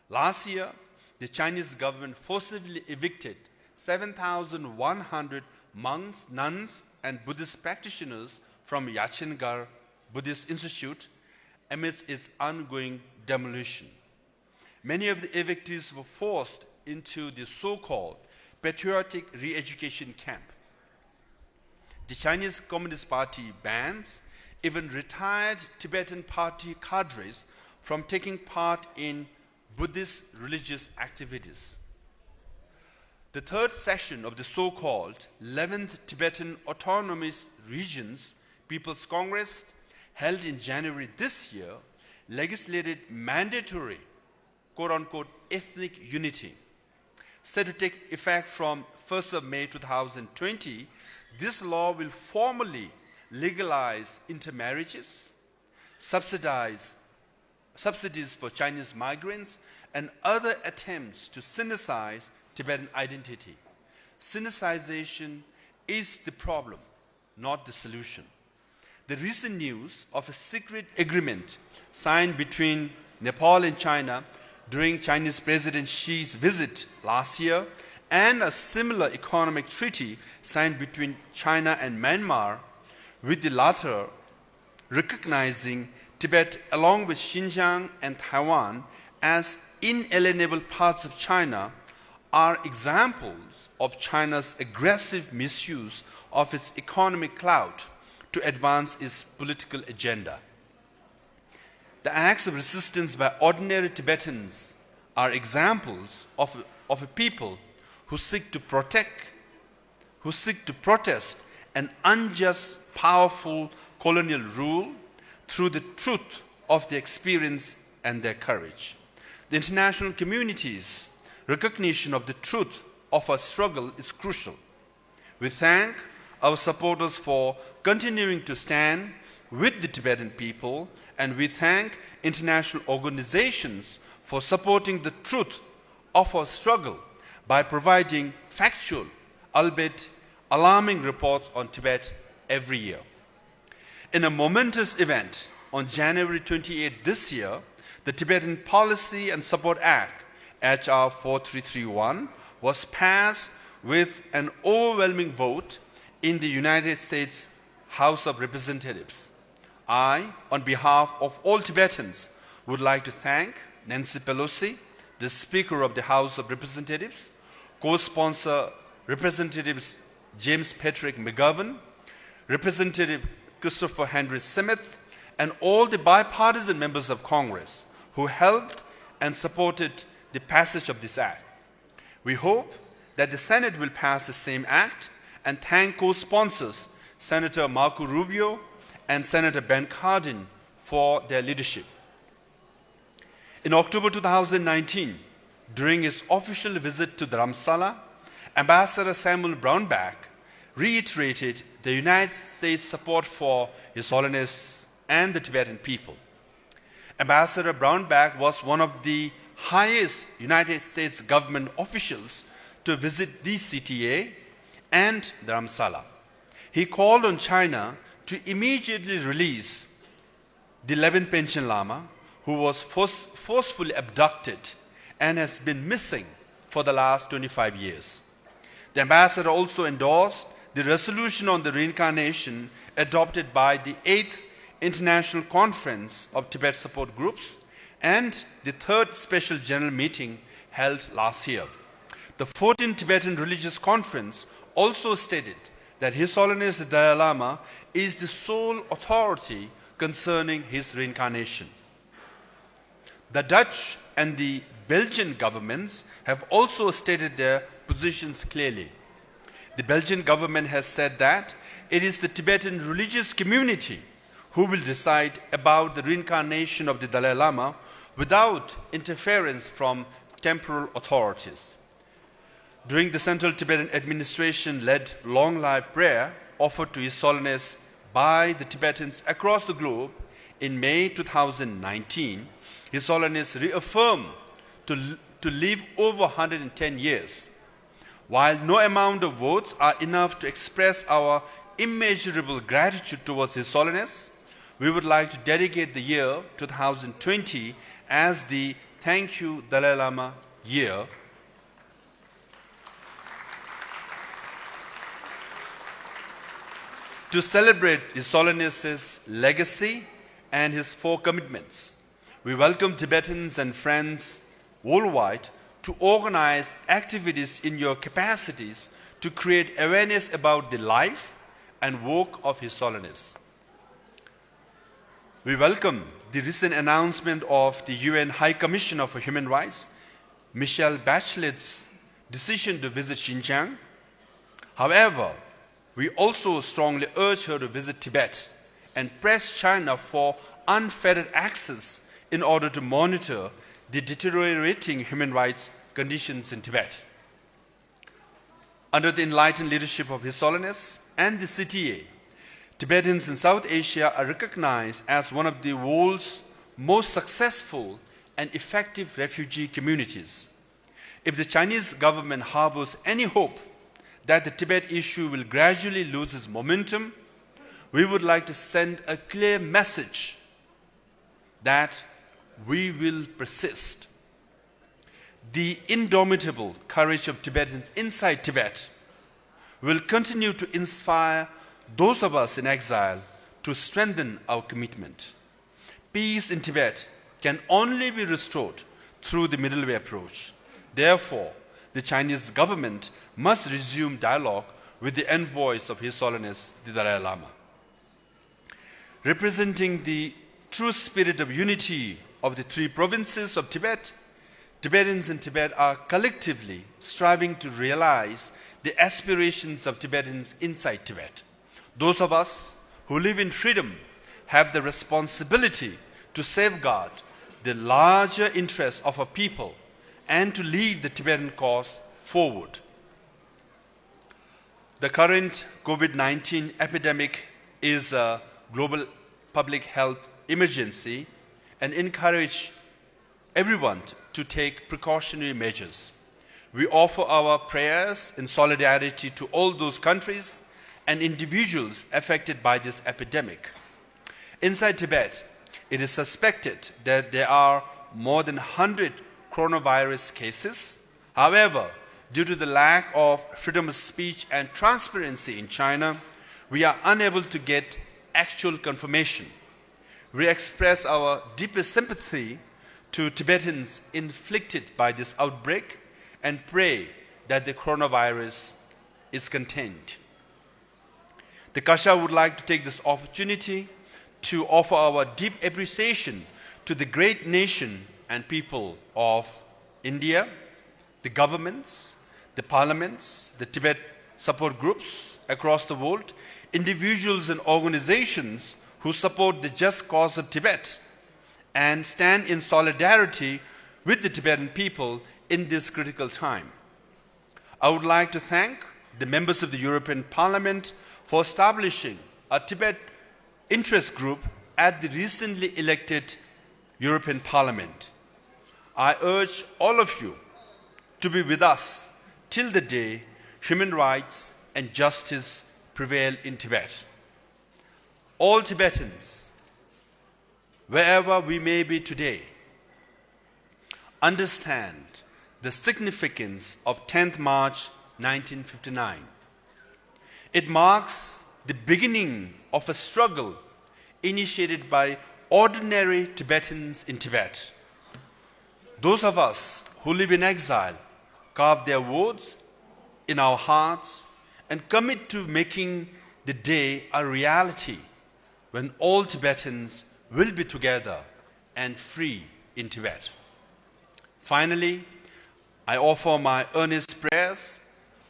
Last year, the Chinese government forcibly evicted seven thousand one hundred monks, nuns, and Buddhist practitioners from Yachengar Buddhist Institute amidst its ongoing demolition. Many of the evictees were forced into the so-called patriotic re-education camp. The Chinese Communist Party bans even retired Tibetan party cadres from taking part in Buddhist religious activities. The third session of the so-called eleventh Tibetan Autonomous Regions People's Congress, held in January this year, legislated mandatory, quote-unquote, ethnic unity. Set to take effect from first of May two thousand twenty, this law will formally legalize intermarriages, subsidize subsidies for Chinese migrants, and other attempts to sinicize Tibetan identity. Sinicization is the problem, not the solution. The recent news of a secret agreement signed between Nepal and China during Chinese President Xi's visit last year and a similar economic treaty signed between China and Myanmar, with the latter recognizing Tibet along with Xinjiang and Taiwan as inalienable parts of China, are examples of China's aggressive misuse of its economic clout to advance its political agenda. The acts of resistance by ordinary Tibetans are examples of, of a people who seek to protect who seek to protest an unjust, powerful colonial rule through the truth of their experience and their courage. The international community's recognition of the truth of our struggle is crucial. We thank our supporters for continuing to stand with the Tibetan people, and we thank international organizations for supporting the truth of our struggle by providing factual, albeit alarming, reports on Tibet every year. In a momentous event, on January twenty-eighth this year, the Tibetan Policy and Support Act, H R four three three one, was passed with an overwhelming vote in the United States House of Representatives. I, on behalf of all Tibetans, would like to thank Nancy Pelosi, the Speaker of the House of Representatives, co-sponsor Representatives James Patrick McGovern, Representative Christopher Henry Smith, and all the bipartisan members of Congress who helped and supported the passage of this act. We hope that the Senate will pass the same act and thank co-sponsors Senator Marco Rubio and Senator Ben Cardin for their leadership. In October two thousand nineteen, during his official visit to Dharamsala, Ambassador Samuel Brownback reiterated the United States' support for His Holiness and the Tibetan people. Ambassador Brownback was one of the highest United States government officials to visit the C T A and Dharamsala. He called on China to immediately release the eleventh Panchen Lama, who was force- forcefully abducted and has been missing for the last twenty-five years. The ambassador also endorsed the resolution on the reincarnation adopted by the eighth International Conference of Tibet Support Groups and the third special general meeting held last year. The fourteenth Tibetan Religious Conference also stated that His Holiness the Dalai Lama is the sole authority concerning his reincarnation. The Dutch and the Belgian governments have also stated their positions clearly. The Belgian government has said that it is the Tibetan religious community who will decide about the reincarnation of the Dalai Lama without interference from temporal authorities. During the Central Tibetan Administration led long live prayer offered to His Holiness by the Tibetans across the globe in May two thousand nineteen, His Holiness reaffirmed to, to live over one hundred ten years. While no amount of votes are enough to express our immeasurable gratitude towards His Holiness, we would like to dedicate the year two thousand twenty as the Thank You Dalai Lama year to celebrate His Holiness's legacy and his four commitments. We welcome Tibetans and friends worldwide to organize activities in your capacities to create awareness about the life and work of His Holiness. We welcome the recent announcement of the U N High Commissioner for Human Rights, Michelle Bachelet's decision to visit Xinjiang. However, we also strongly urge her to visit Tibet and press China for unfettered access in order to monitor the deteriorating human rights conditions in Tibet. Under the enlightened leadership of His Holiness and the C T A, Tibetans in South Asia are recognized as one of the world's most successful and effective refugee communities. If the Chinese government harbors any hope that the Tibet issue will gradually lose its momentum, we would like to send a clear message that we will persist. The indomitable courage of Tibetans inside Tibet will continue to inspire those of us in exile to strengthen our commitment. Peace in Tibet can only be restored through the middle way approach. Therefore, the Chinese government must resume dialogue with the envoys of His Holiness the Dalai Lama. Representing the true spirit of unity of the three provinces of Tibet, Tibetans in Tibet are collectively striving to realize the aspirations of Tibetans inside Tibet. Those of us who live in freedom have the responsibility to safeguard the larger interests of our people and to lead the Tibetan cause forward. The current COVID nineteen epidemic is a global public health emergency and encourage everyone to take precautionary measures. We offer our prayers in solidarity to all those countries and individuals affected by this epidemic. Inside Tibet, it is suspected that there are more than a hundred coronavirus cases. However, due to the lack of freedom of speech and transparency in China, we are unable to get actual confirmation. We express our deepest sympathy to Tibetans inflicted by this outbreak and pray that the coronavirus is contained. The Kasha would like to take this opportunity to offer our deep appreciation to the great nation and people of India, the governments, the parliaments, the Tibet support groups across the world, individuals and organizations who support the just cause of Tibet and stand in solidarity with the Tibetan people in this critical time. I would like to thank the members of the European Parliament for establishing a Tibet interest group at the recently elected European Parliament. I urge all of you to be with us till the day human rights and justice prevail in Tibet. All Tibetans, wherever we may be today, understand the significance of tenth March nineteen fifty-nine. It marks the beginning of a struggle initiated by ordinary Tibetans in Tibet. Those of us who live in exile carve their words in our hearts and commit to making the day a reality when all Tibetans will be together and free in Tibet. Finally, I offer my earnest prayers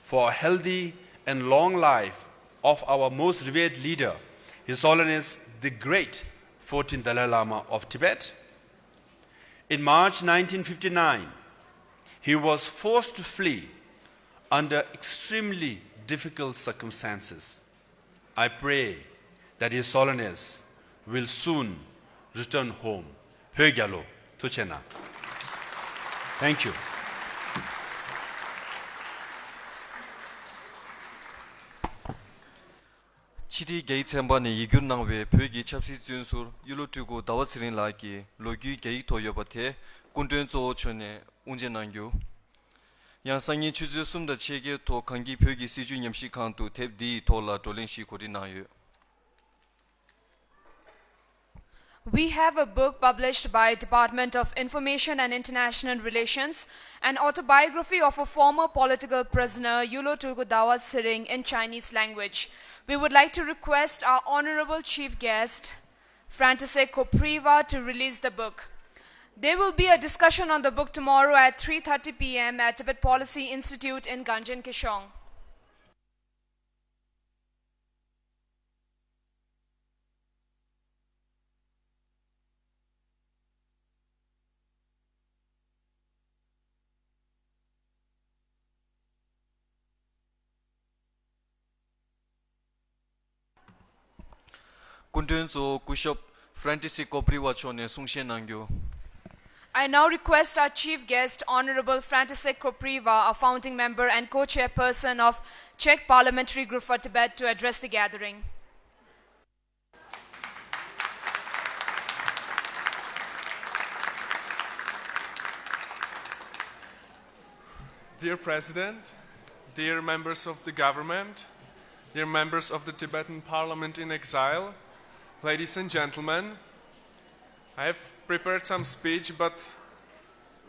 for a healthy and long life of our most revered leader, His Holiness the Great fourteenth Dalai Lama of Tibet. In March nineteen fifty-nine, he was forced to flee under extremely difficult circumstances. I pray that His Holiness will soon return home. བོད་རྒྱལ་ལོ། ཐུགས་རྗེ་གནང་། Thank you. ཕྱི་དྲིལ་རྒྱ་ཡིག་ཚན་པ་ནས་ཡིག་སྒྱུར་གནང་བའི་བོད་ཀྱི་ཆབ་སྲིད་བཙོན་ཟུར་གཡུ་ལོ་སྤྲུལ་སྐུ་ཟླ་བ་ཚེ་རིང་ལགས་ཀྱི་ལོ་རྒྱུས་རྒྱ་ཡིག་ཐོག་ཡོད་པ་དེ་སྐུ་མགྲོན་གཙོ་བོ་མཆོག་ནས་དབུ་འབྱེད་གནང་རྒྱུ། ཡང་སང་ཉིན་ཆུ་ཚོད་གསུམ་དང་ཕྱེད་ཀའི་ཐོག་གངས་སྐྱིད་བོད་ཀྱི་སྲིད་བྱུས་ཉམས་ཞིབ་ཁང་དུ་དེབ་འདི་ཡི་ཐོག་ལ་བགྲོ་གླེང་ཞིག་གོ་སྒྲིག་གནང་ཡོད། We have a book published by Department of Information and International Relations, an autobiography of a former political prisoner, Yulo Tulku Dawa Tshering, in Chinese language. We would like to request our honorable chief guest, František Kopriva, to release the book. There will be a discussion on the book tomorrow at three thirty p m at Tibet Policy Institute in Gangjin Kishong. སྐུ་མགྲོན་གཙོ་བོ་སྐུ་ཞབས་František Kopriva མཆོག་ནས་གསུང་བཤད་གནང་རྒྱུ། I now request our chief guest, Honorable František Kopriva, a founding member and co-chairperson of Czech Parliamentary Group for Tibet, to address the gathering. Dear President, dear members of the government, dear members of the Tibetan Parliament in exile, ladies and gentlemen, I have prepared some speech, but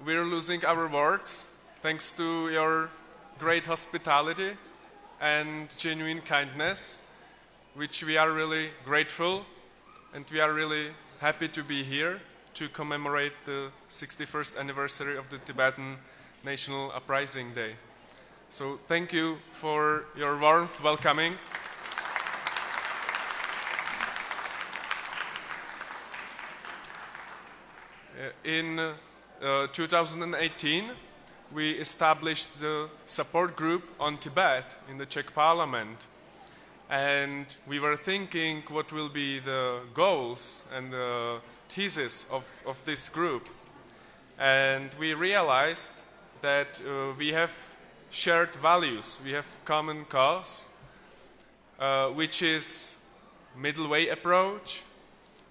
we're losing our words thanks to your great hospitality and genuine kindness, which we are really grateful, and we are really happy to be here to commemorate the sixty-first anniversary of the Tibetan National Uprising Day. So thank you for your warm welcoming. Uh, In uh, two thousand eighteen, we established the support group on Tibet in the Czech Parliament. And we were thinking what will be the goals and the thesis of, of this group. And we realized that uh, we have shared values, we have common cause, uh, which is middle way approach,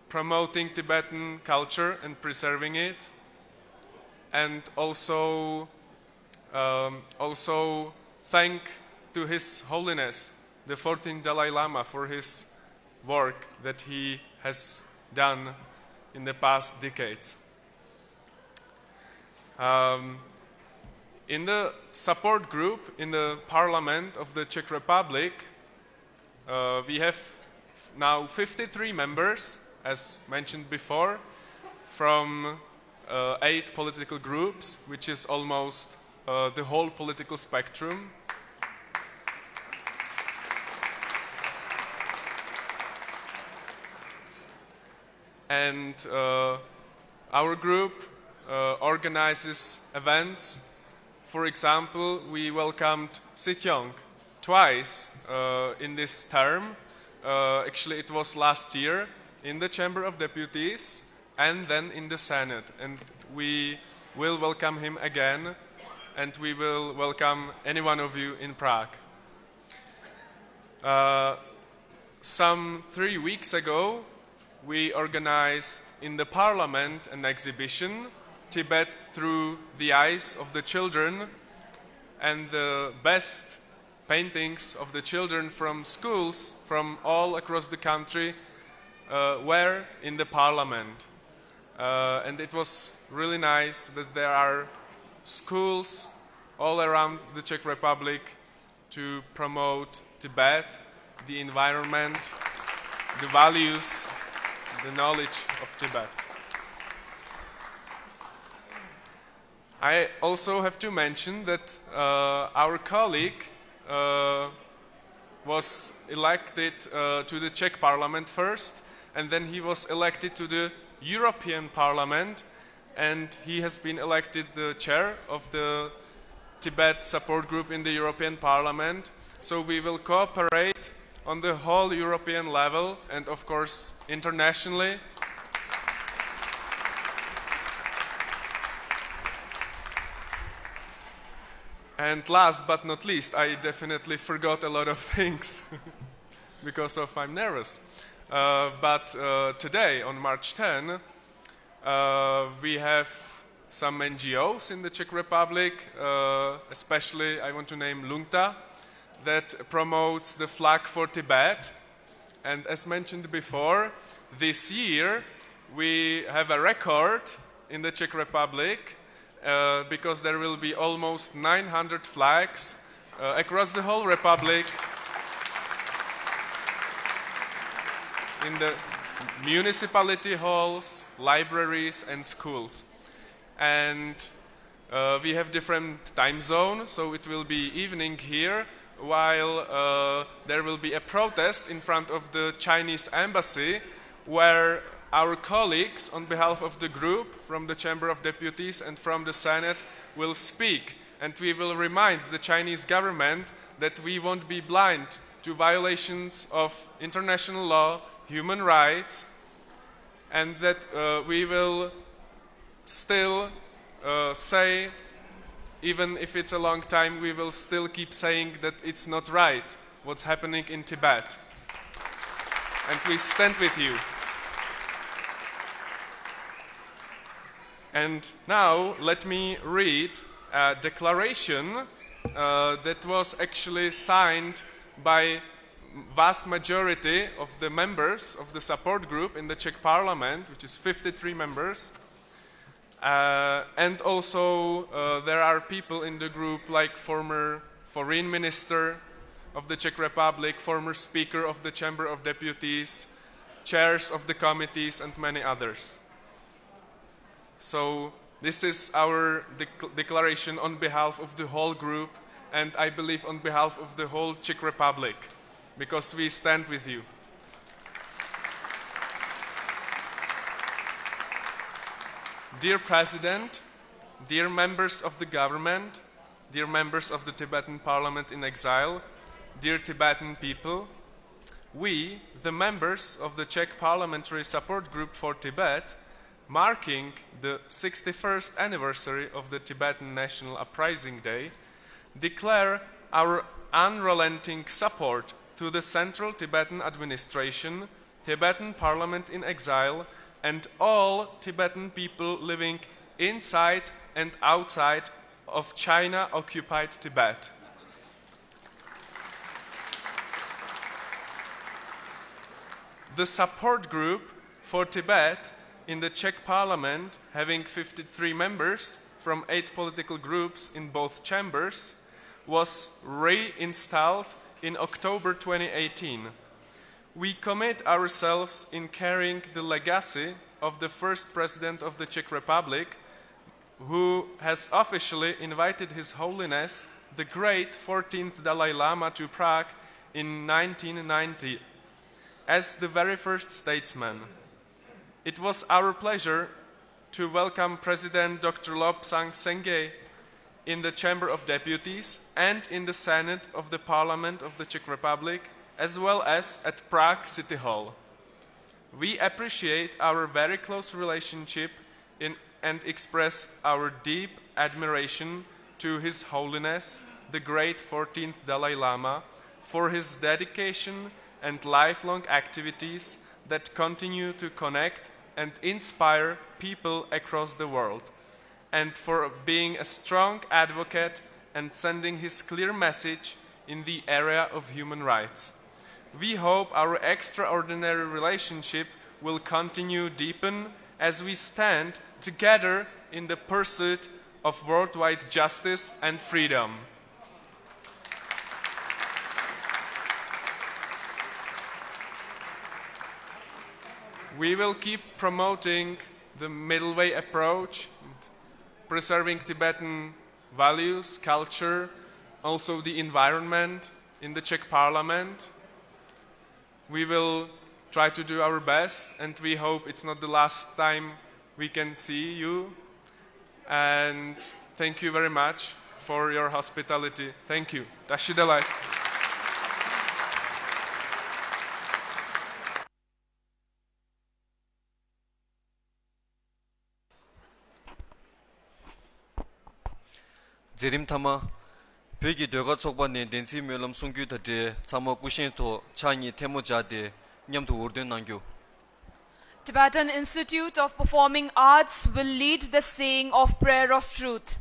promoting Tibetan culture and preserving it, and also um, also thank to His Holiness the fourteenth Dalai Lama for his work that he has done in the past decades. Um, in the support group in the Parliament of the Czech Republic, uh, we have now fifty-three members, as mentioned before, from uh, eight political groups, which is almost uh, the whole political spectrum. And uh, our group uh, organizes events. For example, we welcomed Sityong twice uh, in this term. Uh, actually, it was last year in the Chamber of Deputies and then in the Senate. And we will welcome him again, and we will welcome any one of you in Prague. Uh, some three weeks ago, we organized in the Parliament an exhibition, Tibet Through the Eyes of the Children, and the best paintings of the children from schools from all across the country uh, were in the Parliament. Uh, and it was really nice that there are schools all around the Czech Republic to promote Tibet, the environment, the values, the knowledge of Tibet. I also have to mention that uh, our colleague uh, was elected uh, to the Czech Parliament first, and then he was elected to the European Parliament, and he has been elected the chair of the Tibet Support Group in the European Parliament. So we will cooperate on the whole European level and, of course, internationally. And last but not least, I definitely forgot a lot of things because of I'm nervous. Uh, but uh, today, on March ten, uh, we have some N G Os in the Czech Republic, uh, especially I want to name Lungta, that promotes the flag for Tibet. And as mentioned before, this year we have a record in the Czech Republic uh, because there will be almost nine hundred flags uh, across the whole Republic in the municipality halls, libraries, and schools. And uh, we have different time zone, so it will be evening here, while uh, there will be a protest in front of the Chinese embassy, where our colleagues on behalf of the group from the Chamber of Deputies and from the Senate will speak, and we will remind the Chinese government that we won't be blind to violations of international law, human rights, and that uh, we will still uh, say, even if it's a long time, we will still keep saying that it's not right what's happening in Tibet. And we stand with you. And now let me read a declaration uh, that was actually signed by vast majority of the members of the support group in the Czech Parliament, which is fifty-three members. Uh, and also, uh, there are people in the group like former foreign minister of the Czech Republic, former speaker of the Chamber of Deputies, chairs of the committees, and many others. So, this is our dec- declaration on behalf of the whole group, and I believe on behalf of the whole Czech Republic, because we stand with you. Dear President, dear members of the government, dear members of the Tibetan Parliament in exile, dear Tibetan people, we, the members of the Czech Parliamentary Support Group for Tibet, marking the sixty-first anniversary of the Tibetan National Uprising Day, declare our unrelenting support to the Central Tibetan Administration, Tibetan Parliament in exile, and all Tibetan people living inside and outside of China-occupied Tibet. The support group for Tibet in the Czech Parliament, having fifty-three members from eight political groups in both chambers, was reinstalled in October twenty eighteen. We commit ourselves in carrying the legacy of the first president of the Czech Republic, who has officially invited His Holiness the Great fourteenth Dalai Lama to Prague in nineteen ninety as the very first statesman. It was our pleasure to welcome President Doctor Lobsang Sangay in the Chamber of Deputies and in the Senate of the Parliament of the Czech Republic, as well as at Prague City Hall. We appreciate our very close relationship in, and express our deep admiration to His Holiness, the Great fourteenth Dalai Lama, for his dedication and lifelong activities that continue to connect and inspire people across the world, and for being a strong advocate and sending his clear message in the area of human rights. We hope our extraordinary relationship will continue deepen as we stand together in the pursuit of worldwide justice and freedom. We will keep promoting the middle way approach, preserving Tibetan values, culture, also the environment in the Czech Parliament. We will try to do our best, and we hope it's not the last time we can see you. And thank you very much for your hospitality. Thank you. Tashi Delek. མཛད་རིམ་མཐའ་མ། བོད་ཀྱི་ཟློས་གར་ཚོགས་པ་ནས་བདེན་ཚིག་སྨོན་ལམ་གསུང་རྒྱུ་དང་འབྲེལ་ཚང་མ་སྐུ་བཞེངས་ཐོག་ཕྱག་གཉིས་ཐལ་མོ་སྦྱར་ཏེ་མཉམ་དུ་འུར་འདོན་གནང་རྒྱུ། Tibetan Institute of Performing Arts will lead the saying of Prayer of Truth.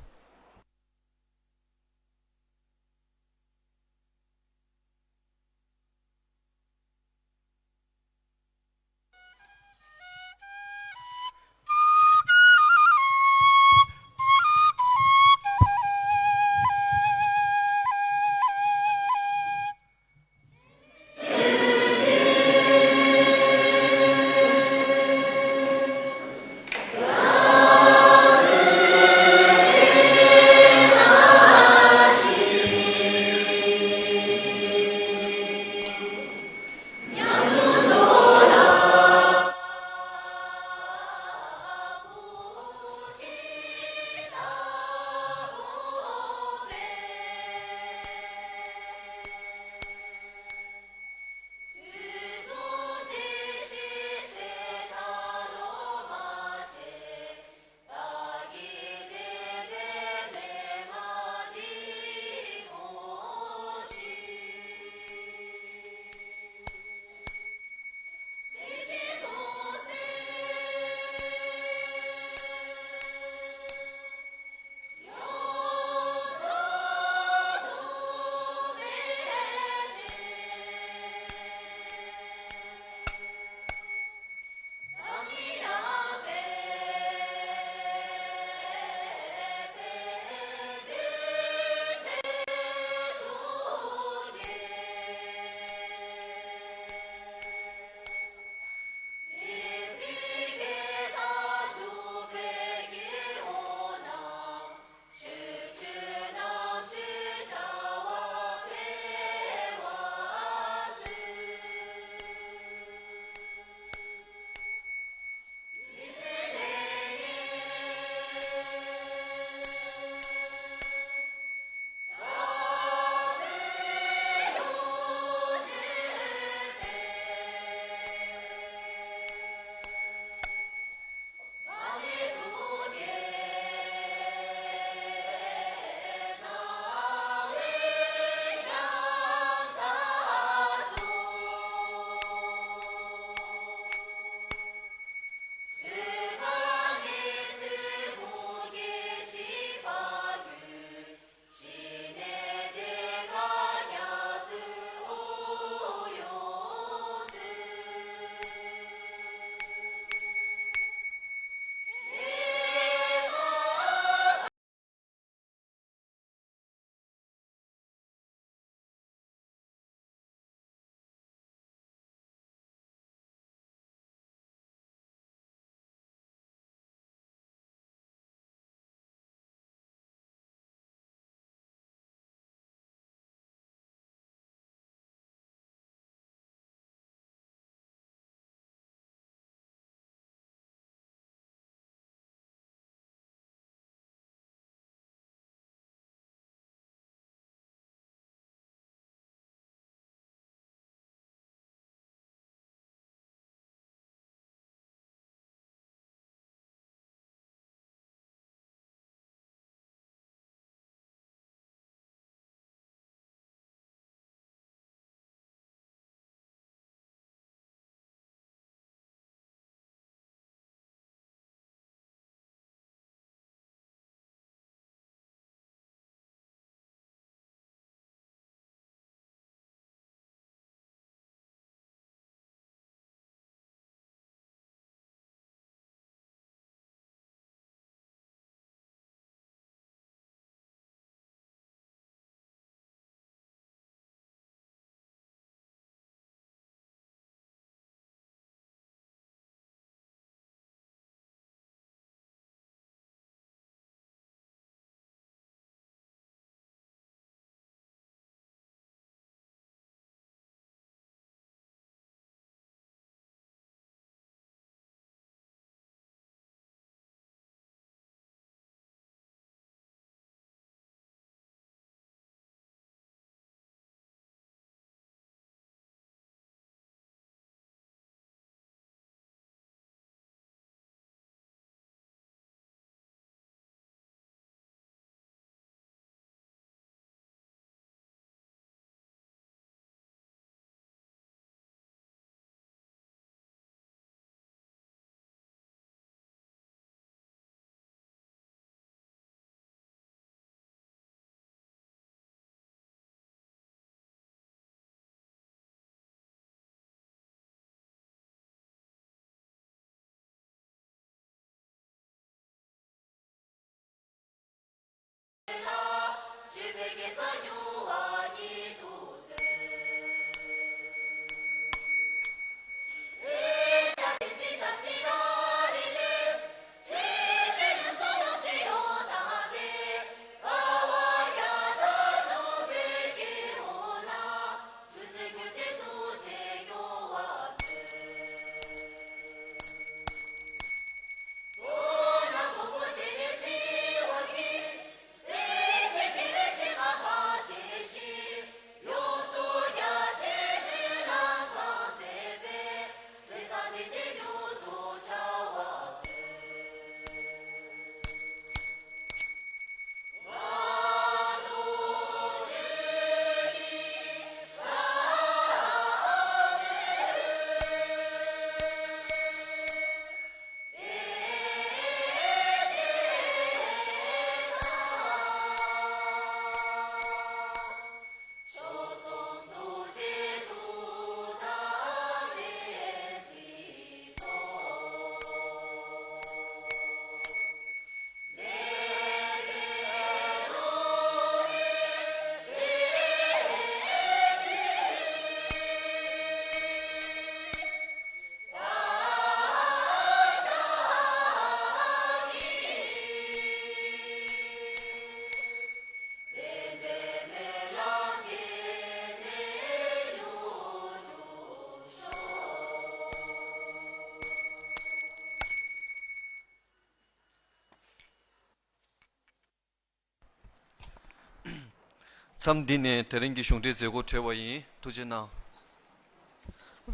མཚམས་འདི་ནས་དེ་རིང་གི་གཞུང་འབྲེལ་མཛད་སྒོ་གྲོལ་བ་ཡིན། ཐུགས་རྗེ་གནང་།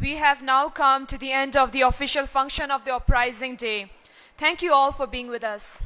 We have now come to the end of the official function of the uprising day. Thank you all for being with us.